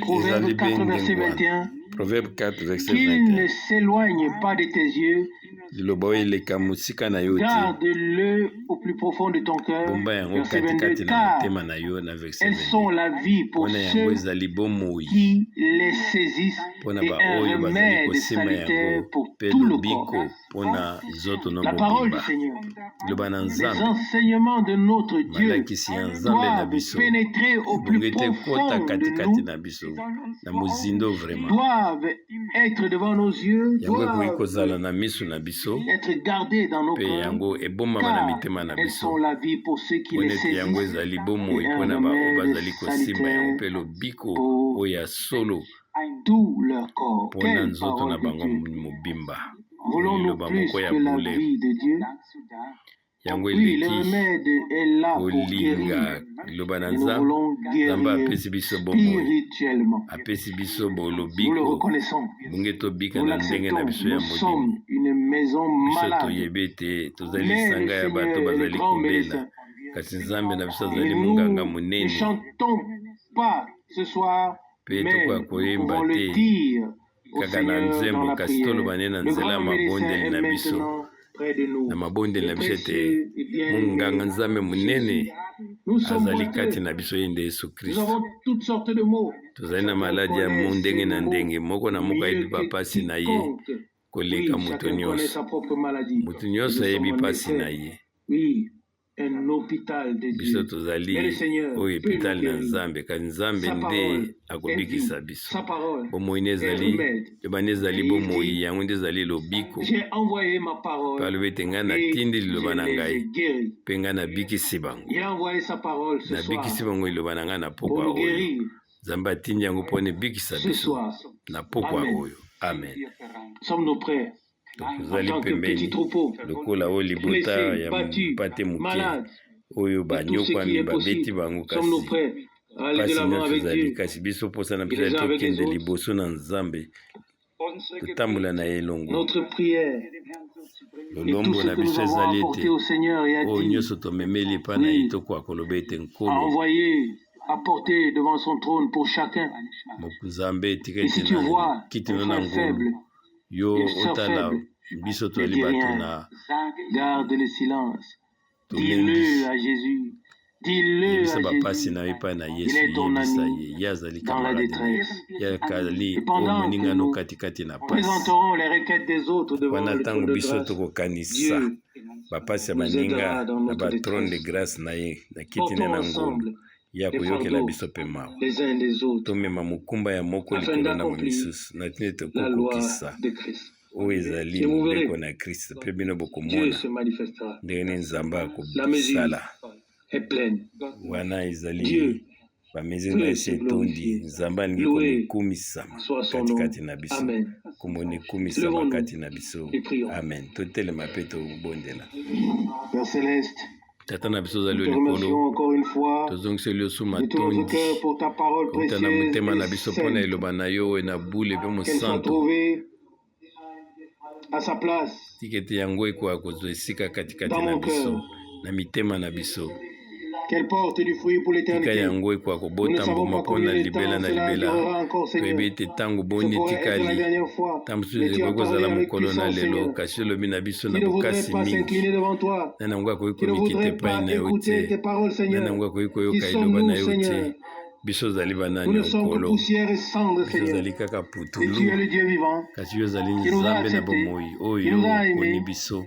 B: Proverbe
A: Ezali mpe
B: 4, verset
A: ndenge wana.
B: 21.
A: Proverbe 4 verset
B: Qu'il
A: 21.
B: ne s'éloigne pas de tes yeux,
A: Liloba oyo eleka mosika na yo te.
B: garde-le au plus profond de ton cœur.
A: Bomba yango
B: Verset 22,
A: katikati na
B: car
A: motema na yo na verset
B: elles
A: 22.
B: sont la vie pour
A: Mpona yango
B: ceux
A: ezali bomoi
B: qui les saisissent
A: mpona
B: et un
A: baoyo bazali
B: remède
A: kosimba
B: salutaire
A: yango
B: pour
A: mpe
B: tout le
A: lobiko
B: corps.
A: mpona nzoto na
B: La parole du
A: mobimba.
B: Seigneur,
A: Liloba na
B: les
A: Nzambe,
B: enseignements de notre Dieu
A: malakisi ya Nzambe na
B: doivent
A: biso
B: pénétrer au
A: ebongi
B: plus
A: ete ekota
B: profond de
A: katikati
B: nous,
A: na biso na mozindo vraiment.
B: doivent être devant nos yeux,
A: Yango ekoki
B: doivent
A: kozala na miso na biso
B: être gardées dans nos
A: mpe
B: cœurs,
A: yango ebombama na
B: car
A: mitema na
B: elles
A: biso
B: sont la vie pour ceux qui
A: mpona
B: les
A: ete yango
B: saisissent
A: ezali bomoi
B: et un
A: mpona baoyo
B: remède
A: bazali kosimba yango
B: salutaire
A: mpe lobiko
B: pour
A: oyo ya solo
B: tout leur corps.
A: mpona
B: Quelle
A: nzoto na
B: parole de
A: bango
B: Dieu!
A: mobimba. Oyo
B: Voulons-nous
A: liloba
B: plus
A: moko ya
B: que la
A: bule
B: vie de Dieu?
A: yango
B: Oui, le
A: eleki
B: remède est là pour
A: kolinga
B: guérir.
A: liloba na
B: Et nous
A: Nzambe.
B: voulons
A: Nzambe
B: guérir
A: apesi biso bomoi,
B: spirituellement.
A: apesi biso
B: Nous le
A: bolobiko
B: reconnaissons.
A: bonge tobika
B: Nous
A: na ndenge na
B: l'acceptons.
A: biso ya
B: Nous
A: molimo.
B: sommes une maison
A: Biso
B: malade.
A: toyebi ete tozali
B: Mais le
A: lisanga ya bato
B: Seigneur est le
A: bazali
B: grand
A: kobela,
B: médecin.
A: kasi Nzambe na biso
B: Et
A: azali monganga
B: nous ne
A: monene
B: chantons pas ce soir,
A: mpe
B: mais
A: tokoka
B: nous
A: koyemba
B: pouvons le
A: te
B: dire au
A: kaka na
B: Seigneur dans
A: nzembo,
B: la
A: kasi
B: prière.
A: toloba nde na
B: Le
A: nzela ya
B: grand médecin
A: mabondeli
B: est
A: na biso,
B: maintenant près de nous.
A: na mabondeli
B: Le
A: na biso ete
B: précieux et bien-aimé
A: monganga Nzambe monene
B: Jésus. Nous sommes
A: azali kati
B: boiteux.
A: na biso, ye nde Yesu
B: Nous
A: Kristo.
B: avons toutes sortes de mots.
A: Tozali na
B: Chacun
A: maladi ya
B: connaît
A: mo
B: ses
A: ndenge na
B: mots
A: ndenge, moko na moko ayebi
B: mieux que
A: bapasi na ye
B: quiconque.
A: koleka
B: Oui,
A: moto
B: chacun connaît
A: nyonso.
B: sa propre maladie.
A: Moto
B: Et
A: nyonso
B: nous sommes
A: ayebi
B: en
A: pasi na
B: effet,
A: ye.
B: oui, un hôpital de
A: Biso
B: Dieu. Mais le
A: tozali
B: Seigneur
A: oyo
B: peut nous
A: epitali na
B: guérir.
A: Nzambe, kasi Nzambe
B: Sa
A: nde
B: parole est vie.
A: akobikisa biso.
B: Sa parole
A: Bomoi nde
B: est
A: ezali
B: remède.
A: liloba nde
B: Et
A: ezali
B: il
A: bomoi,
B: dit,
A: yango nde ezali lobiko.
B: j'ai envoyé ma
A: Mpe
B: parole
A: alobi ete ngai
B: et
A: natindi
B: je
A: liloba na
B: les ai
A: ngai
B: guéris.
A: mpe ngai nabikisi bango.
B: Il a envoyé sa parole ce soir
A: Nabikisi bango liloba na ngai na
B: pour
A: pokwa
B: nous
A: oyo.
B: guérir
A: Nzambe atindi yango mpona ebikisa
B: ce
A: biso
B: soir.
A: na pokwa
B: Amen.
A: oyo. Amen.
B: Sommes-nous prêts en
A: Tozali
B: tant que petit
A: pembeni
B: troupeau,
A: lokola oyo libota
B: blessé,
A: ya
B: battu,
A: mpate moke
B: malade
A: oyo
B: et tout ce qui
A: banyokwami
B: est
A: babeti
B: possible?
A: bango,
B: Sommes-nous
A: kasi
B: prêts à aller de
A: mpasi
B: l'avant
A: nyonso
B: avec
A: ezali,
B: Dieu
A: kasi biso mposa na
B: et
A: biso
B: les
A: ezali
B: uns avec les
A: tokende
B: autres?
A: liboso na Nzambe, totambola na ye elongo.
B: Notre prière et tout
A: Lolombo
B: ce
A: na
B: que nous
A: biso
B: avons
A: ezali ete
B: apporté au Seigneur et a
A: oyo
B: dit,
A: nyonso tomemeli epai na ye
B: oui,
A: tokoka koloba ete
B: à
A: Nkolo
B: envoyer, apporter devant son trône pour chacun.
A: Nzambe etika
B: Et si
A: ete
B: tu
A: na
B: vois
A: kiti
B: ton
A: no na
B: frère
A: ngolu
B: faible,
A: yo
B: une sœur
A: otala
B: faible,
A: biso
B: ne
A: tozali
B: dis
A: bato
B: rien.
A: na
B: Garde le silence.
A: tolembi.
B: Dis-le à Jésus. Dis-le
A: Yebisa
B: à
A: bapasi
B: Jésus.
A: na yo epai na
B: Il
A: Yesu,
B: est ton
A: yebisa
B: ami
A: ye, ye azali
B: dans la
A: camarade na yo,
B: détresse.
A: ye azali
B: Et
A: oyo
B: pendant que
A: moninga no
B: nous
A: katikati na pasi.
B: présenterons les requêtes des autres devant
A: Wana
B: le
A: ntango
B: trône de
A: biso
B: grâce,
A: tokokanisa
B: Dieu
A: bapasi ya
B: nous
A: baninga
B: aidera dans
A: na
B: notre
A: batrone de
B: détresse.
A: grâce na ye na kiti na
B: Portons
A: na ngolu,
B: ensemble
A: ye
B: les
A: akoyokela
B: fardeaux
A: biso mpe mawa.
B: les uns des autres
A: Tomema mokumba ya moko
B: afin
A: likolo na
B: d'accomplir
A: misusu na ntina ete
B: la loi
A: kokokisa
B: de Christ.
A: oyo ezali
B: Et vous verrez,
A: mobeko na Kristo, mpe bino
B: Dieu
A: bokomona
B: se manifestera.
A: ndenge nini Nzambe
B: La mesure
A: akosala.
B: est pleine.
A: Wana ezali
B: Dieu
A: bamesure na
B: peut
A: esi
B: se
A: etondi,
B: glorifier.
A: Nzambe alingi
B: Loué
A: komikumisama
B: soit son nom.
A: katikati na biso.
B: Amen.
A: Komona ekumisama
B: Levons-nous
A: kati na biso.
B: et prions.
A: Amen. Totelema mpe tobondela.
B: Père Céleste,
A: Tata na biso ozali
B: nous
A: oyo
B: te
A: likolo,
B: remercions encore une fois
A: tozongiseli yo su
B: de tout notre
A: matondi
B: cœur pour ta parole
A: kouta na
B: précieuse
A: motema
B: et
A: na biso mpo na
B: sainte.
A: eloba na yo oyo na bule mpe
B: Qu'elle soit
A: mosantu.
B: trouvée à sa place
A: Tika ete yango ekoka kozwa esika katikati
B: dans
A: na
B: mon
A: biso
B: cœur
A: na mitema na biso.
B: Qu'elle porte du fruit pour
A: Tika
B: l'éternité.
A: yango ekoka
B: Nous ne
A: kobota
B: savons
A: mbuma
B: pas
A: mpo na
B: combien de
A: libela
B: temps
A: na
B: cela
A: libela.
B: durera encore,
A: Toyebi
B: Seigneur.
A: ete ntango
B: Ce
A: boni
B: pourrait être la
A: etikali,
B: dernière fois,
A: ntango mosusu
B: mais tu as
A: ekoki
B: parlé
A: kozala
B: avec
A: mokolo na
B: puissance,
A: lelo,
B: Seigneur.
A: kasi olobi na biso
B: Qui
A: na
B: ne voudrait
A: bokasi
B: pas
A: mingi.
B: s'incliner devant toi?
A: Nani yango akoki
B: Qui ne
A: komikita
B: voudrait
A: epai
B: pas
A: na yo
B: écouter
A: te?
B: tes paroles,
A: Nani
B: Seigneur?
A: yango akoki
B: Qui
A: koyoka eloba
B: sommes-nous,
A: na yo te?
B: Seigneur?
A: Biso ozali
B: Nous
A: banani
B: ne
A: yo
B: sommes que
A: Nkolo?
B: poussière et cendre,
A: Biso
B: Seigneur.
A: ozali kaka
B: Et tu
A: putulu,
B: es le Dieu vivant
A: kasi yo ozali
B: qui nous a
A: Nzambe na
B: acceptés,
A: bomoi
B: qui
A: oyo
B: nous a
A: oponi
B: aimés
A: biso,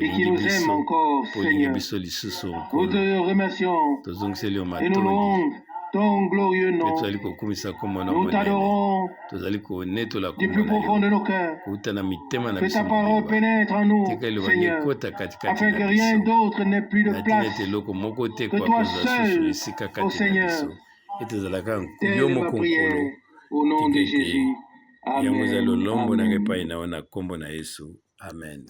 B: et qui
A: olingi
B: nous aime
A: biso,
B: encore,
A: mpo olingi
B: Seigneur.
A: biso lisusu
B: Nous
A: Nkolo.
B: te remercions
A: Tozongiseli yo
B: et nous
A: matondi
B: louons ton glorieux
A: mpe
B: nom.
A: tozali kokumisa nkombo na
B: Nous
A: monene,
B: t'adorons
A: tozali konetola
B: du
A: nkombo
B: plus
A: na yo
B: profond de nos cœurs.
A: kouta na mitema na
B: Que
A: biso
B: ta parole
A: mobimba.
B: pénètre en nous,
A: Tika eloba nde
B: Seigneur,
A: ekota katikati
B: afin
A: na
B: que rien
A: biso,
B: d'autre n'ait plus de
A: na ntina
B: place
A: ete eloko moko te
B: que
A: ekoka
B: toi
A: kozwa susu
B: seul,
A: esika
B: ô
A: kati na
B: Seigneur.
A: biso, ete ezalaka
B: Telle
A: yo
B: est ma
A: moko Nkolo.
B: prière au nom
A: Tika
B: de
A: ete
B: Jésus.
A: yango ezali
B: Amen.
A: lolombo na ngai
B: Amen.
A: epai na yo na nkombo na Yesu, amen.